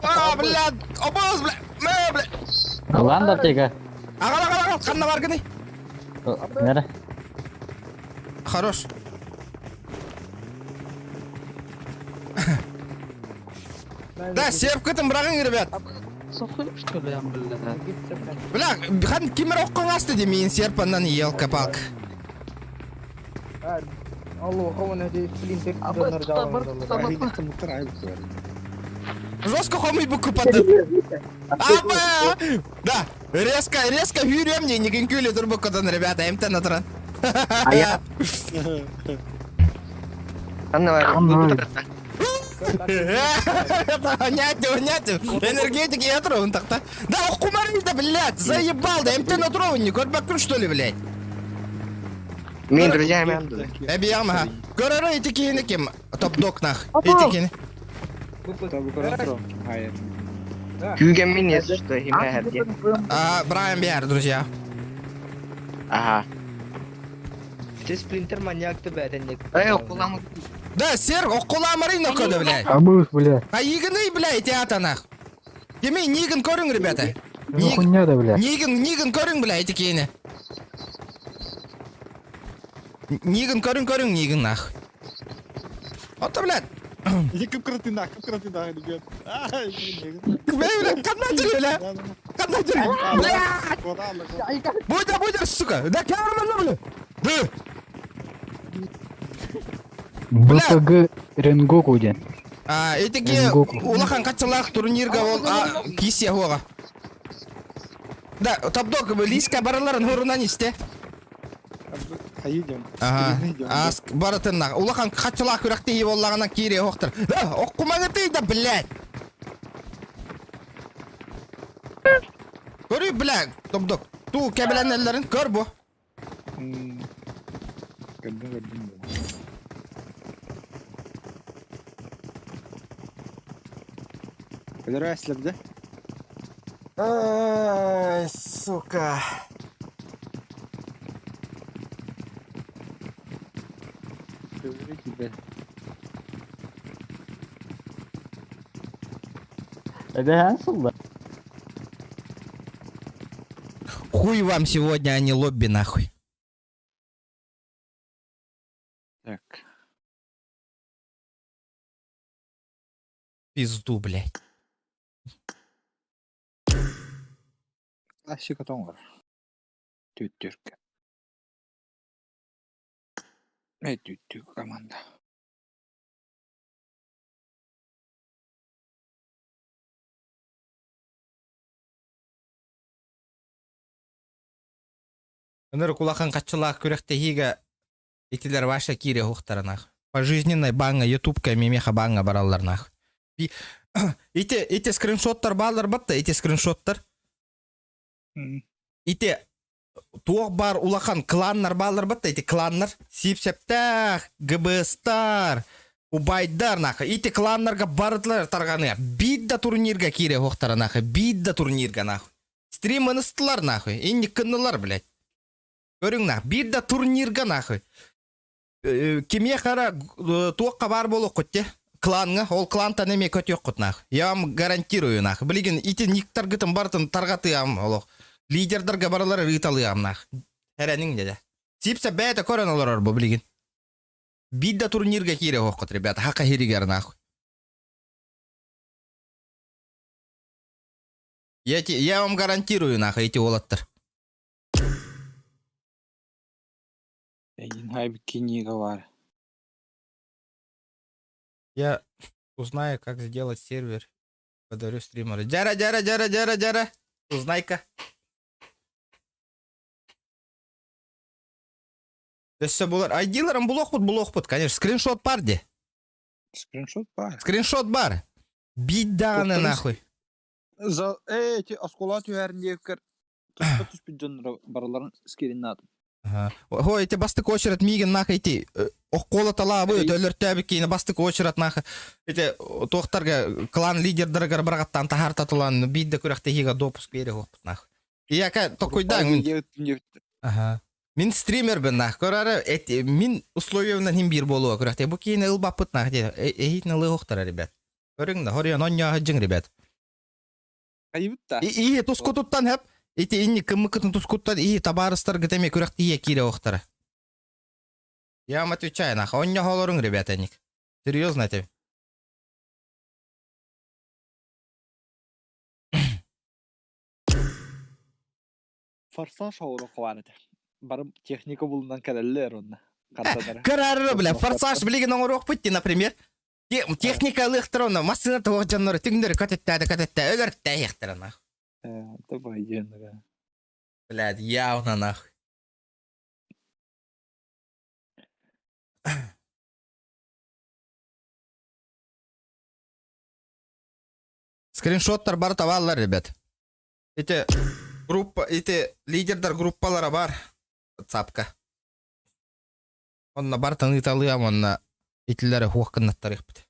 А, блядь, обоз, бля, мэ, бля! Ылан да аптека. Аҕал, аҕал, аҕал, ханна баргыный? Нere? Хорош. Да, серпкытын быраҕыҥ, ребят. Бля, хан ким эрэ оккоҥ аста дии миин серпаннан елка-палка. Жестко хомуй букупады. Апа! Да, резко, резко хүрем не нигин турбуккадан, ребята, эмтен отыран. А я... Понятно, понятно. Энергетик я он так-то. Да, кумарый-то, блядь, заебал, да, МТ на троу, не көрбөккүн, что ли, блядь? Мин друзьями анду. Эбиям, ага. Көрөрө ити киһини ким? Топ-дог нах. Ити киһини. Күүгэн мин если что, химэ А, Брайан Биар, друзья. Ага. Ты спринтер маньяк ты бәден. Эй, окуламы. Да, сер, оккуламары нокода, блядь. Абыш, бля. А игны, блядь, театр нах. Кими, Ниган көрүң, ребята. Ну хуйня да, бля. Ниган, Ниган көрүң, блядь, ити киһини. Ниган көрүң, көрүң, Ниган нах. Ото, блядь. Кып ребят. Бля, ханна жүрү, бля. Ханна жүрү. Бля. Будя, будя, сука. Да, камера, бля. Да. БПГ Ренгоку диэн. А, итики Ренгоку. улахан качалаах турнирга ол а, кисия хуага. Да, топ-дог лиска бараларын хорунан исте. Хайдем. Ага. Ас барытынна. Улахан качалаах күрәкте боллагана кире хоктор. Да, оккумагы да, блядь. Көрү, бля, топ-дог. Ту кебеленелерин көр бу. Көрдүм, көрдүм. Өлөрө эслерде. Ай, сука. Эде хансылда. Хуй вам сегодня, а не лобби, нахуй. Так. Пизду, блядь. Ашыка тоңор. Түттүрк. Э, түттүк команда. Ыныр кулахан качылаах күрэхтэһиигэ итилэр ваша кире хухтаранах. Пожизненной баңа, ютубка мемеха баңа баралларнах. Ити, ити скриншоттар баалар батта, ити скриншоттар. Ити туох бар улахан кланнар баалар батта, ити кланнар. Сипсептах, ГБСтар, Убайдар нахуй. Ити кланнарга барытлар тарганы. Бидда турнирга кире хухтара нахуй. Бидда турнирга нахуй. Стрим ыныстылар нахуй. Инник кыннылар, блядь. Көрүң нах. Бидда турнирга нахуй. Кимие хара туохха бар болук те кланга ол клантан эме көтүөх нах. Я вам гарантирую нах. Билигин ити никтаргытын бартын таргатыам олох. Лидердерге баралар ыыталыам нах. Хәрәнин деде. Сипсе бәйті көрөн олорор бу билигин. Бидда турнирга кире хоккот, ребята. Хака хиригер нахуй. Я вам гарантирую нахуй эти олаттар. Эйин хайбы кинига бар. Я узнаю, как сделать сервер. Подарю стримеру. Дьара, дьара, дьара, дьара, дьара. Узнай-ка. Өссө булар. Айдиларым булуохпут, булуохпут. Конечно, скриншот бар де. Скриншот бар. Скриншот бар. Бить даҕаны нахуй. За эти оскола түһэрин диэккэр туспа түспүт дьоннор барыларын скриннаатым. Ой, эти бастык очередь миигин нахуй ити охкола талаабы өлөртөөбүт киини бастык очередь нахуй ити туохтарга клан лидердарыгар барагаттан таһаартатылан биир да күрэхтэһиигэ допуск биэри хуохпут нахуй. Ияка токуйдаан мин Ага. Мин стримербин нах көрөрө эти мин условиябынан хим биир буолуо күрэхтэй бу киини ылбаппыт нах диэ эһиитин ылыы охтара ребят. Көрүҥ да хоруйан онньооһо дьиҥ ребят. Хайыбыт да. И тускутуттан хэп ити инни кыммыкытын тускуттан и табаарыстаргыт эмиэ күрэхтиһиэ киирэ охтара. Я вам отвечаю нах онньоһолоруҥ ребята ник. Серьезно этим. Форсаж оҕуруо баар этэ. Бары техника булунан кэлэллэр онно. Хардадара. Көрөрө бля, форсаж билигин оҥоруохпут дии, например. Техника ылыахтара онно, массыына туох дьоннору түҥнэри көтүттээдэ көтүттээ өлөртээһиэхтэрэ нах. Давай диэн Блядь, явно нах. Скриншоттар бар табаллар, ребят. Ити группа, ити лидердар группалара бар. Цапка. Онно бартан ыыталыам, онно итилэри хуох гыннаттарыахпыт.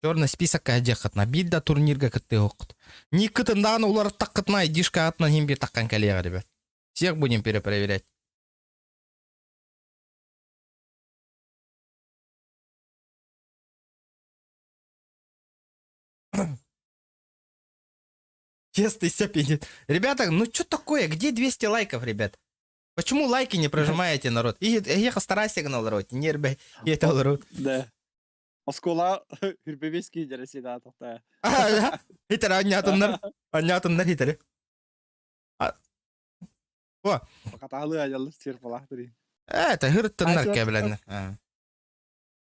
Черный списокка дьиэххитинэ биир да турнирга кыттыһыаххыт. Никкытын даҕаны уларыттаххытына айдишкаҕытынан иһин биир таххан кэлиэҕэ ребят. Всех будем перепроверять. Честный сепидит. Ребята, ну что такое? Где 200 лайков, ребят? Почему лайки не прожимаете, народ? И ехал старайся, народ. Не ребят, это народ. Да. Оскола үрбебес киидere сида тоқта. Хитер аннятыннар. Аннятыннар хитери. О. Каталы аялы сир палахтыры. Это хырыттыннар кэбилэннер.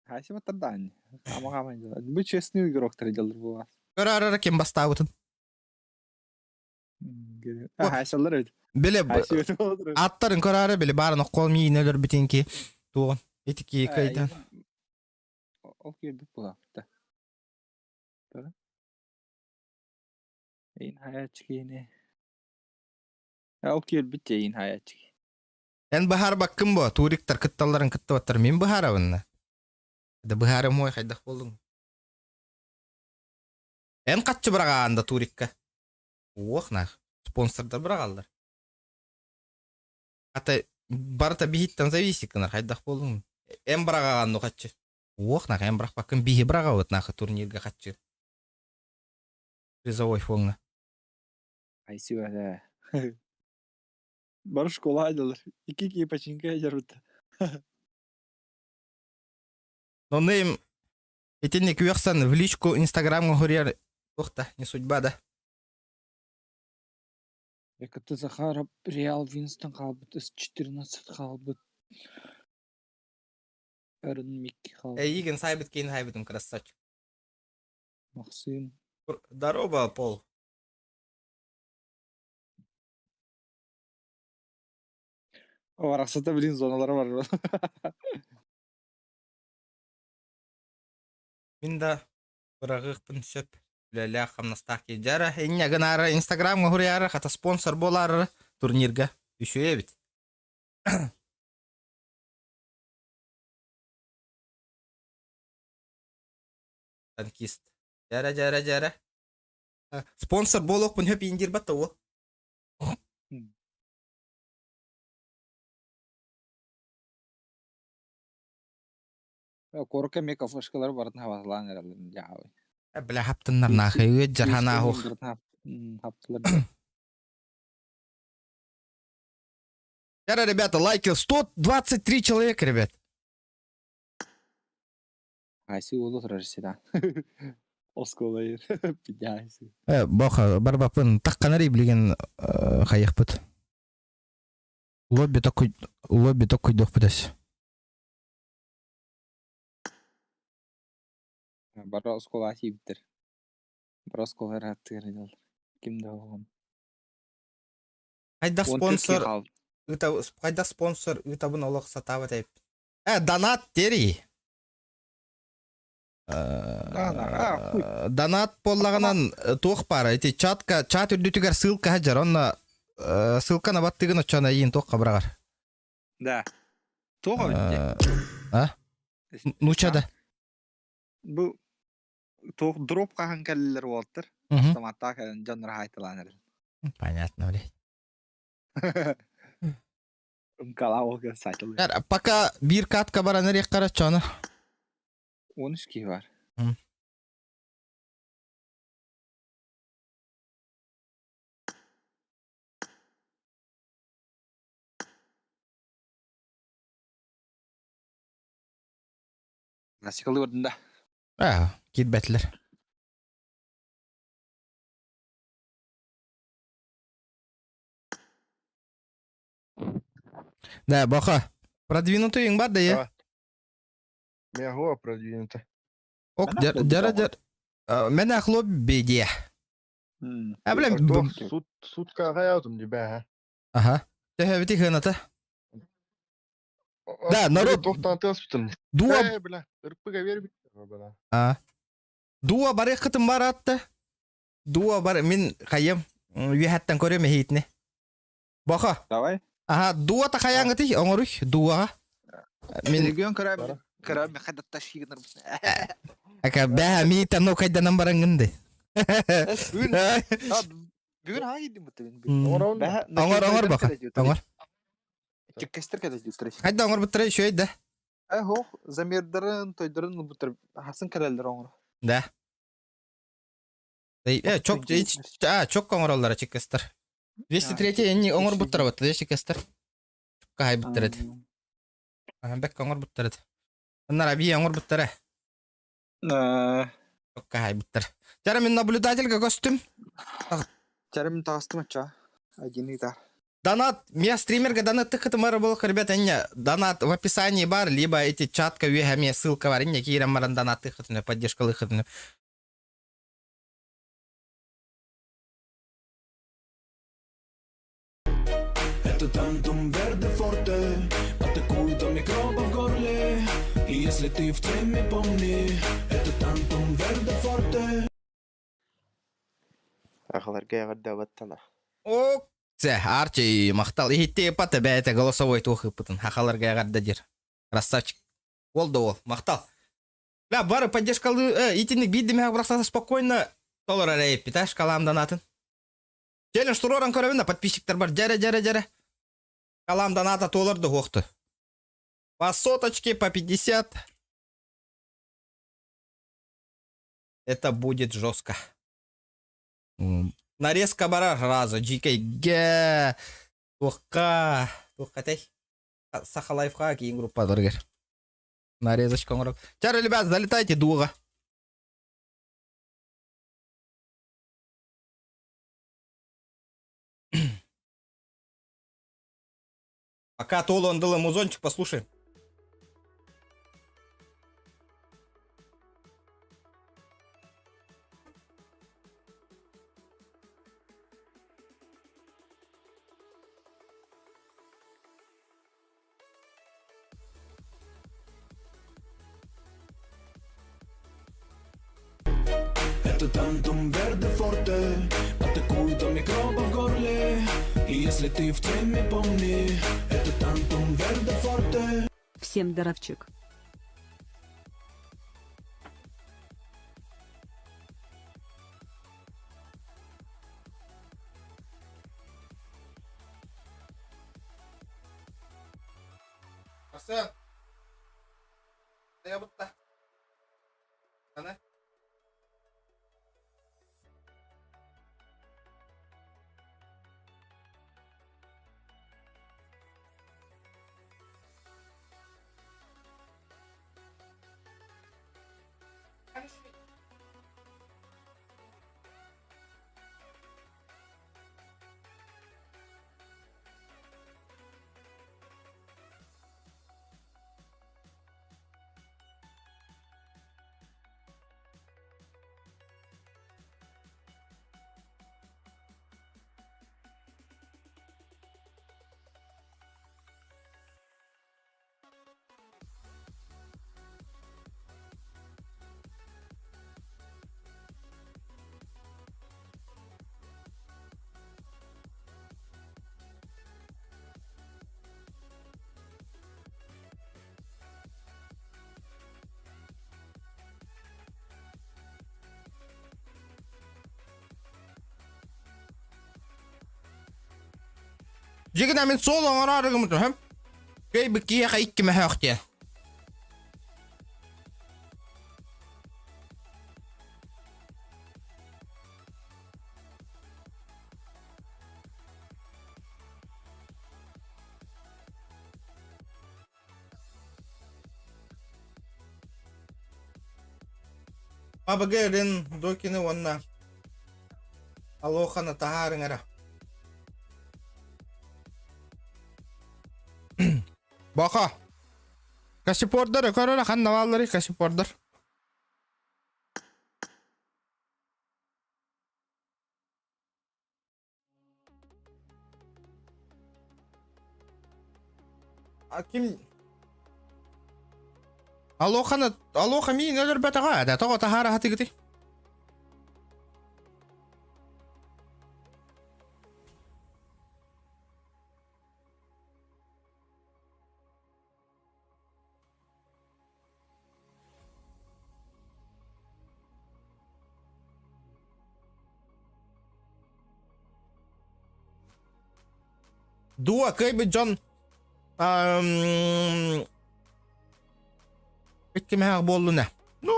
Хайсы баттардан. Ама каман дела. Бу честный игроктар делар бу. Көрөр ким бастаабытын. Хайсалар эбит. Биле аттарын көрөөрө били баарын оккол миин өлөрбүтинки туон итики кайдан. Ол киирбит буолаахта. Эйин хаячы киини. Ол киирбит эйин хаячы. Эн быһаарбаккын бо, туриктар кытталларын кыттыбаттар мин быһаарабынна. Да быһаарым ой хайдах болдуң. Эн хаччы быраҕаанда турикка? Уох нах. Спонсордар быраҕаллар. Ата барыта биһиттэн зависит гынар хайдах болдуң. Эн быраҕаҕанну хаччы. Уох нах эн бырахпаккын биһи быраҕабыт нах турнирга хаччы. Призовой фоҥҥа. Айсыга Бары школа айдалар. Икки кии пачинка жарбыт. Но нейм итинник үөхсэн в личку инстаграмҥа хоруйар туох да не судьба да. КТ Захаров Реал Винстон хаалбыт, С-14 хаалбыт. Эрн Микки хаалбыт. Эйигин сайбыт кейин хайбытым красавчик. Максим. Здорово, Пол. Арахсата блин зоналары бар. Мин да быраҕыахпын сөп. Үлэлээх хамнастаах киһи. Дьара, инньэ гынаары Инстаграмҥа суруйаары, хата спонсор буолаары турнирга үчүгэй эбит. Танкист. Дьара, дьара, дьара. Спонсор буолуохпун сөп индирбат да уол. Куоракка эмиэ кафешкалары барытын хабаалаан эрэллэр дьаабай. Бля хаптыннар нахуй үөт жархана хух. Хаптылар. Дьара, ребята, лайки 123 человека, ребят. Айсы уолу турар сида. Осколайыр. Пидяйсы. Э, боха, барбапын таққанар билген хайықпыт. Лобби такой, лобби такой дохпытас. Бары оскола тиибиттэр. Бороскуолар аттыгар дьаллар. Ким да оҕом. Хайдах 14 киһи спонсор хаалбыт. хайдах спонсор ыытабын олох сатаабат эбиппин. Донат дери. А, хуй. Донат буоллаҕынан туох баара ити чатка чат үрдүтүгэр ссылка сылдьар онно ссылканы баттыгын оччоно эйиин туохха быраҕар. Да. Туох эбит А? Нуча да. Бу туох дроп хаһан кэллилэр уолаттар. Автоматтаах кэлэн дьоннор хаайталаан эрэл. Понятно, блядь. Мкалаа Пока биир катка баран эриэххэ чоно. 13 киһи бар. Насикалы көрдүн да. Аа, киирбэтилэр. Да, баха. Продвинутый бар да я? Мягу продвинуто. Ок, дьара дьар. Мен ахло беде. А, блин, Суд, сутка хаятым дебе, Ага. Төһөбүти хыната. Да, народ. Тохтан тыаспытым. Дуа. Бля, ырпыга бербит. А. Дуа барыхытым бар атты. Дуа бар мин хайым үһәттен көрөм эһитне. Баха. Давай. Ага, дуа та хаяңыты оңоруй дуа. Мин регион көрөм, көрөм хадатта шигнер. Ака бә ми тану кайданан барангынды. Бүгүн бүгүн хаа кийдим бутта мен. Оңор оңор баха. Оңор. Чиккестер кәдә дистер. Хайда оңор буттара еще да. Э хох, замирдарын, тойдарын буттар хасын кәрәлдер оңор. Да. Э, чок, а, чок оңороллар чиккестер. 203 энни оңор буттара батта, чиккестер. Кай буттар эт. Бек оңор буттар эт. Аннар аби оңор буттара. Кай буттар. Чара мен наблюдательга костюм. Чара мен тагыстым ача. Один гитар. Донат, я стримерга донат тыхытым бар был, ребята, не, донат в описании бар, либо эти чатка вега ссылка бар, не кирам маран донат тыхытым, поддержка лыхытым. Это тантум верде форте, атакует микробов в горле. И если ты в теме, помни, это тантум верде форте. Ахаларга эҕэрдэ баттана. О, Це, Арчи, махтал. Ихитте пата бәйте голосовой тух ыпытын. Хахаларга эҕэрдэ дир. Красавчик. Ол да ол, махтал. Бля, бары поддержкалы, итинник биддим брақсаса спокойно толор әрәйіп питаш калам донатын. Челлендж туроран көрөбүн да подписчиктер бар. Жәрі, жәрі, жәрі. Калам доната толор да хоқты. По соточке, по 50. Это будет жестко. Нарезка барар разу. GKG. Туққа. Туққа тей. Сахалайфқа кейін группа дұргер. Нарезочка оңырок. Чары, ребят, залетайте дуға. Пока Толо он дал музончик, послушай. Это тантум верде форте, атакует микробов в горле. И если ты в теме, помни, это тантум верде форте. Всем даровчик. Арсен. Я бутта. Ана. Дьигинэ мин суол оҥороору гыммытым. Кыайбыт киһиэхэ икки мөһөөх диэн. АБГ Рен Докины уонна Алоханы таһаарыҥ эрэ. Баха. Касипордар көрөр ханна баалларый касипордар? А ким Алоханы Алоха миин өлөрбөтөҕө да тоҕо таһаара хатыгытый? Дуо кыайбыт дьон иккимэһэх буоллуна. Ну,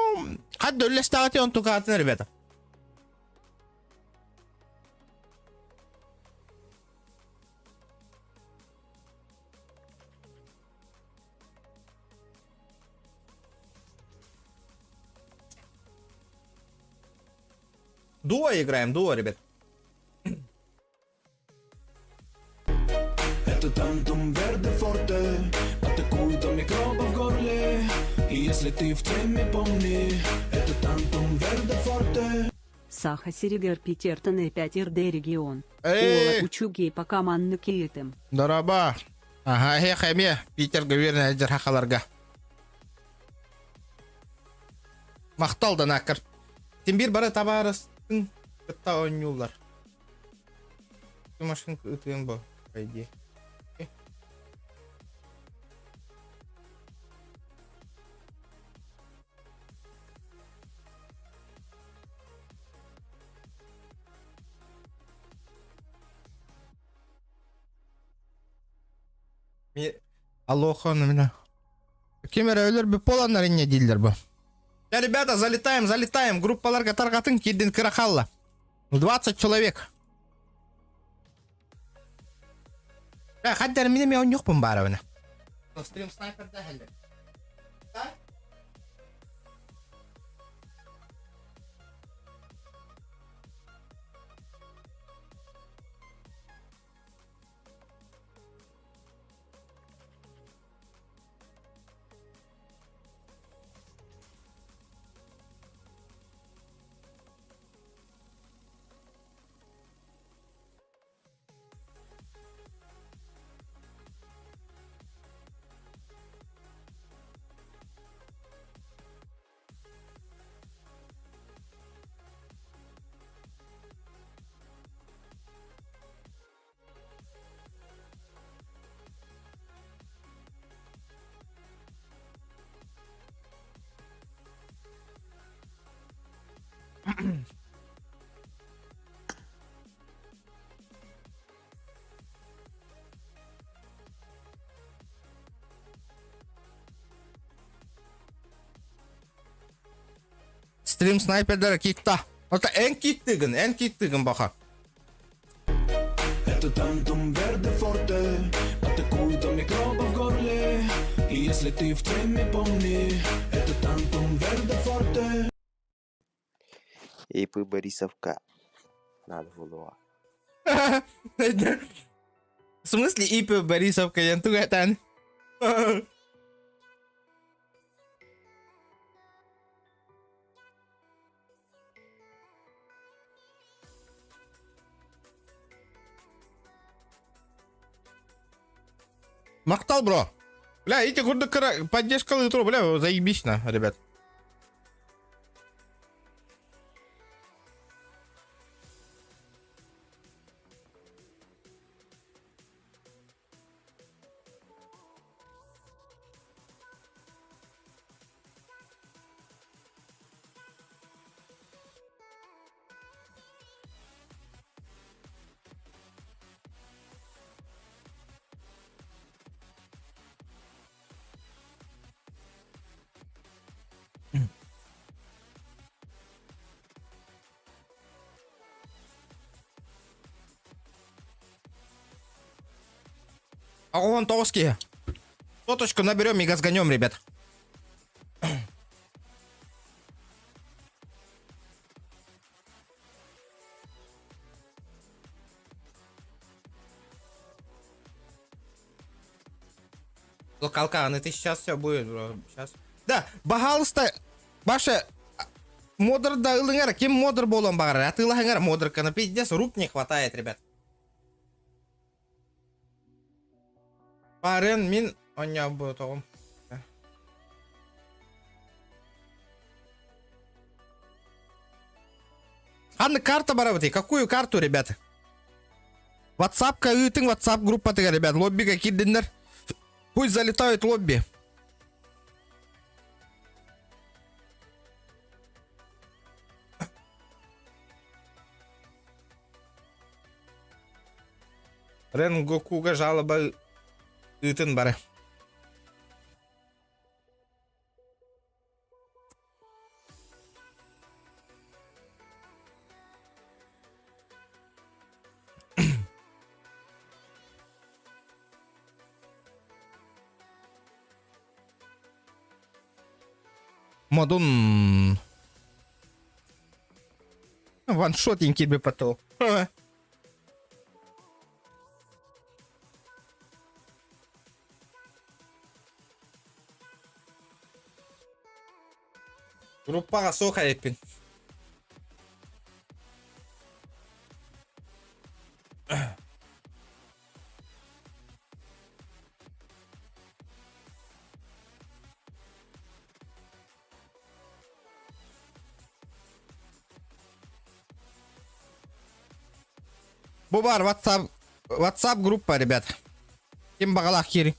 хат да үллэстэҕити онтукаатын, ребята. Дуо играем, дуо, ребят. Это тантум верде форте. Атакует до микробов в горле. И если ты в теме, помни, это тантум верде форте. Саха сиригэр Питертэн 5 РД регион. Эй! Уола үчүгэй пока маннык ыытым. Дорообо. Ага, эһиэхэ эмиэ Питерга үөрэнэ сылдьар хахаларга. Махтал да накыр. Тимбир бары табаарыстын кытта оонньууллар. Машинка ытыан бо, по идее. Алло, меня. Ким эрэ өлөр поланнар инне дииллэр бу. Да, ребята, залетаем, залетаем. Группаларга тарҕатын киирдин кыра хаалла. 20 человек. Э, хаддар мине мен ойнуохпун баарабына. Стрим снайпер да хеллер. Да? Стрим снайпердара кикта. Ота эн киттыгын, эн киттыгын баха. Это тантум верде форте. Атакует до микробов в горле. И если ты в теме, помни, это тантум верде форте. ИП Борисовка. Надо было. В смысле ИП Борисовка, я тугатан. Махтал, бро. Бля, эти курдук поддержка туру, бля, заебись на, ребят. Огон тоҕус киһи. Соточку наберем и газганем, ребят. Локалка, это сейчас все будет, бро. Сейчас. Да, пожалуйста, Баша, модер да ылыңар, ким модер буолуон баҕарар, атыылаһыңар модерканы, пиздец, рук не хватает, ребят. Барын мин оонньообутоҕум. Ханна карта барабытый? Какую карту, ребята? WhatsApp-ка ыытыҥ WhatsApp группатыгар, ребят, лоббига киирдиннэр. Пусть залетают лобби. Рен Гокуга жалоба ыытын бары. Модун ваншотин кирби потол. Группаҕа суох эбиппин. Бу бар WhatsApp WhatsApp группа, ребят. Ким баҕалаах киириҥ.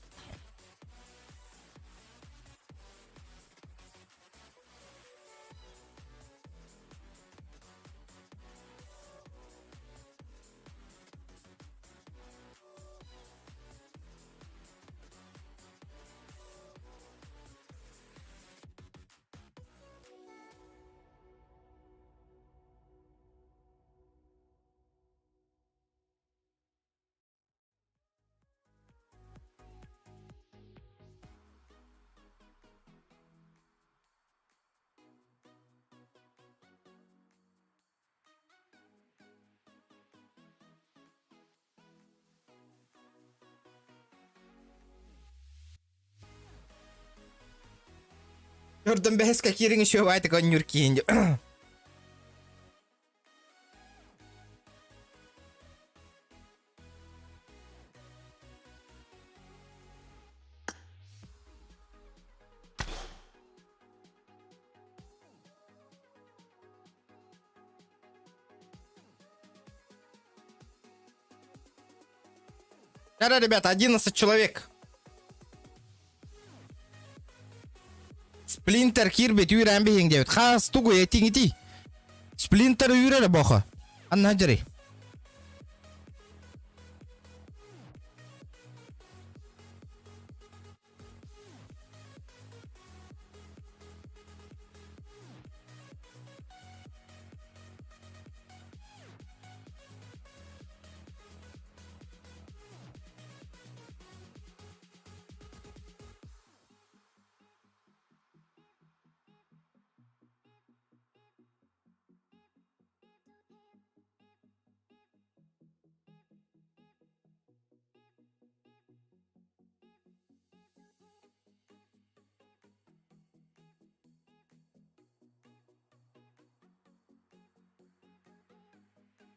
Көрдüm бэһэскэ киириҥ еще баайтык онньур киин. Да, ребята, 11 человек. Сплинтер киирбит үүрэн биһиҥ диэбит. Хаас тугу этиҥ ити? Сплинтер үүрэрэ бохо. Анна дьэрий.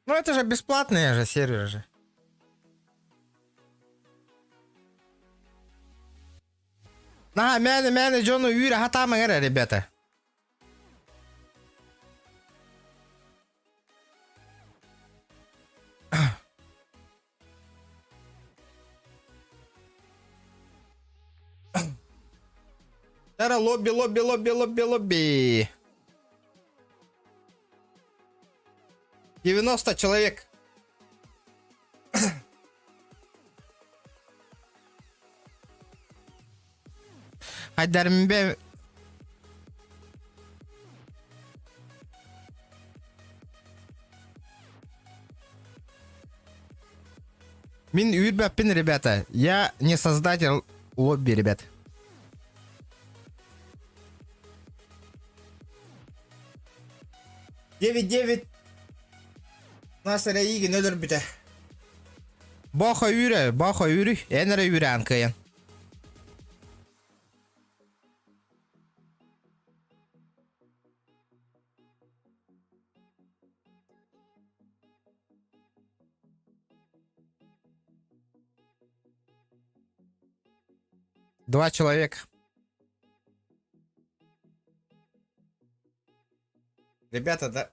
Ну это же бесплатные же серверы же. На, мээнэ, мээнэ дьону үүрэ хатаамаҥ эрэ, ребята. Тара лобби, лобби, лобби, лобби, лобби. 90 человек. Хайдармбе Мин үүрбэппин, ребята. Я не создатель лобби, ребят. 9-9 Нас эрэйигин өлөрбүтэ. Баха үүрэ, баха үүрүй, эн эрэ үүрээн кыайан. Два человека. Ребята, да...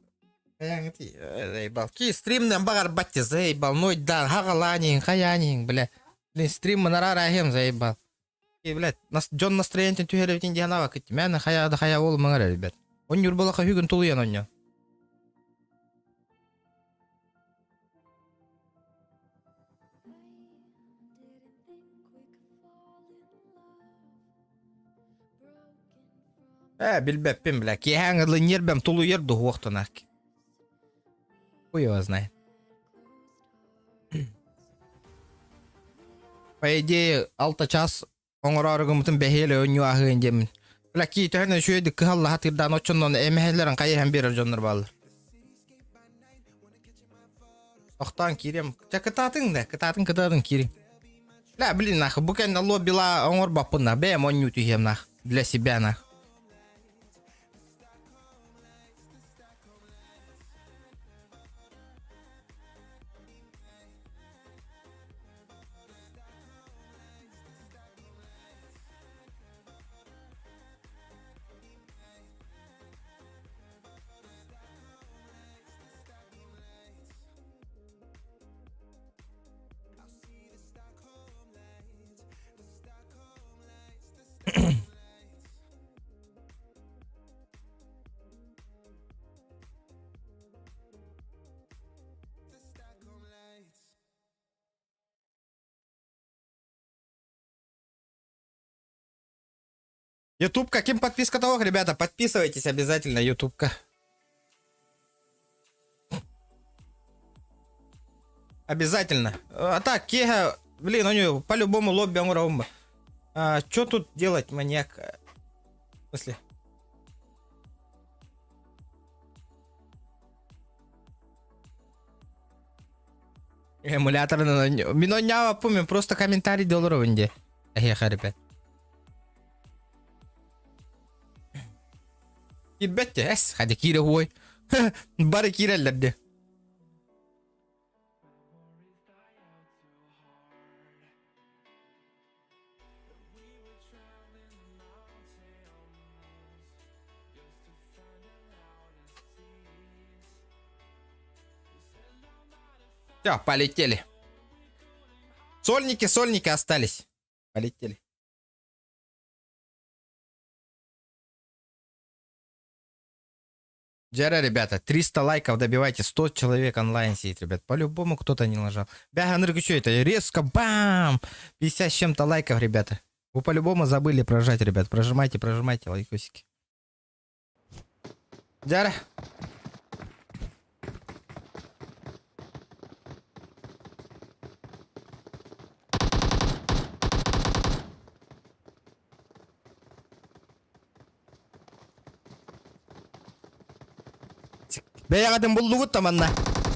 Заебал. Ки стримнен баҕарбат заебал. Нойдан, хаҕалаанин, хайаанин, бля. Блин, стрим манара заебал. И, блядь, нас, дьон настроениетин түһэребитин диэн аҕа кыт. Мээнэ хайа да хайа ол маңар, ребят. Онньур була хаһүгүн тулуйан онньо. Ээ, билбэппин, бля. Киэһээҥ ылы ньиэрбэм тулуйар дуһуохтунах. Хуй его знает. По идее, алта час оҥороору гыммытын бэһиэлэ өнньү аһыын диэммин. Бля, кии төһөнөн үчүгэйдик кыһаллаһа тырдаан оччоннон эмэһэлэрин хайыһан биэрэр дьоннор бааллар. Охтоон киириэм. Чэ кытаатыҥ да, кытаатыҥ кытаатыҥ киириҥ. Бля, блин, нах, бу кэннэ лоббила оҥорбоппун нах, бэйэм онньуу түһүөм нах, для себя нах. Ютуб, каким подписка того, ребята, подписывайтесь обязательно, Ютубка. Обязательно. А так, Кега, блин, у него по-любому лобби оҥоробун. А, что тут делать, маньяк? В смысле? Эмулятор мин онньаабаппын, просто комментарий долларовын де. Эһиэхэ, ребят. Киирбэт де, эс, хадя киирэ хуой. Бары киирэллэр де. Все, полетели. Сольники, сольники остались. Полетели. Джера, ребята, 300 лайков добивайте, 100 человек онлайн сидит, ребят. По-любому кто-то не нажал. Бля, Андрюк, что это? Резко, бам! 50 с чем-то лайков, ребята. Вы по-любому забыли прожать, ребят. Прожимайте, прожимайте лайкосики. Джара. Бэйэҕитин буллугут да манна.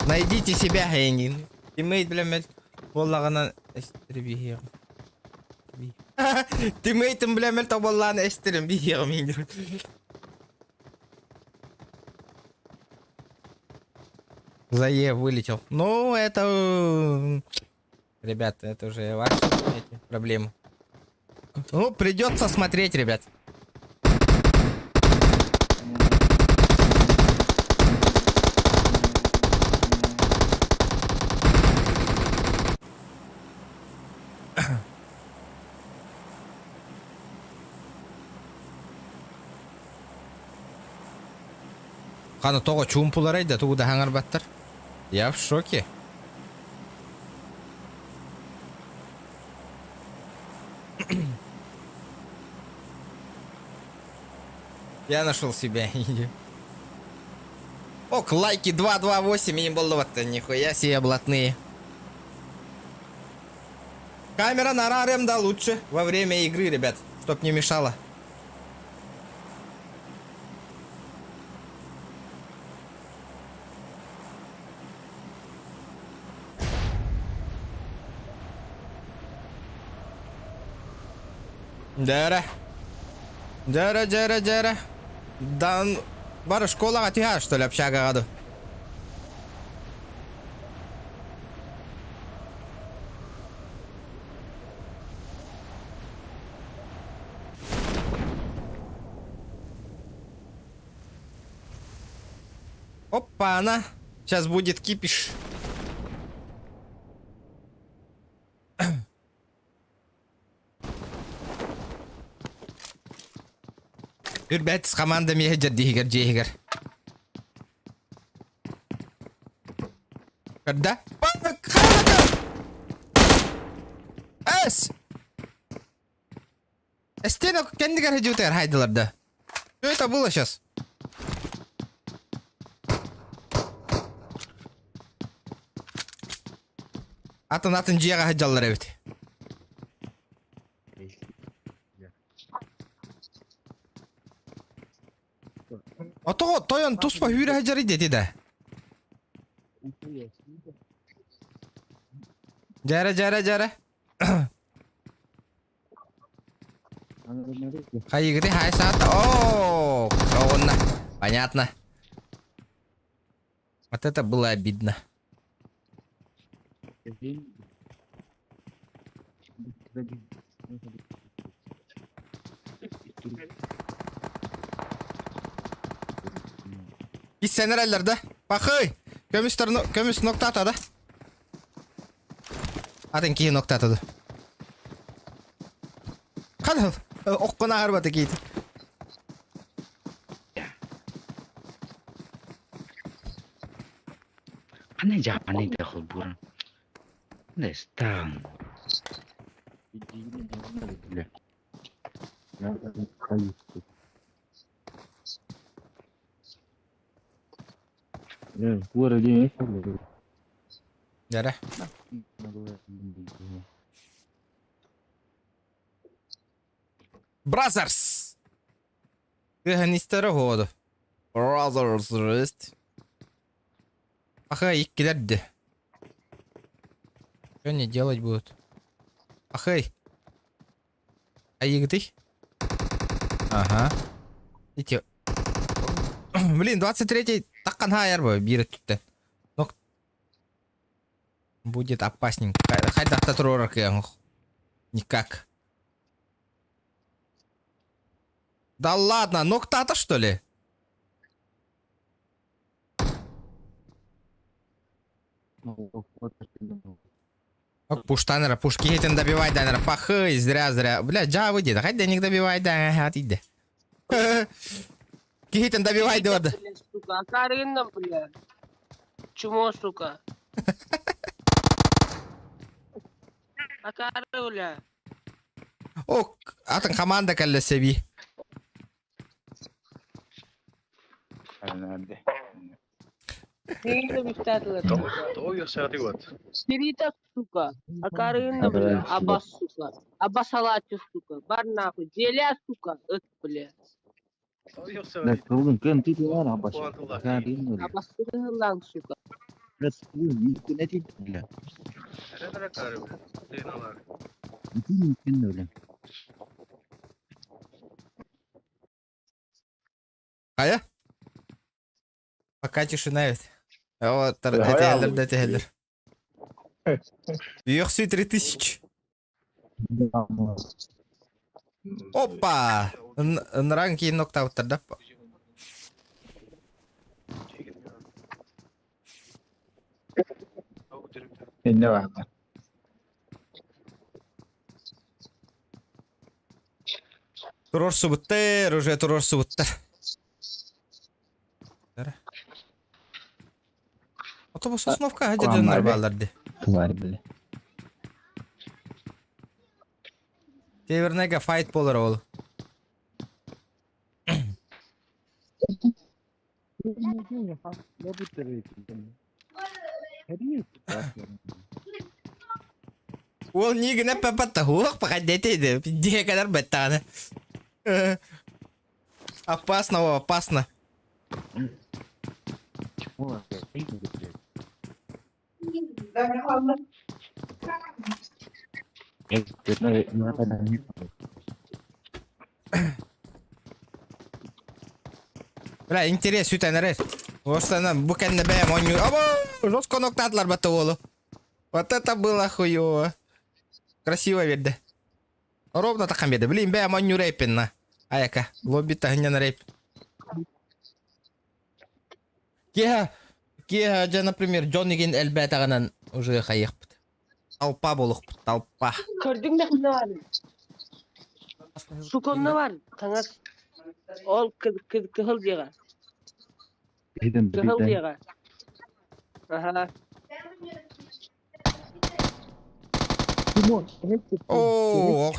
Найдите себя, эйнин. Тиммейт билэммэт буоллаҕына эстэрим биһиэҕим. Тиммейтим билэммэт буоллаҕына эстэрим биһиэҕим иҥир. За Е вылетел. Ну, это... Ребята, это уже ваши эти проблемы. Ну, придется смотреть, ребят. Хана тоҕо чуумпуларай да тугу да хаҥарбаттар. Я в шоке. Я нашел себя. Ок, лайки 2.28 и не было нихуя себе блатные. Камера на рарем, да, лучше во время игры, ребят, чтоб не мешало. Дьэрэ. Дьэрэ, дьэрэ, дьэрэ. Дан бары школаҕа түһэ что ли общагаҕа ду? Опа, она. Сейчас будет кипиш. Үрбэт команда миэхэ дьэрдиһигэр дьиэһигэр. Көрдө? Эс! Эстен кэннигэр хадьыытыгар хайдылар да. Что это было сейчас? Атын атын дьиэҕэ сылдьаллар эбит. Отоҕо тойон туспа хүүрэ сылдьар диэти да. Дьэрэ дьэрэ дьэрэ. Хайыгыты хай саата. О, онно. Понятно. Вот это было обидно. Ис да? Пахай! Көмүс, көмүс ноктата да? Атын киһи ноктата да. Ханыл, оккона арбата киит. Қандай жапаны да холбуран. Не стан. Дәрі. Brothers! Тыһанистары ходу. Brothers rest. Аха, иккилерди. Что они делать будут? Ахай. Айыгытый? Ага. Ити. Блин, 23-й таккан хайар бу биир өттүттэн. Но будет опасненько. Хайдахта турар Никак. Да ладно, ноктата что ли? Ок, пуштанера, пушки хитин добивай, данера, пахы, зря, зря. Бля, джа выйди, да хоть денег добивай, да, отойди. Кихитин добивай, да. Сука, Карина, бля. Чмо, сука. Акары, бля. Ок, атын команда кэллэ сэби. Сирита, сука. Акарына, бля. Абас, сука. Абасалати, сука. Бар нахуй. Деля, сука. Ыт, бля. Абасылан, сука. Хайа? Пока тишина ведь. Вот, этелер, да этелер. UFC 3000. Опа! Нранки ноктауттар, да? Турор субуттар, уже турор субуттар. Ото Сосновка хадьдьоннор бааллар ди. Тварь, бля. Северныйга файт болар ол. Ол нигіне папатта хуох пахадете дие кадар баттааны. Опасно, опасно. Чмо, блядь. Бля, интерес сүтэн эрэр. Остана бу кэннэ бэйэм оонньуу. Оба, жестко ноктаатылар батта уолу. Вот это было хуёво. Красиво берді. Ровно тахан берді. Блин, бэйэм оонньуу рэйпин на. Аяка, лобби таһынньан рэйп. Киһа, киһа, дьэ, например, Джон игин элбэтэҕинэн уже хайыахпыт. Толпа буолуохпут, толпа. Көрдүҥ да ханна бар? Сука онно бар. Хаҥас. Ол кыһыл диэҕэ. Кыһыл диэҕэ. Аха. О,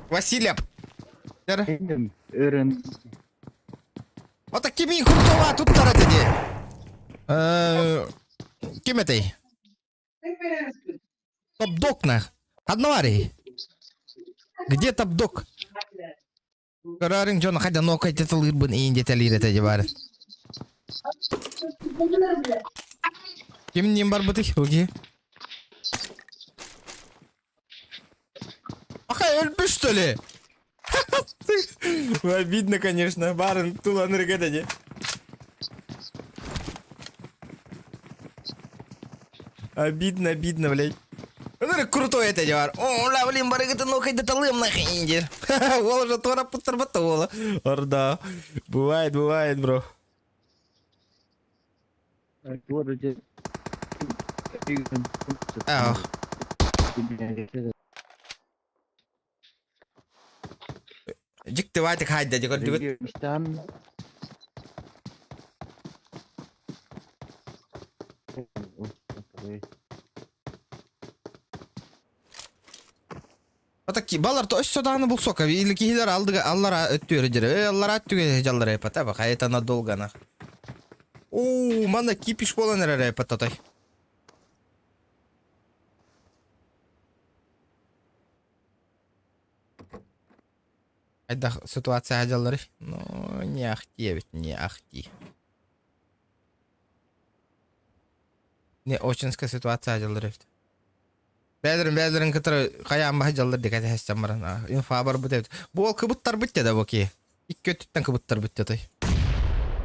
Василий. Өрен. Ото кими куртова туттара диди. Ким этэй? Топ-дог нах. Одноварий. Где топ-дог? Көрөрүҥ дьон хайда нуокай теталыырбын иин деталиир этэ дьыбары. Ким ним барбытый Руги? Ахай өлбүт что ли? Обидно, конечно. Барын туланырга да Обидно, обидно, блядь. Ну, крутой это дьавар. О, ла, блин, барыгыты нокай деталым нахрен индир. Ол уже тора путтарбатта ола. Орда. Бывает, бывает, бро. Ах. Дьиктиватик хайда дьикордугут. Ата балар то өссө даҕаны булсока или киһилэр алдыга аллара өттүөрэ дьэрэ э аллара өттүгэ дьаллара эпата ба хайта надолго нах. Оо, манна кипиш буолан эрэр эпататай. Хайдах ситуация дьаллары? Ну, не ахти эбит, не ахти. Не очинская ситуация дьаллар эбит. Бэйэлэрин бэйэлэрин кытары хайаан баһа дьаллар диэки этиһэстэн баран инфа барбыт эбит. Бу ол кыбыттарбыт да бу киһи. Икки өттүттэн кыбыттарбыт той.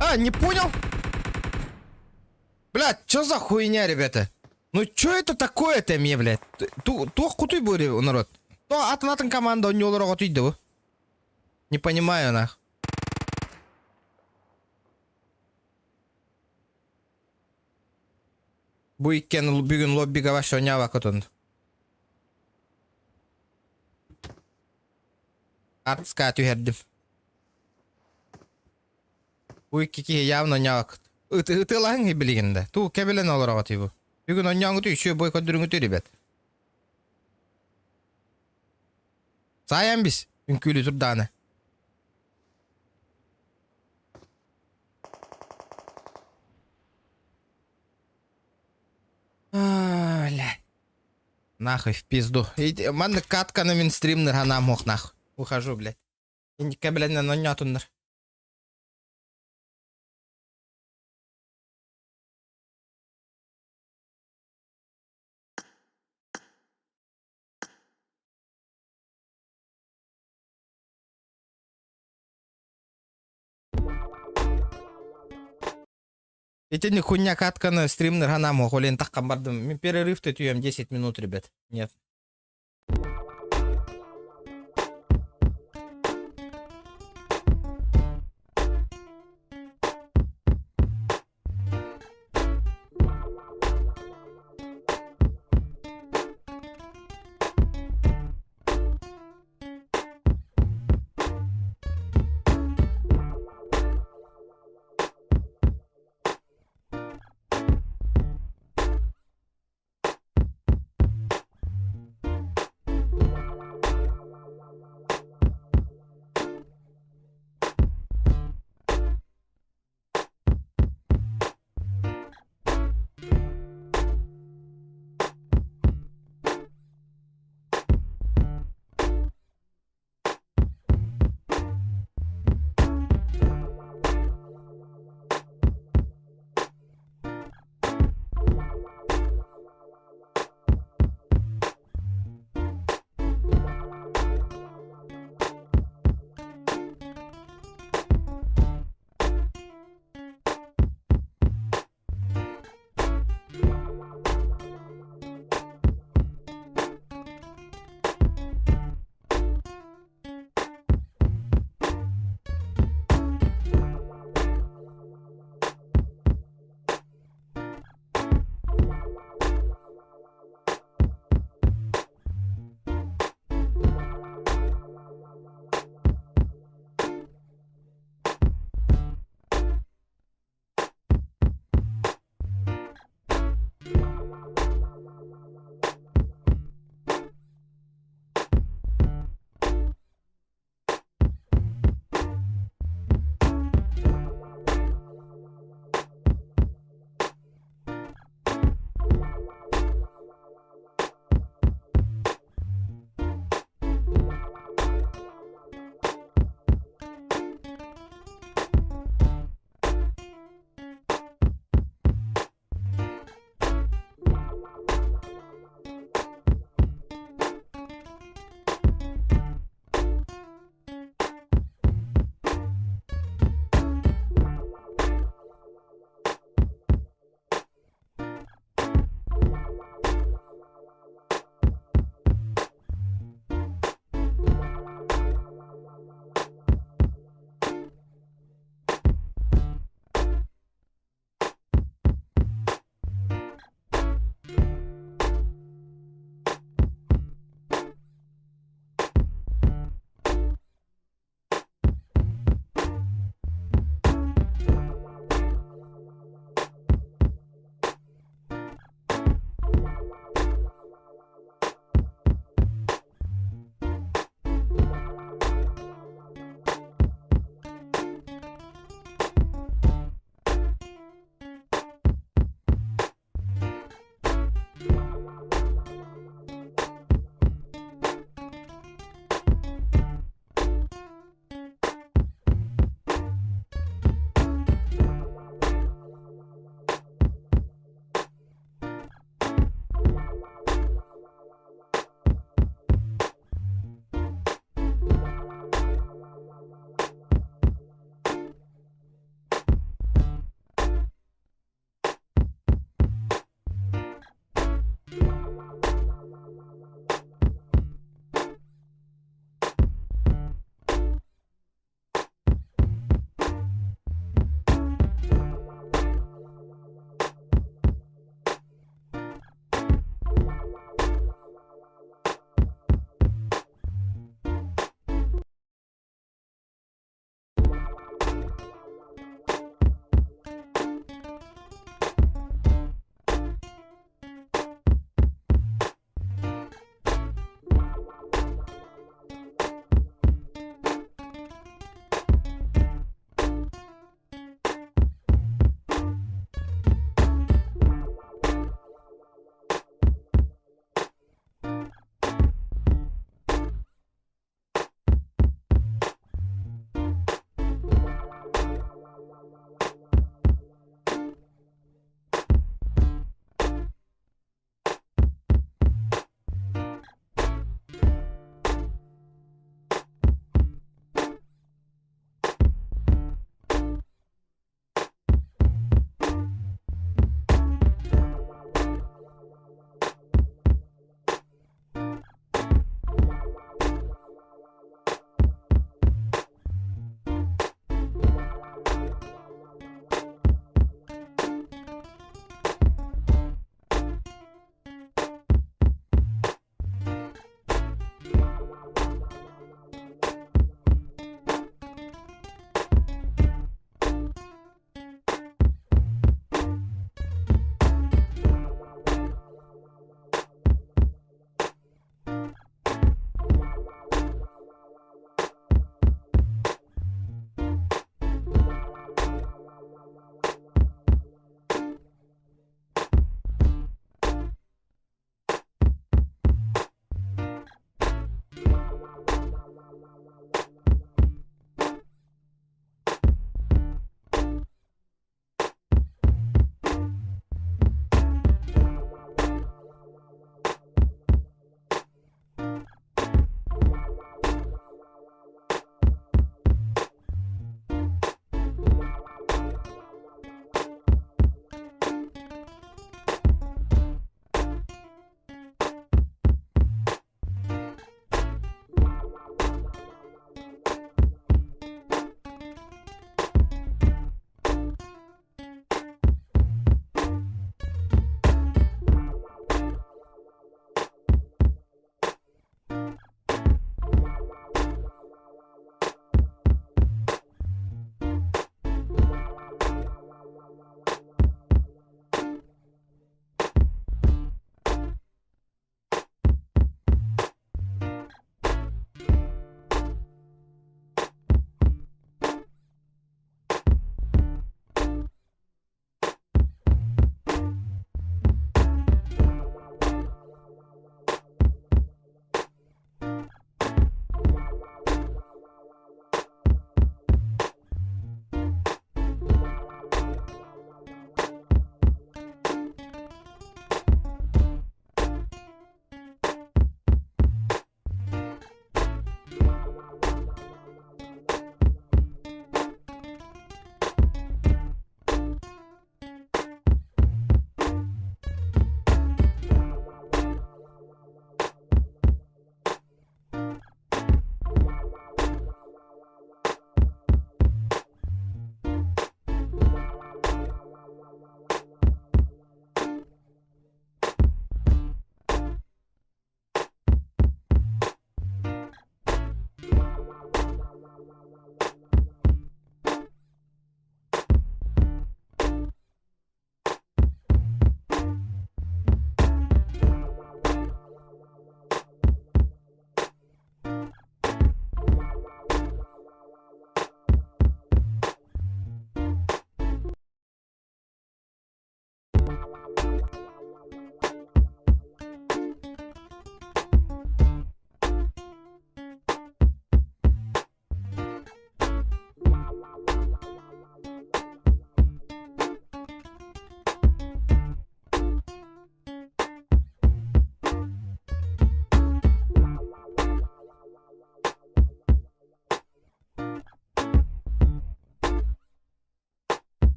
А, не понял? Блядь, что за хуйня, ребята? Ну что это такое-то мне, блядь? Туох кутуй бу народ? То атын-атын команда онньуолар оҕотуйда бу. Не понимаю, нах. Бу иккен бүгүн лоббига вообще оонньообаккытын. Артска түһэрдим. Бу икки киһи явно оонньообаккыт. Ытыалаһыҥ билигин да. Туу кэбилэн олороҕутуй бу. Бүгүн оонньооҥҥутуй үчүгэй бой көрдөрүҥүтүй ребят. Саайан бис үҥкүүлүү турдаҕына. Бля. Нахуй в пизду. Маннык катканы мин стримнер ханаам ох нах. Ухожу, блядь. Инникке билэннэн онньоотуннар. Итини хуйня катканы стримнер ханаам ох олен таххан бардым. Мин перерыв түһүөм 10 минут, ребят. Нет.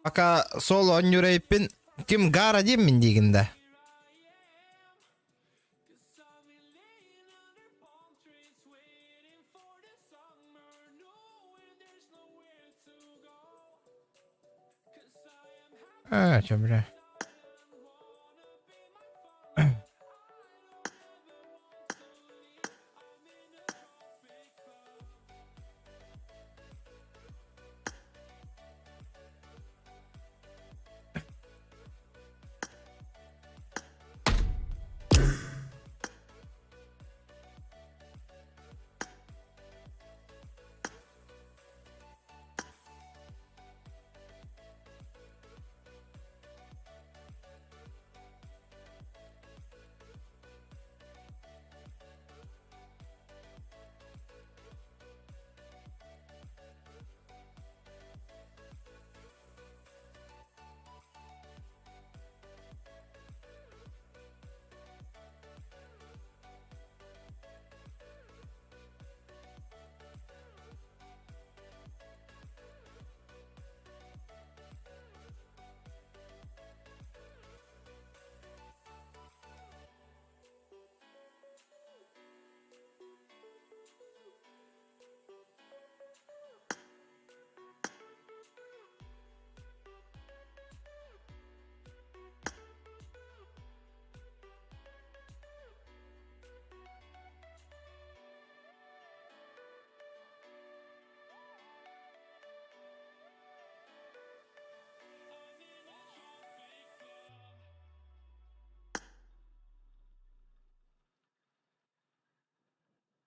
Пока соло оонньуур ким Гара диэммин диигин да? А, чё, бля.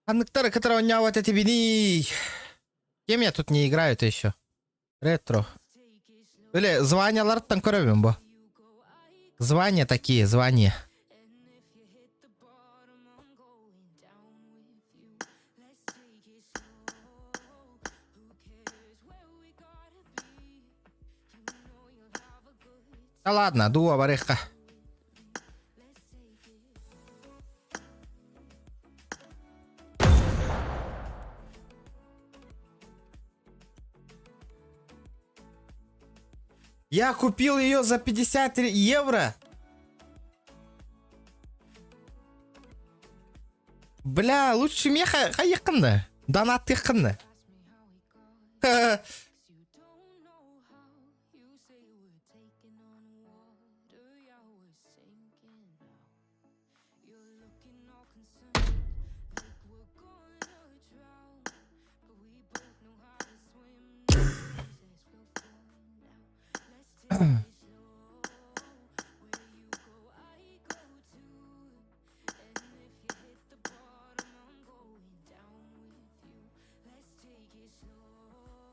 Ханныктары кытары оонньообот этибиний? Кем я тут не играю-то еще? Ретро. Или званияларыттан көрөбүн бу. Звания такие, звания. Да ладно, дуо барыхха. Я купил ее за 50 евро. Бля, лучше меха хайыккынны. Донаттыыккынны.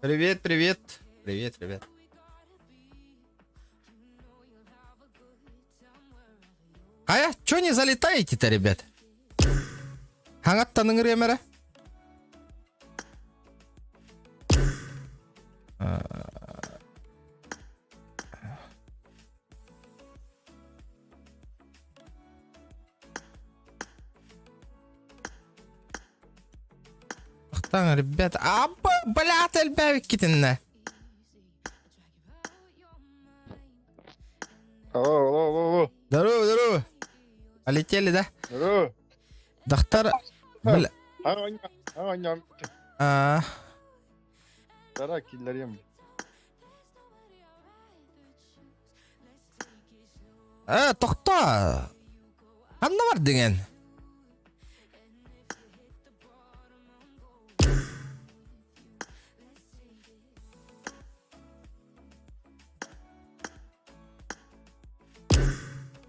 Привет, привет. Привет, ребят. А чё не залетаете-то, ребят? Хаҥаттан ыҥырыам эрэ. Ахтаҥ, ребят. А, блядь, элбээбиккитиннэ. Алло, алло, алло, алло. Здорово, здорово. Полетели, да? Здорово. Доктор... Бля... А... Тара киллэриэм. Э, тохтоо. Ханна бардыҥ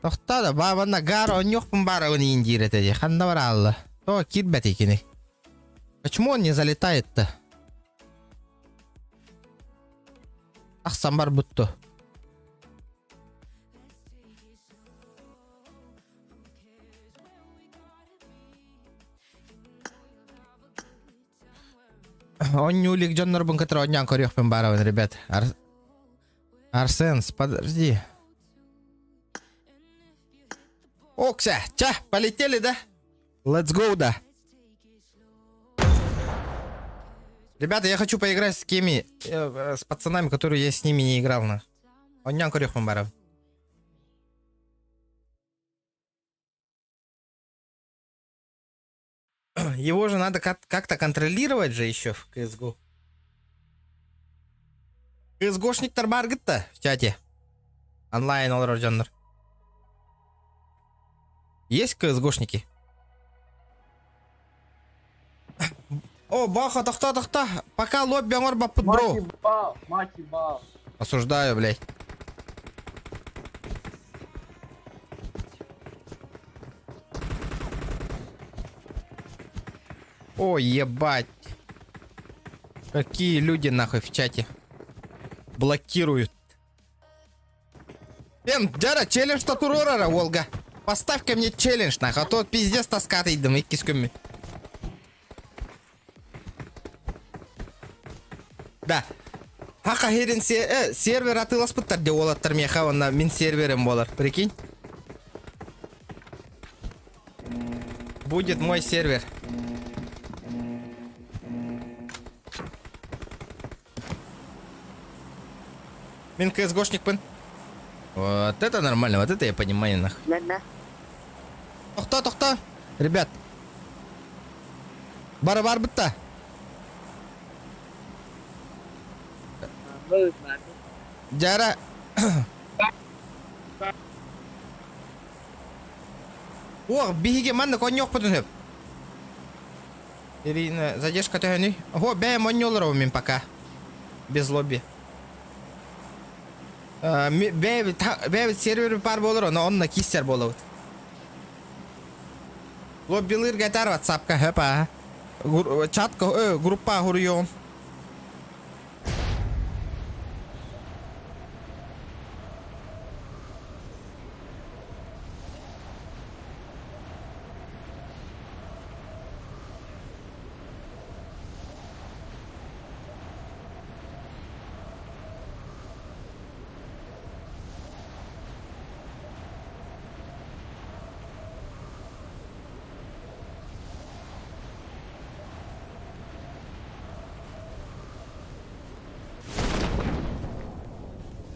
Тохтоо да, баабанна гар онньуохпун баарабын иин диир этэ дии. Ханна бараалла? Тоҕо киирбэтий кини? Почему он не залетает-то? Ахсан барбыт дуо? Оонньуу илик дьоннорбун кытары оонньоон көрүөхпүн баарабын, ребят. Ар... Арсенс, подожди. Окся, ча, полетели, да? Let's go, да. Ребята, я хочу поиграть с кеми, с пацанами, которые я с ними не играл, на. Онньон көрүөхпүн барабын. Его же надо как-то контролировать же еще в CSGO. CSGOшниктар бааргыт в чате. Онлайн олорор дьоннор. Есть CSGOшники? О, баха, тохто, тохто. Пока лобби оҥорбоппут, бро. Мать ебал. Осуждаю, блядь. О, ебать. Какие люди нахуй в чате. Блокируют. Эн, дьэ, челлендж туруор, Волга. Поставь ко мне челлендж, нахуй, а то пиздец тоска ыйдым, иккис күммүт. Да. Хаха херин сервер атыыласпыттар дии уолаттар миэхэ онно мин серверим буолар. Прикинь? Будет мой сервер. Мин КСГОшникпын. Вот это нормально, вот это я понимаю нах. Нэннэ. Тохто, тохто. Ребят. Бары барбыт Дьэ. О, биһиги манна оонньуохпутун сөп. Ирина, задержка төһөнүй. О, бэйэм оонньуулар мин пока. Без лобби. Бэйэбит сервер баар буолар, но онно киирсэр буолабыт. Лоббилыырга этээр ватсапка хөп аа. Чатка, группа суруйуом.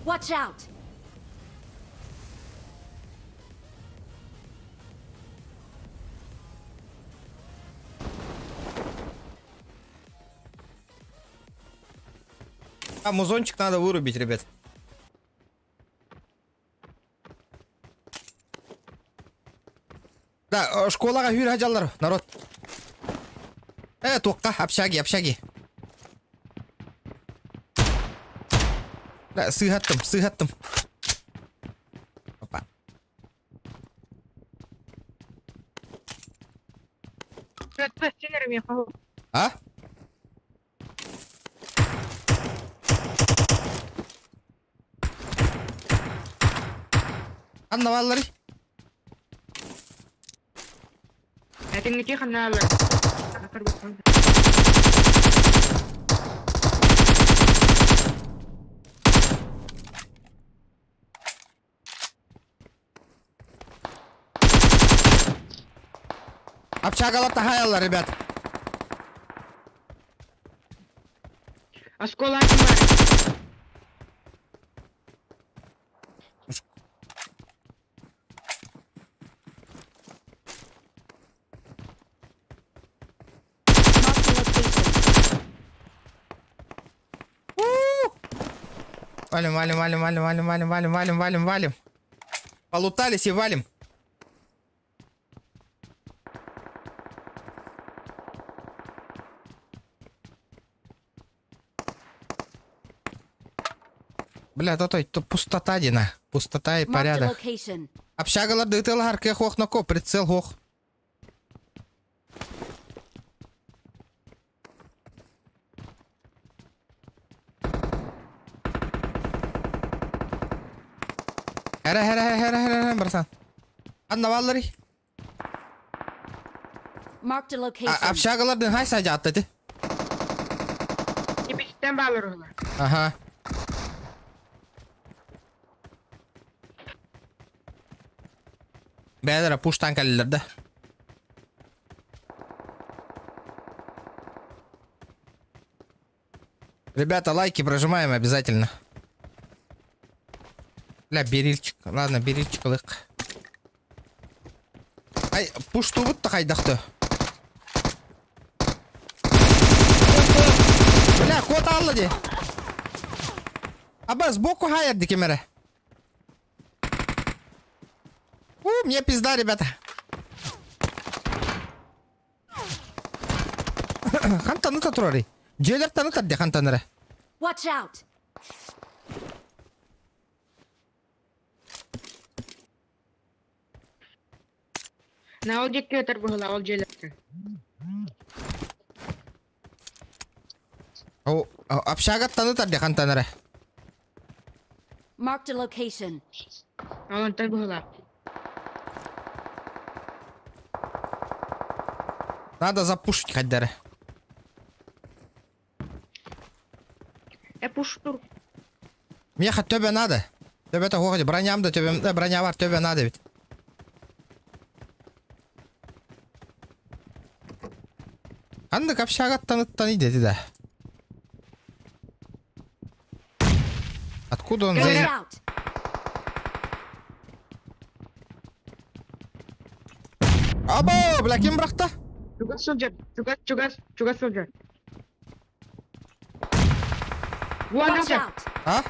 Watch out! А музончик надо вырубить, ребят. Да, школаҕа сүүрэ сылдьаллар, народ. Туохха, общаги, общаги. Да, сыыһаттым, сыыһаттым. Опа. А? Ханна баалларый? Этиңники ханалар. Общагалар таһаайаллар, ребят. Оскуола бар. Marked a location. Валим, валим, валим, валим, валим, валим, валим, валим, валим, валим. Полутались и валим. Бля, то то, то пустота дина. Пустота и Marked a порядок. location. Общагалар ытыалаһар кыах суох ноко, прицел суох. Хара хара хара хара хара братан. Ханна баалларый. Marked a location. Общагалар хай сажатты ти. Кипичтен баалар олар. Ага. Бэйэлэрэ пуштаан кэллилэр да. Ребята, лайки прожимаем обязательно. Бля, берильчик. Ладно, берильчик ылык. Ай, пуштубут да хайдахты. Бля, кот алла ди. Аба, сбоку хайер ди кемере. У, мне пизда, ребята. Хантаны турары. Дьиэлэр таны тарди хантанары. Watch out! На ол диэки өтөр быһыла ол дьиэлэргэ. О, общагаттаны тарди хантанары. Marked a location. Ол онтон быһыла. Надо запушить хайдары. Э пуштур. Меха төбө надо. Төбө то броням да төбө броня бар төбө надо ведь. Ханнык общагаттан иде да. Откуда он Watch за... out! Або, бля, ким бырахта? Чугас сылдьар. Чугас чугас чугас сылдьар. Watch Буана out! А?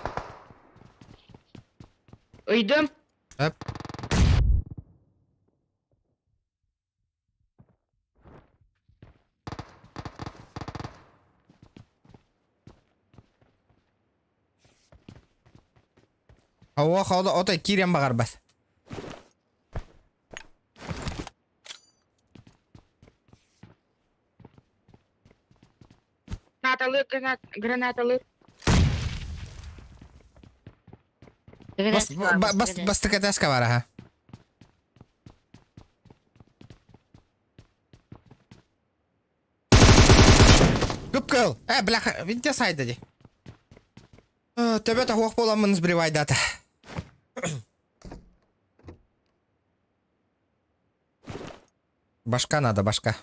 Ыйдым. Эп. Ауа холо отой киирэн баҕарбат. Гранаталы гранат гранаталы. Бас бас бастык этээска бар аха. Кып-кыл. Э, бляха, винте сайда ди. Төбөтө хуох буоламмын сбривайдата. Башка надо, башка.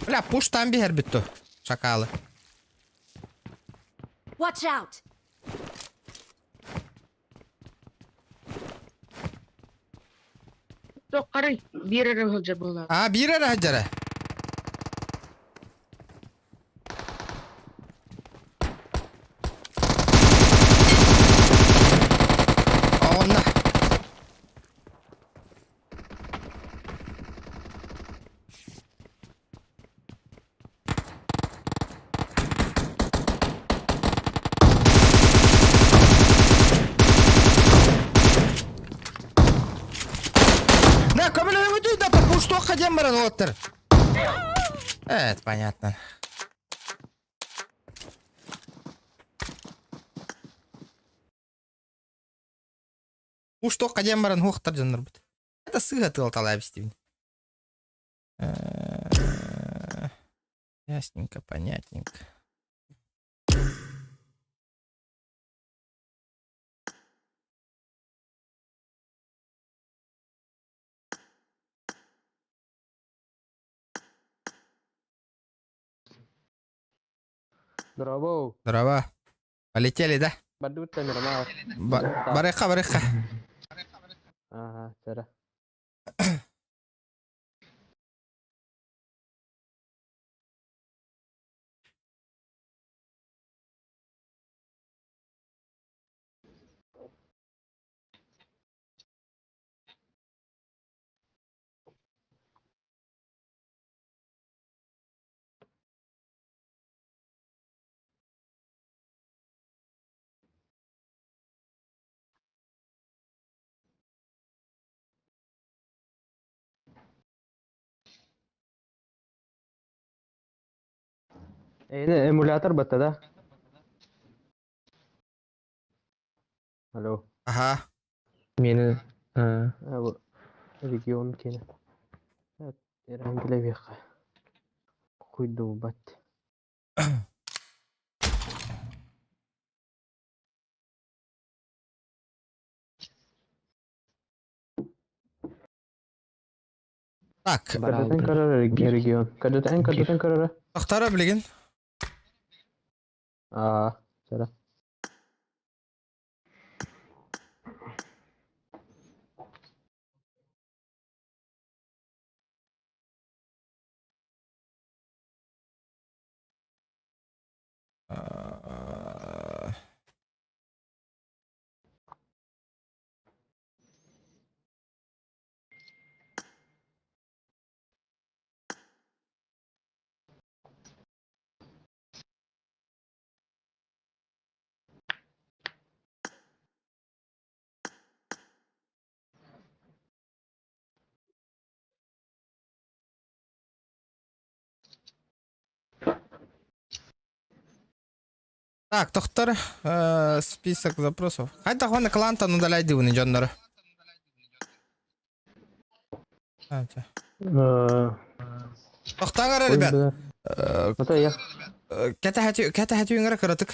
Бля, пуш там бихер бүттү. Шакалы. Watch out! Тоххарый биир эрэ сылдьар быһыла. А, биир эрэ сылдьара. Онна. На, көмөлөһүҥүтүй да пуштуохха диэн баран уоттар. Это понятно. Пуштуохха диэн баран хуохтар дьоннорбут. Это сыыһа тыал талаабистибин. Ясненько, понятненько. Здорово. Здорово. Полетели, да? Бардыбыт нормал. Барыха, барыха. Ага, сара. Эйне эмулятор батта да? Алло. Ага. Мени бу регион кene. Эрангеле Куйду бат. Так. Кадатан карара регион. Кадатан кадатан карара. Тохтара билигин. Аа, сара. Так, тохтор список запросов. Хайдах уонна клантан удаляйдыбыны дьоннору? Тохтооҥ эрэ, ребят. Кэтэһэ түҥ эрэ кыратык.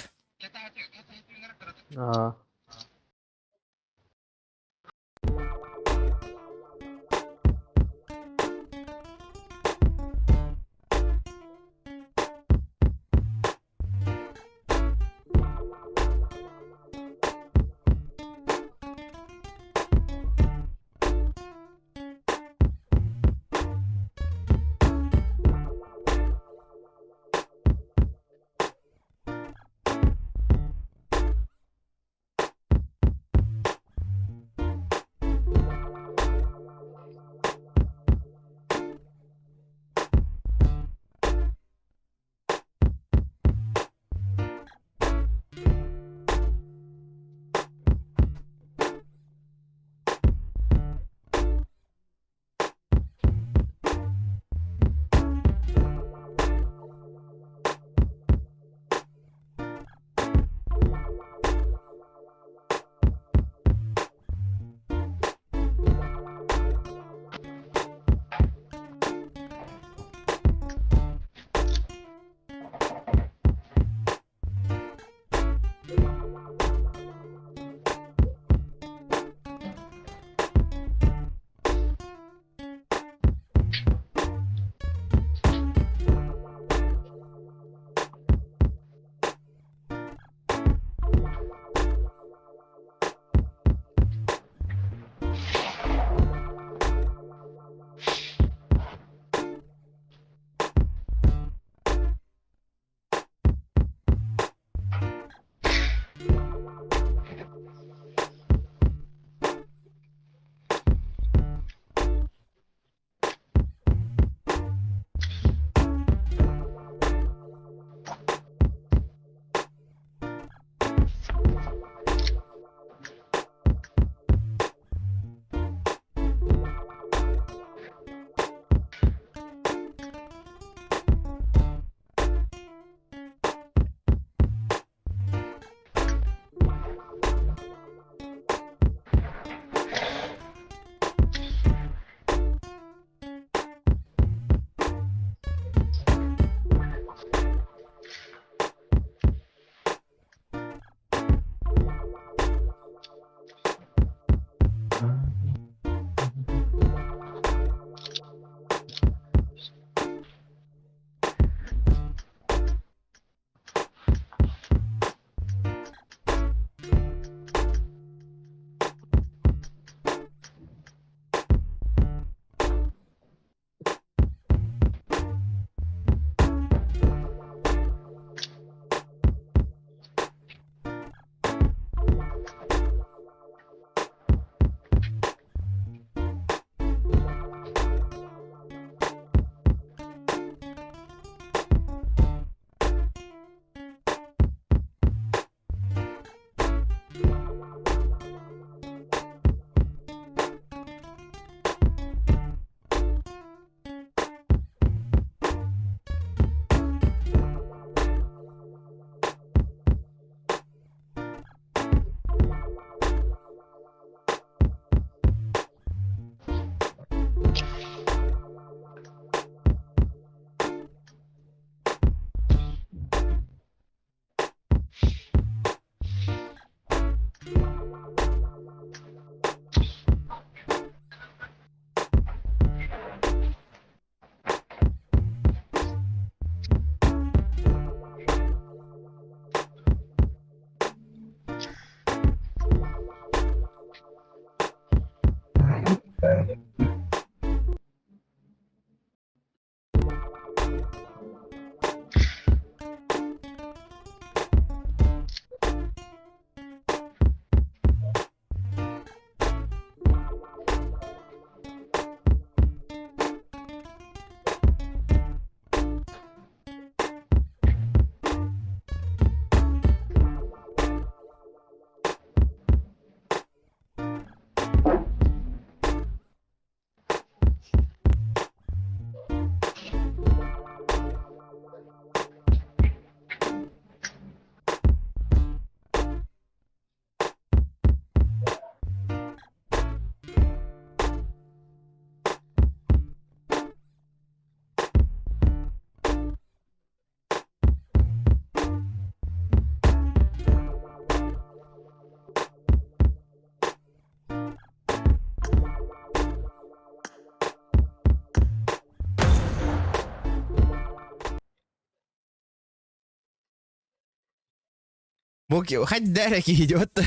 Бу хайда эрэ киһи идиот.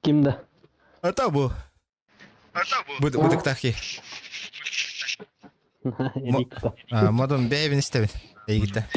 Ким да? Это бу. Бытыктах киһи. Модун бэйэбин истэбин. Эйигиттэ.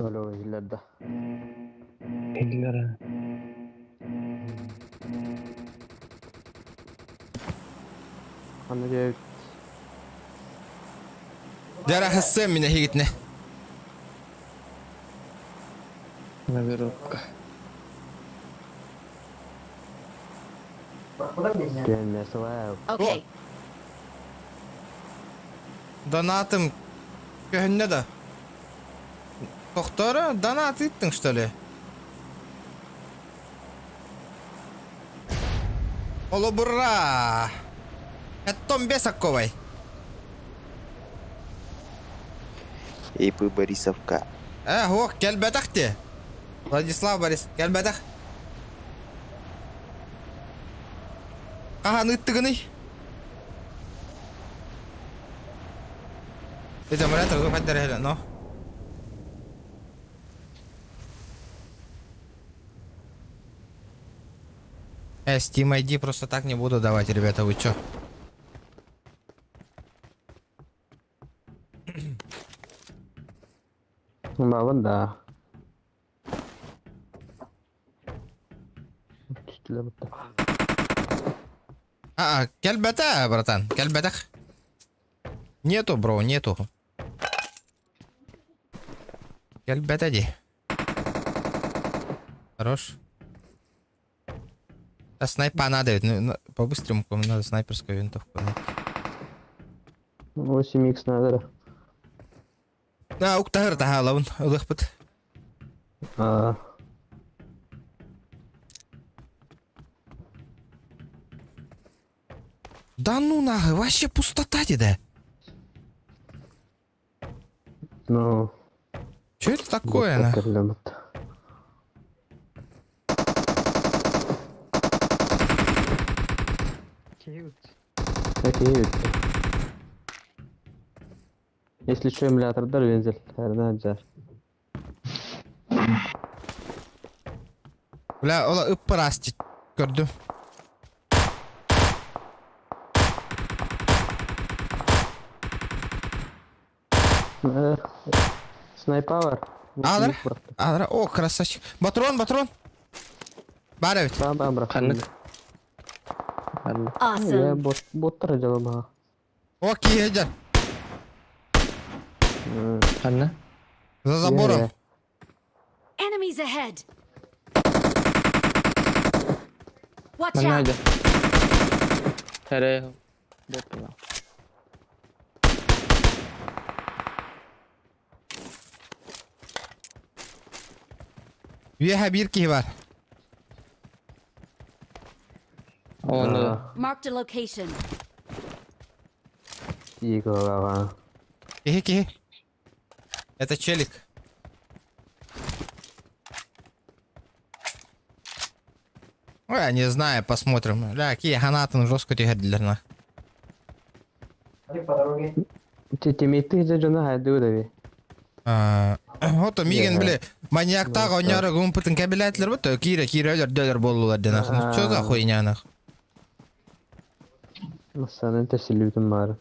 Алло, иһиллэр да. Иһиллэр. Ханна диэбит? Дьара хасыам мин эһигитинэ. Наберутка. Окей. Донатым көһүннэ да. Тохторо донат ыыттыҥ что ли? Олобура! Эттом бесакковай. ИП Борисовка. Э, ох, кэлбэтэх те. Владислав Борис, кэлбэтэх. Хаһан ыыттыгыный? Это эмулятор хайдар но. Steam ID просто так не буду давать, ребята, вы чё? Бабын да. А, кэлбэтэ, братан, кэлбэтэх. Нету, бро, нету. Кэлбэтэ дии. Хорош. А снайпа надо, ну, по-быстрому надо снайперскую винтовку. 8х надо. Да, уктаһыр таһаалабын, ылыхпыт. А. Да ну нахуй, вообще пустота да. Ну. Что это такое, на? Окей. Если что, эмулятордар вензель. Эрден жар. Бля, ола ыппырасти көрдүм. Снайпавер. Аадара. Аадара. О, красавчик. Батрон, батрон. Бар эбит. Ба, ба, брат. Ханнык. Awesome. бот боттар дьалабаха. О, киһи Ханна? За забором. Enemies ahead. Watch Манна out. дьэ. Эрэ. Бот Үөһэ биир киһи бар. Оны Marked a location. Тиги Киһи, киһи. Это челик. Ой, я не знаю, посмотрим. Бля, какие ханатын жестко тигердилер на. Тиммейты дьэ дьоно хайдыы дави. Ото миигин били маньяктаах оонньоору гумпутун кэбилээтилэр бу киирэ киирэ өлөрдөлөр буоллулар диэн ахын. Что за хуйня нах? Массанан тэсиллибитим баары.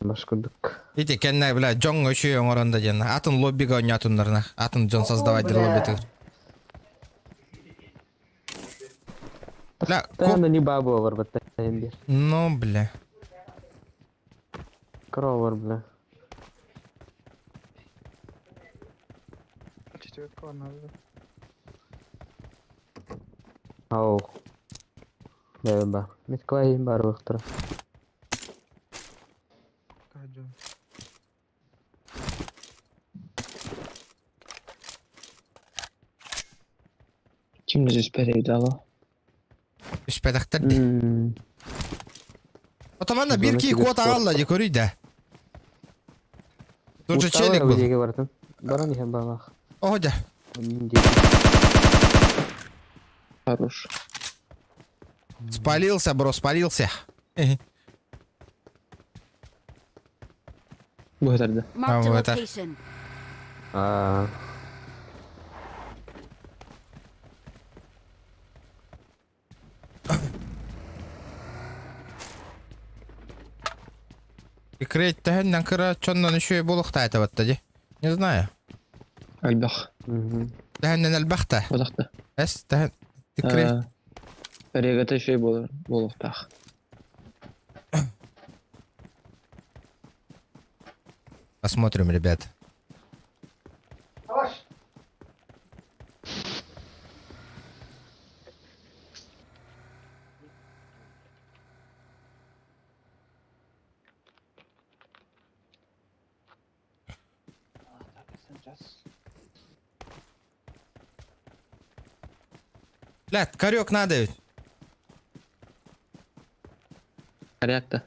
Баш курдук. Ити кэннэ бля дьоҥҥо үчүгэй оҥорон да диэн атын лоббига оонньоотуннарына атын дьон создавать лоббитыгар. Бля, Та не бабу олорбут бир. Ну, бля. Кровор, бля. Четверка надо. Ау. Бэба. Митквай бар вахтара. Ким түспэтэ Түспэтэхтэр дии. Отоманна биир кии куот аҕалла дии көрүй да. Тут же челик был. Диэки бартын. Баран иһэн баалаах. Оһо дьэ. Хорош. Спалился, бро, спалился. Быһытарды. Marked a вот это. location. Аа. Икрет тэһэннэн кыра чоннон үчүгэй буолуохтаата батта дии. Не знаю. Элбэх. Тэһэннэн элбэх та. Бодахта. Эс тэһэн тикрет. Регата үчүгэй буолар буолуохтаах. Посмотрим, ребят. Блядь, корек надо ведь. Корректно.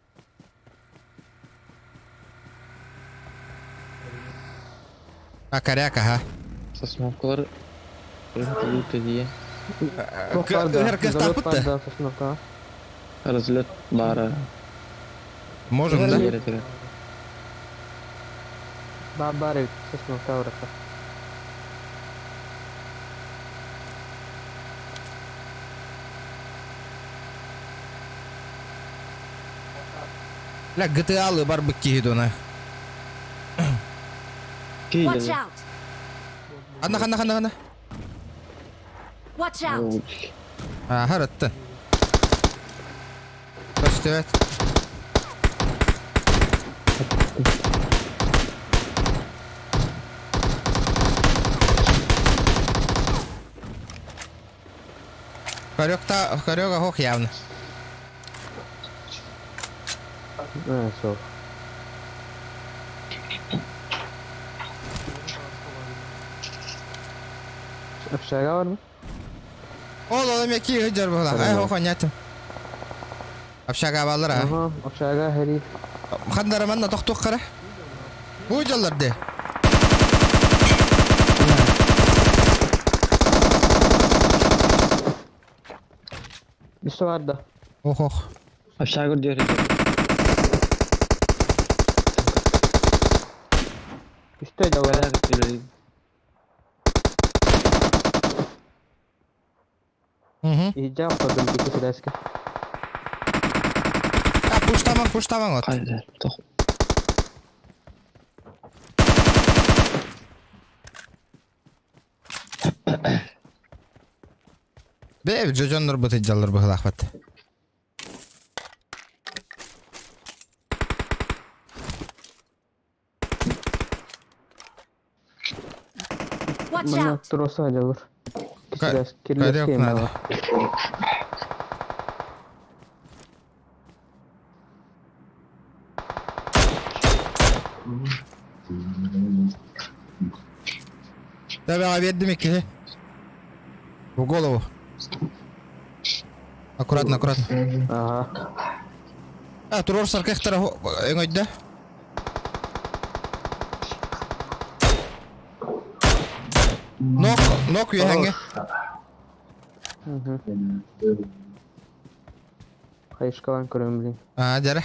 А, коряк, ага. Сосновкалар лут дии. Ыр Сосновка. Разлет бара. Можем, да? Бабары сосновка урата. Бля, GTA-лы бар бык киһи Watch out! Анна, ханна, ханна, ханна. Watch out! А, харатты. Көстүбэт. Хорек-та, хорек ох явно. А, все. Общага бар мы? Ол ол эме ки хыджар була. Ай хох онятым. Общага балар а. Ага, общага хери. Хандара манна тохтук кара. Бу жаллар де. Üstü var da. Ох ох. Общага диэр. Üstü de var. Угу. İyice atladım bir kişi eski. А, пуштаман, пуштаман вот. Хайда. Тох. Бе, жожоннор бу тыджаллар бу хлахват. Watch Bana out! trosu acılır. Ка- Kişi Хорек надо. Давай, бердим икки. В голову. Аккуратно, аккуратно. Ага. А, турор саркахтара өңөйдө. Нок, нок үйәңе. Хайышкалан көрөм блин. А, дәрі.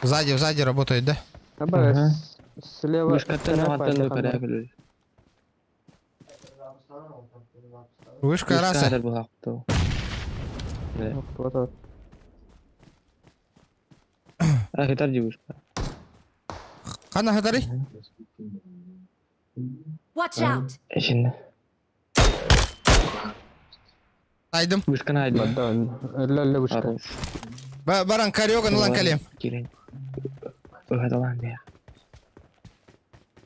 Сзади, сзади работает, да? Абас. Слева Вышкаттан вторая оҕаттан пачка көрө ханна. көрөр. Вышка Вышка раса. хатар буһақты. Вот, вот, вот. А хитар ди вышка. Хана хатары? Watch out! Şimdi. Айдым. Вышканы айдым. Бадда, өллө өллө вышка. Хорош. Баран карёган ылан калем. Кирен. Ыгадалан бе.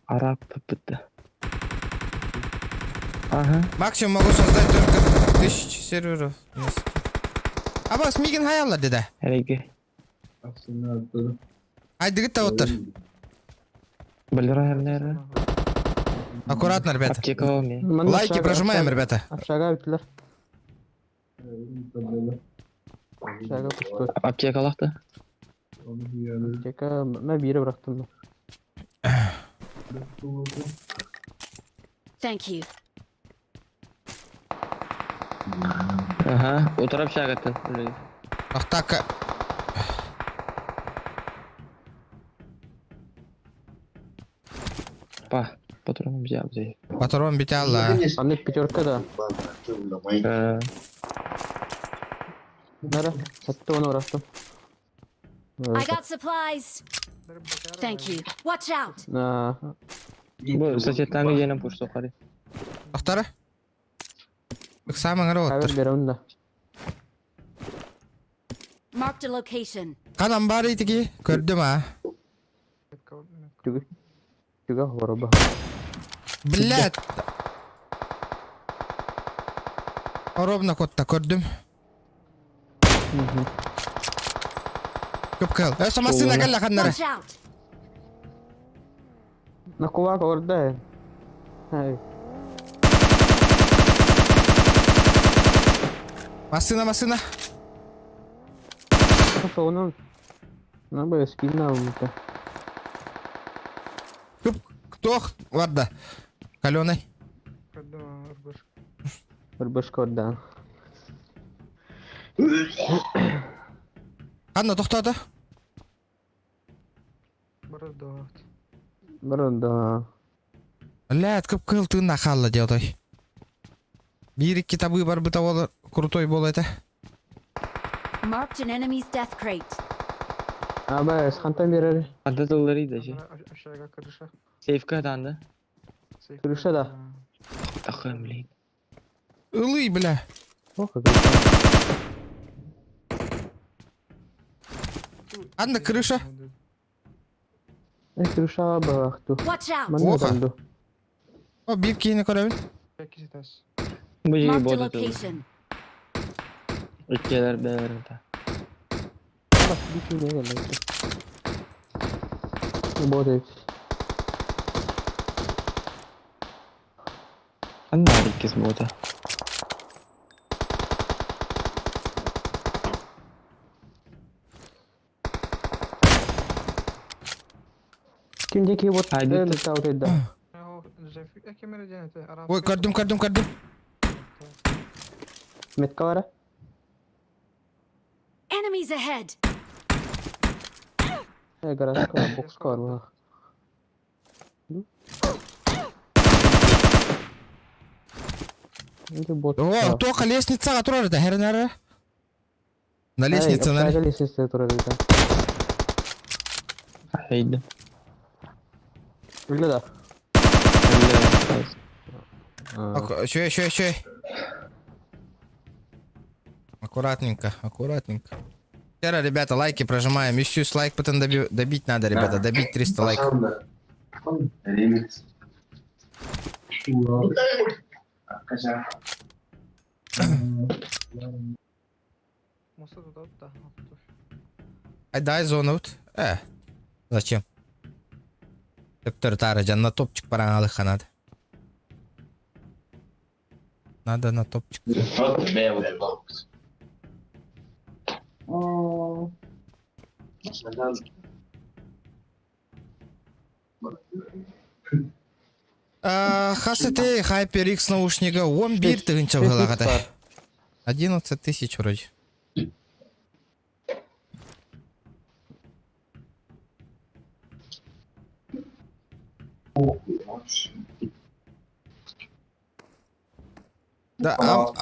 Арап бітті. Ага. Максимум могу создать только 1000 серверов. вместе. Абас мигин хаялла деде. Әреге. Айдыгыт та оттыр. Білір әмнәрі. Аккуратно, ребята. Аптека мен. Манна Лайки общага- прожимаем, общага- ребята. Общага бүттүлэр. Общага пустой. Аптека лақты. Аптека, мә бире бырахтым. Thank you. Ага. Отырып шағаттан. Ахтака. Па. Патрон взял, взял. Патрон бите алла. Аны пятерка да. Нара, сатты оны бырахтым. I got supplies. Thank you. Watch out! На, Бұл сосеттаңы жена пуш соқары. Ахтара. Самың ыры хабер оттыр. беремин да. Marked a location. Канам бар итики. Көрдүм а. Түгү. Түгө хороба. Блядь. Ровно котта көрдүм. Көп кыл. Өсө машина кэллэ ханнары. Watch out! На кулак орда. Ай, Машина, машина. соғынан. На бы спина умыта. Көп тох барда. Каленый. Бір орда. Ханна тоқтады. Бір да. Блядь, көп кыл тыына халла делай. Бир китабы бар быта ол крутой бол это. Marked an enemy's death crate. Аба, хантан берер. Анда тыллары да же. Сейфка данды. Крыша да. Тақым, блин. Ылый, бля. Ох, крыша. Анна крыша. Э, крыша бахту. Watch out! Мана Оха. данду. О, бир кийini көрөбүн. Бұл жерге Marked a бода тылы. location. Өткелер бәрін та. Бас битине келді. Работает. Анда иккис бода. Кимде ки вот Haydi. э, да. Ой, көрдүм, көрдүм, көрдүм. Метка бара. Enemies ahead! Э, гаражка, бокска бар буга. Эти бот. О, тока лестницаға турар да, херен әрі. На лестнице, на лестнице турар да. Haydi. Үлі да. Чё, чё, чё? Аккуратненько, аккуратненько. Вчера, ребята, лайки прожимаем. Еще с лайк потом добить надо, ребята. Добить 300 лайков. Ремикс. Ай, дай зону. вот. Зачем? Доктор Тараджан, на топчик пора надо. Надо на топчик. Хасете HyperX наушника 11 тыгынча вылагата. 11 тысяч вроде. Да, а,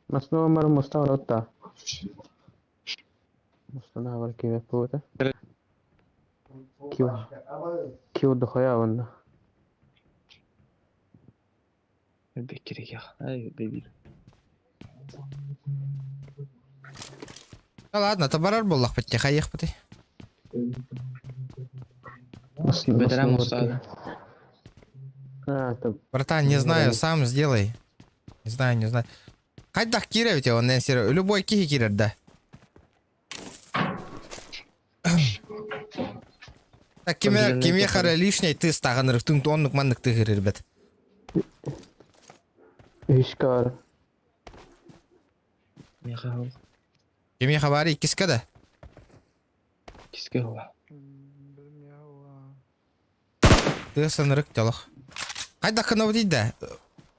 Масна бар муста оротта. Мустана бар кибет бута. Кио. Кио дохоя онна. Беккерек Ай, беби. Да ладно, табарар боллах бітте, қайық біте. Бетере муста. А, это Братан, не знаю, сам сделай. Не знаю, не знаю. Хайдах кире он любой кихи кирер, да. Так, киме, киме хара лишний ты стағаныр, түн тоннук маннык ты ребят. Ишкар. Михаил. Киме хабари киска да? Киске хуа. Ты санырык телох. Хайдах кына да.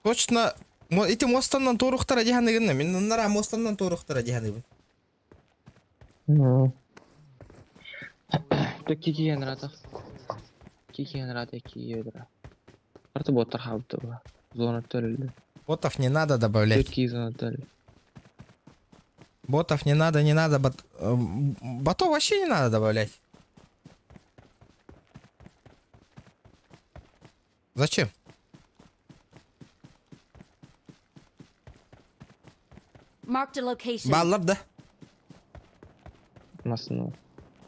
Точно, ити мостаннан торухтара диханыгын, мен нара мостаннан торухтара диханыгын. Ну. То кики генерата. Кики генерата ки едра. Арты боттар хабты ба. Зона төлүлдү. Ботов не надо добавлять. Төрт зона төлү. Ботов не надо, не надо. Бот... Ботов вообще не надо добавлять. Зачем? Marked a location. Баллар да. Масны.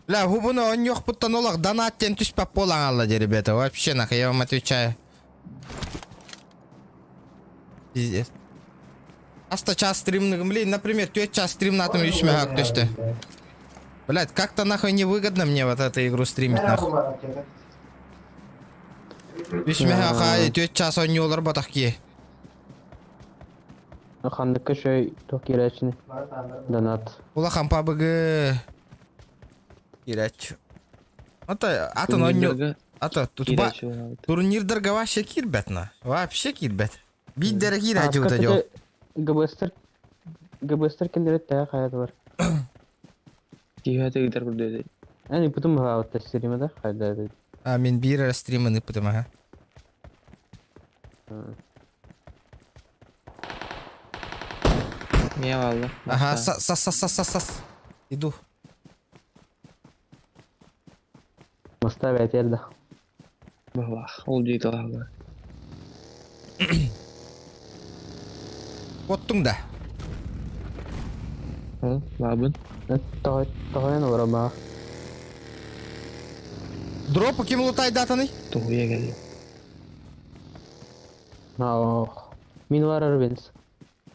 Бля, губуну он yok буттан олақ донаттен түспәп болан алла де, ребята. Вообще нахуй, я вам отвечаю. Пиздец. Аста час стримных, блин, например, тётя час стрим на этом үш мегак түсті. Блять, как-то нахуй невыгодно мне вот эту игру стримить нахуй. Үш мегак, тётя час он не олар батақ ки. Хандыкка шөй токирачны. Донат. Улахан пабыгы. Кирәч. Ата, атын он Ата, тут ба... Турнирдерге вообще кирбет на. Вообще кирбет. Биддер кирәч вот идёт. ГБстер ГБстер кендерет тә хаят бар. Киһәте гидер күрдө. Әни потом ха стрима да хайда. А, мен бир стримын ыпытым, ага. Мия алды. Ага, са са са са са са. Иду. Моста бәтерді. Бах, ол дейді алды. Оттуң да. Ол, бабын. Тағайын ора ба. Дропу ким лутай датаны? Тугуя келди. Ох. Мин бар арбенс.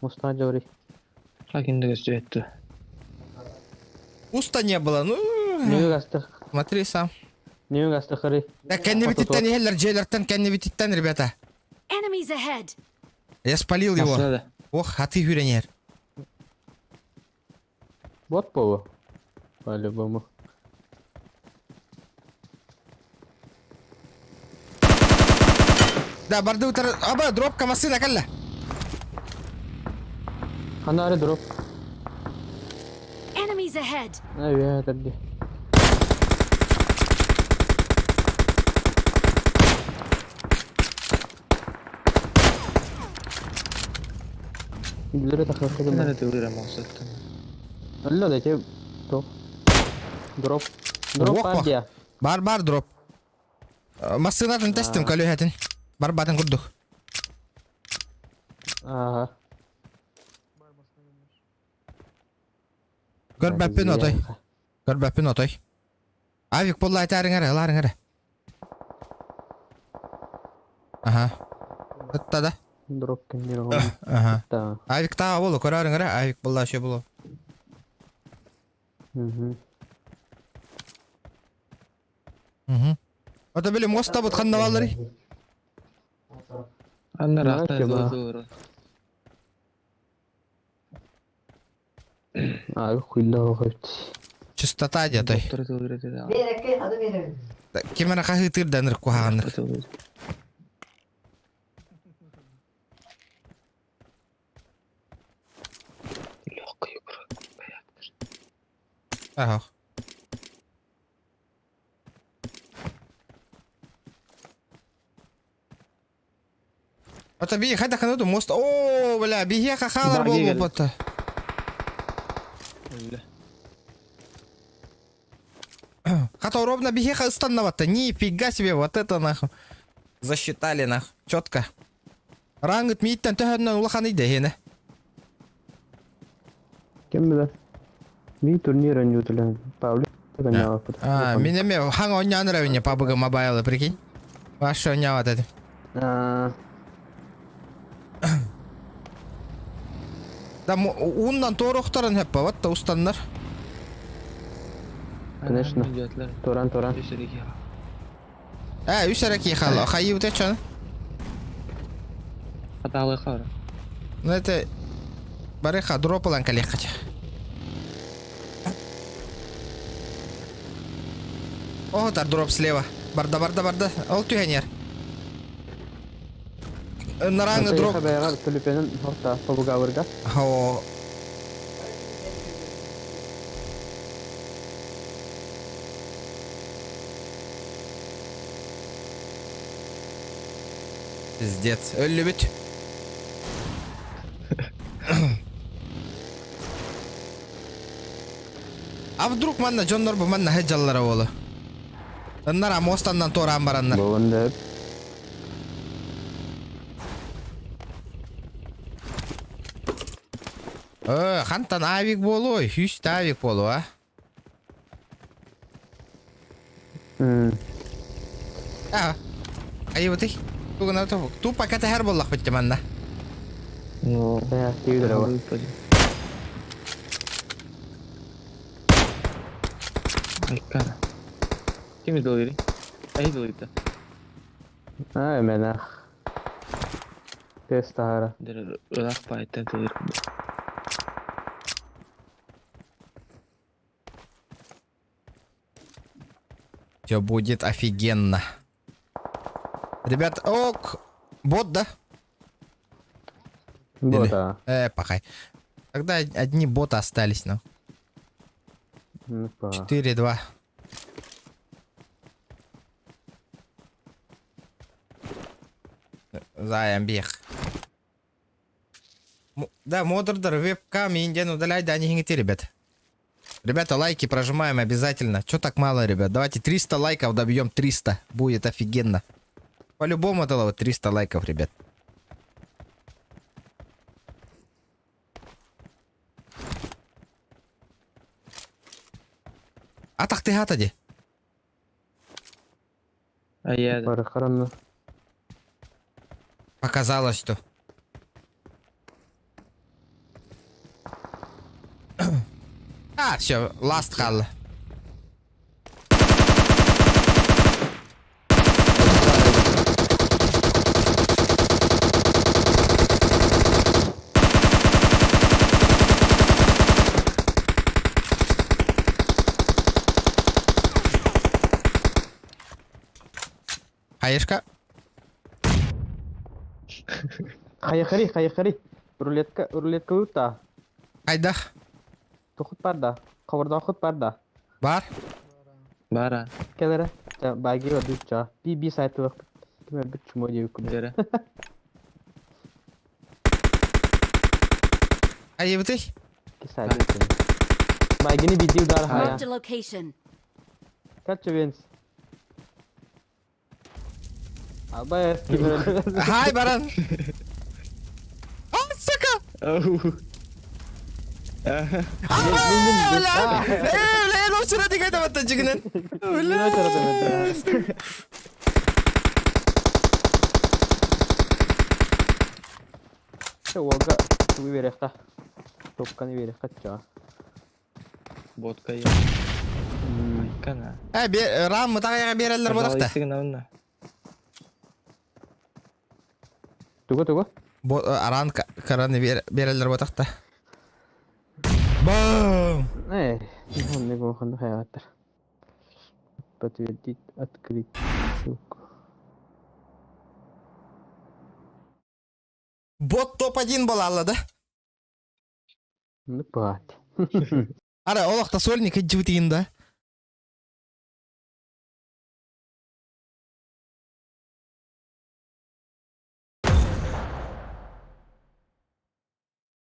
Моста жори. Хакинде көстү Пусто не было, ну... Смотри сам. Не гасты хары. Да, кенни бититтен еллер, джейлертен кенни бититтен, ребята. Enemies ahead. Я спалил его. Ох, а ты юренер. Вот полу. По-любому. Да, барды утар... Аба, дропка машина, калла. Ханари дроп. Enemies ahead. Ай, это Билere takıldım. Nerede өлөрөм осеттен. Алло, дайте топ. Дроп. Дроп бар. Бар бар дроп. Машинатын тестим көлөһәтин. Бар батын курдук. Ага. Көрбәппин отой. Көрбәппин отой. Авик болла айтарың әрі, ыларың әрі. Ага. Тытта да. Дроп кемдер Ага. Авик тағы болу, көрәрің әрі, авик болла ше болу. Угу. Угу. Ото били моста бут ханна баллары. Анна рахта. А, хуйла хоть. Чистота детой. Кемера хахытыр даныр куханыр. Ага. Ата би хайда канаду мост. О, бля, биһиэхэ хаалар Баги кэллэ. буолбуппут. Өллө. Хата ровно биһиэхэ ыстаннабатта. Нифига себе, вот это нахуй. Засчитали нах. Четко. Рангыт мииттэн төһөннөн улахан иде хene. Ким билэр? Би турнир ойнуутулан Павлик ойнаабаппыт. А, мин эме хаң ойнаан эрэ PUBG Mobile, прикинь. Вообще ойнаабат этим. Да ууннан туорохторун хөппө, вот да устаннар. Конечно. Туран туран. Э, үс эрэ киһи хаалла. Хайыы чон. Хатаалыха ора. Ну это барыха дроп ылан кэлиэххэ. О, тар дроп слева. Барда, барда, барда. Ол түһэнер. Нараңы дроп. Бэйэҕэр төлөпүөнүн орта побугавырга. О. Пиздец. Өллүбүт. А вдруг манна дьоннор бу манна сылдьаллара буолуо. Ыннара муостаннан туораан бараннар. Буолан да Э, хантан авик буолуой, үс авик буолуо, а? А, айыбытый. Тугуна тупо кэтэһэр буоллахпыт манна. Ну, тиүүдэрэ Айкана. Ким доллари? Ай долларита. Аа, мэнэх. Тест тахара. Дэр ыраах баайтан тылыр. Все будет офигенно. Ребят, ок, бот, да? Бот, а. Пахай. Тогда одни боты остались, ну. Ну, па. 4-2. Заем бег. Да, модердер, вебкам, индиан удаляй, да, не гните, ребят. Ребята, лайки прожимаем обязательно. Чё так мало, ребят? Давайте 300 лайков добьем, 300. Будет офигенно. По-любому это вот 300 лайков, ребят. А так ты гатади. А я Барыхаранна. Показалось, что. А, все, last хал. Хаешка. Хайыхари, хайыхари. Рулетка, рулетка ута. Айдах. Тухут барда. Хабардан хут барда. Бар. Бара. Келere. Баги одуча. Би би сайты бак. Ким бит чумо дип Дэрэ. Айыбытый. Ки сайты. Багини биди удар хая. Marked a location. Кача венс. Абай Хай, баран. А, сука! А, бля! Э, бля, ну вчера ты когда вот жигнен. Бля. Уолга тугу берехта. Топканы берехта ча. Ботка я. Айкана. Э, бе, рам мытага берелер бодакта. Пожалуйста, Тугу тугу. Бо аран караны берелер бодакта. Бам! Э, не гоханды хаягаттар. Подтвердить, открыть ссылку. Бот топ-1 была, да? Ну, бат. Ара, олохта сольник иджутин, да?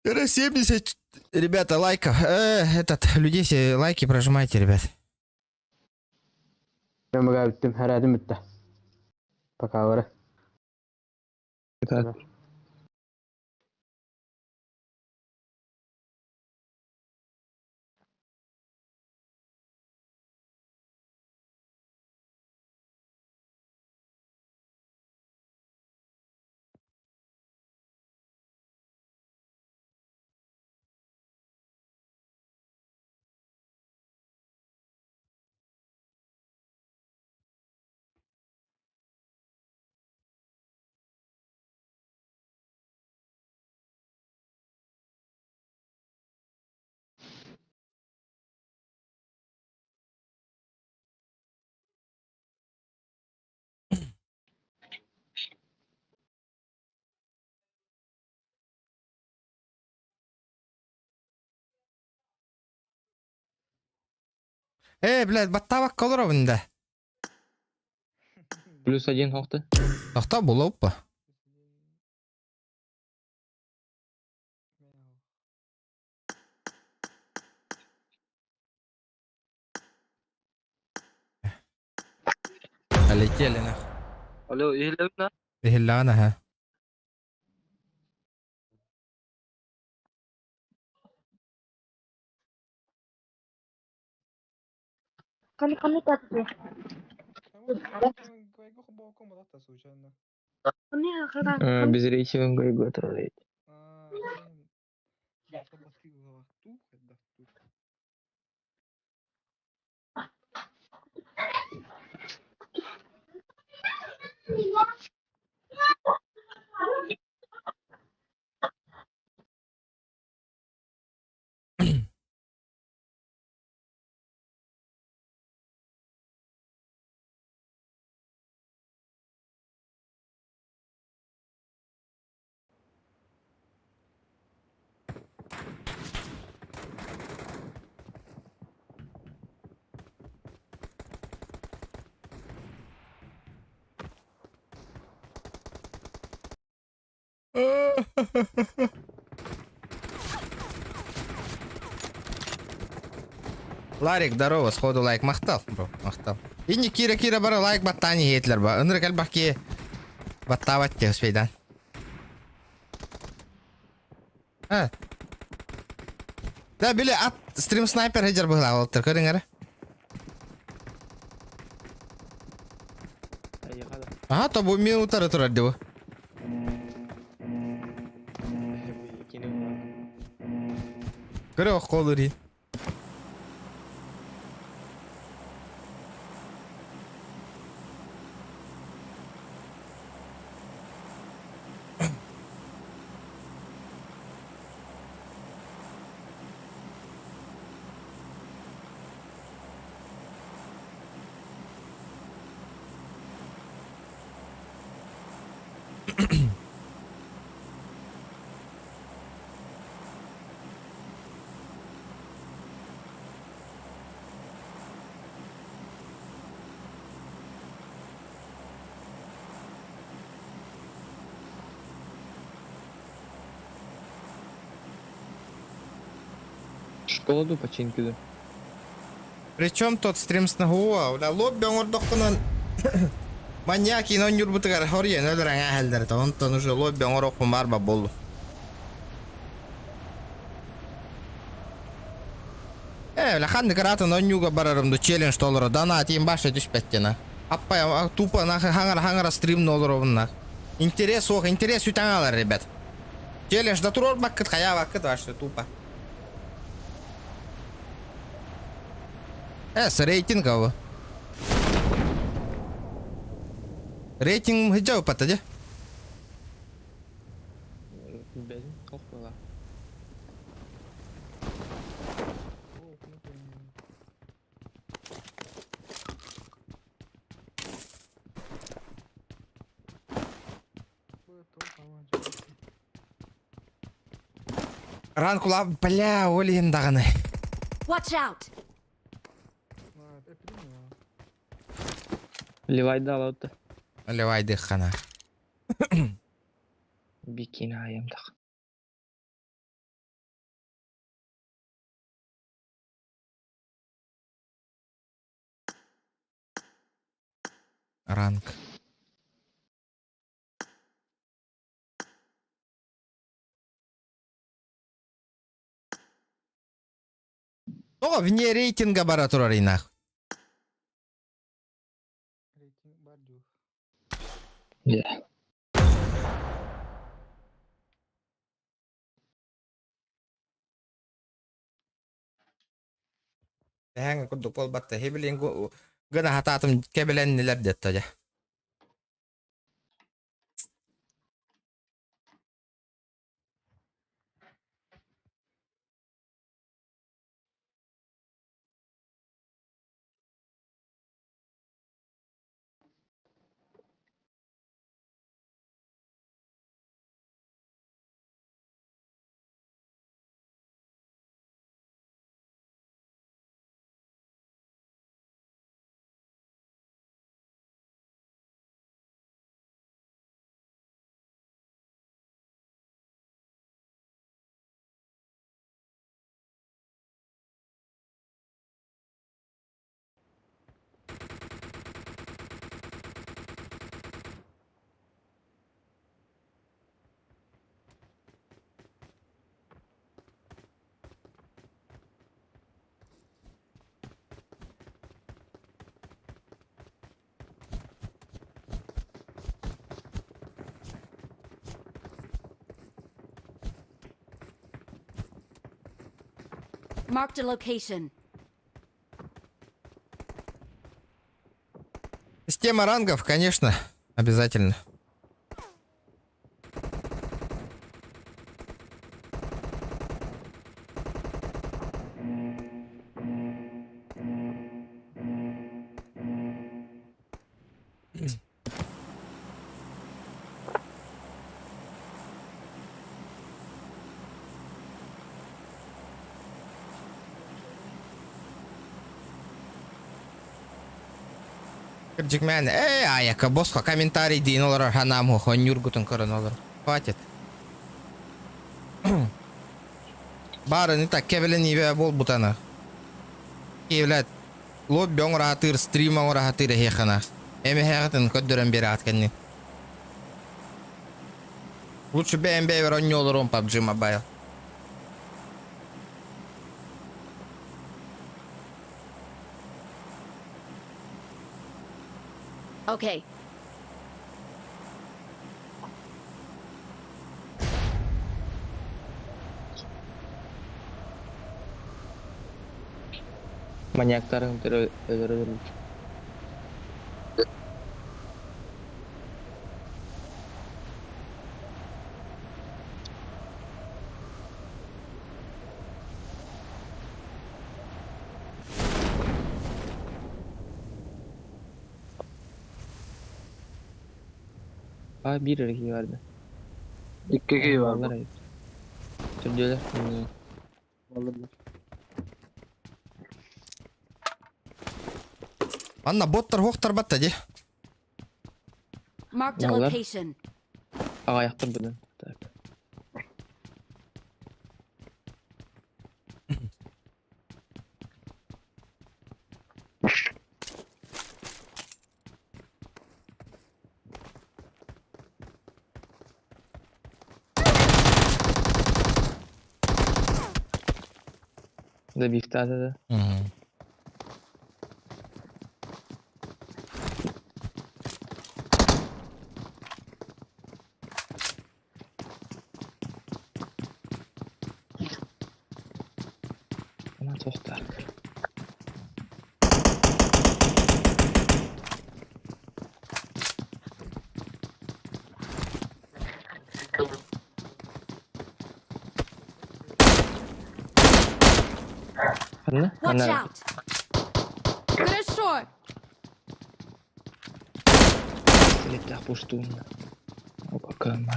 70, ребята, лайков. Этот, людей все лайки прожимайте, ребят. Бүттүм, хәрәдім бітті. Пока бары. Блядь, баттабак колоровын да. Плюс один хохты. Тохта була опа. Полетели нах. Алло, иһиллэбин Ихиллаана ха. Ханны татты. Без рейтинга и готовить. Ларик, здорово, сходу лайк махтал, бро, махтал. И не кира кира бара лайк баттани хетлер ба. Ынырык элбахки баттабат те успейдан. А. Да, били ат стрим снайпер хеджер быһла олтыр көрүңөр. Ага, то бу мен утары турар дебу. Көрө колури. Школа починки. Причем тот стрим с нагуа, бля, лобби оңордохкунан маньяк инон юрбутыгар хорьен өлөрөң әһелдер, онтон уже лобби оңорохпун барба болду. Бля, ханнык ратын онюга барарымду челлендж толоро, дана атин баша түспәттена. Аппай, тупо нахы хаңара хаңара стрим нолоровна. Интерес ох, интерес үтәңалар, ребят. Челлендж да турор бакыт, хая бакыт вообще тупо. С рейтинг ава. Рейтинг хиджау патаде. Бәзин хох была. Ранкула, бля, олин даганы. Watch out! Левай дал отты. Левайды хана. Бикина аямдах. Ранг. Тоҕо вне рейтинга бара турар инах? Рейтинг бар дуу. Yeah. Тэһэҥ курдук буолбатта. Хибилин гына хатаатым кэбилэннилэр диэтта дьэ. Marked a location. Система рангов, конечно, обязательно. Кырдьык мээнэ, эй, айака, босхо комментарий диин олорор ханаам хонньуургутун көрөн олор. Хватит. Баарын так кэбилэн буолбутана. Киевлэт лобби оҥораатыыр, стрим оҥораатыыр эһиэхана. Эмэһэҕитин көрдөрөн биэрэҕит кэннин. Лучше бэйэм бэйэбэр онньу олоруом PUBG Mobile. Okay. Маньяктарын өлөрөлөр. Aa bir erkeği vardı. İki kişi var. Vallahi ayıp. Türdüler. Vallahi. Анна боттар хоқтар батта де. Marked a Mallar. location. Aa ayakta bunu. Так. Да бифта да. Мгм. Она тоқтар. Ханна? Watch Ханна. out! Хорошо! Пистолеттах пуштун. Опа, кама.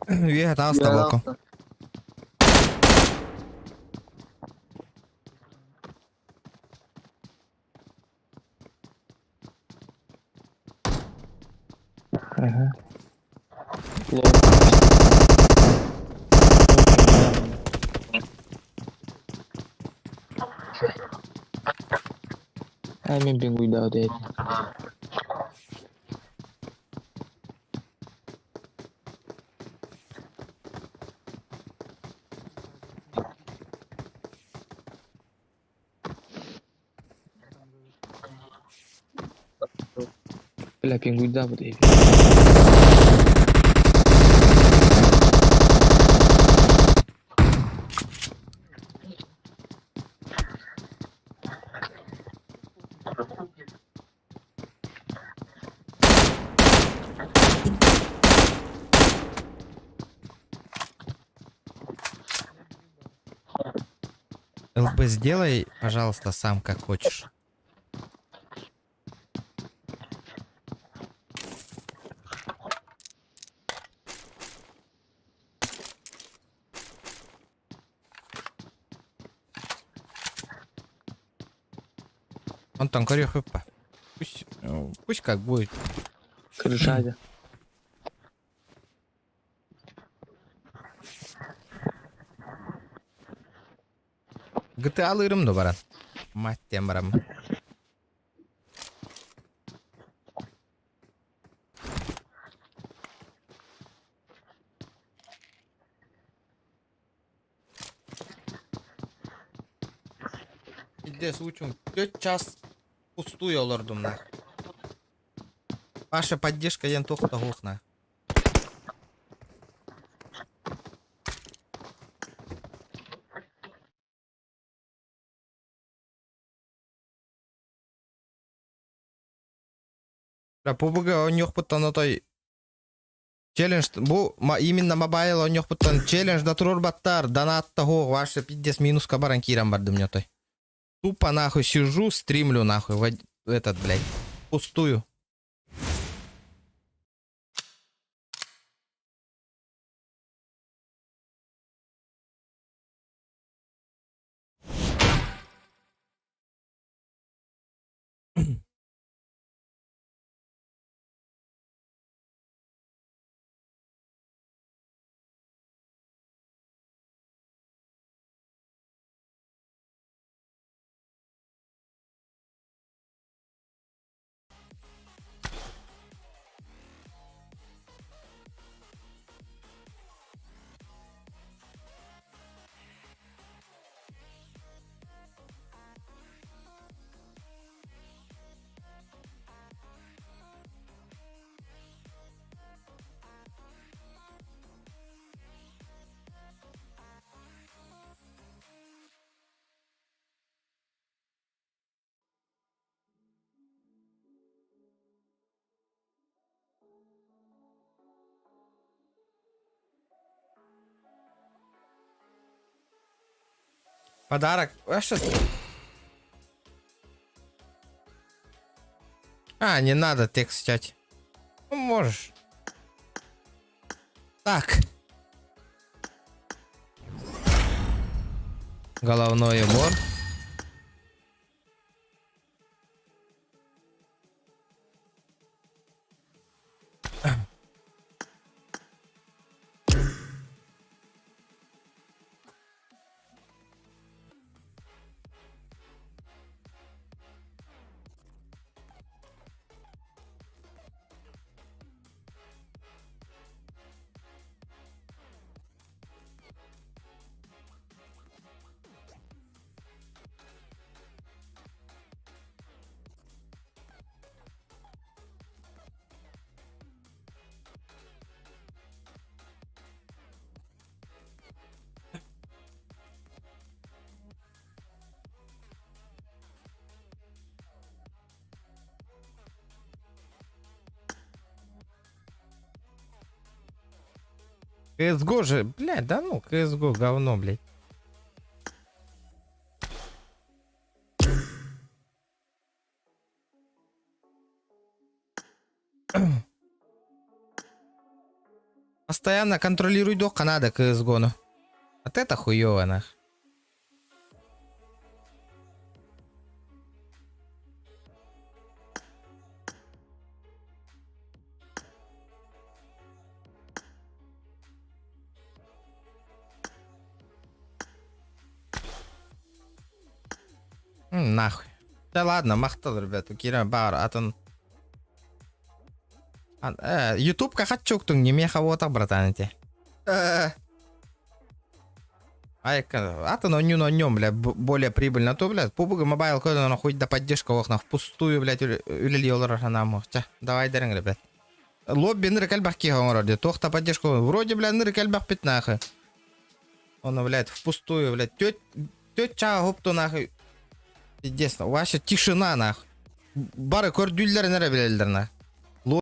Үйе тағыс табалком. Ага. Лол. Мин пингуйдаабыт эбит. Бля, пингуйдаабыт эбит. ЛБ сделай, пожалуйста, сам как хочешь. Онтон көрүөхпүт. Пусть, пусть как будет. Крышадя. GTA алырым да баран. Мать диэн бараммын. Пиздец, учум. 4 час пустую олордум на. Ваша поддержка диэн туох да суох на. Да, PUBG оонньуохпуттан отой челлендж бу именно мобайл оонньуохпуттан челлендж да туруорбаттар, донат да суох, вообще пиздец минуска баран киирэн бардым не отой. Тупо нахуй сижу, стримлю нахуй, в этот, блядь, пустую. Подарок. А что? А, не надо текст чать. Ну, можешь. Так. Головной убор. CSGO же, блядь, да ну, CSGO говно, блядь. Постоянно контролируй до Канада CSGO, ну. Вот это хуёво, нах. Нахуй. Да ладно, махтал, ребята. Кира бар атын. Ютубка хатчуктуң не меха вот братан эти. Ай, атын онньун онньон, бля, более прибыльно то, блядь. PUBG Mobile көдөн хоть да поддержка охна впустую, блядь, үлели олар ханамы. Ча, давай дерен, ребят. Лобби нырык элбэх киһи оҥорор дии. Туох да поддержка вроде, бля, нырык элбэх бит нахуй. Он, блядь, впустую, блядь, теть, теть чаа хопту нахуй. Пиздец, вообще тишина нахуй. Бары көрдүүллэрин эрэ билэллэр нахуй.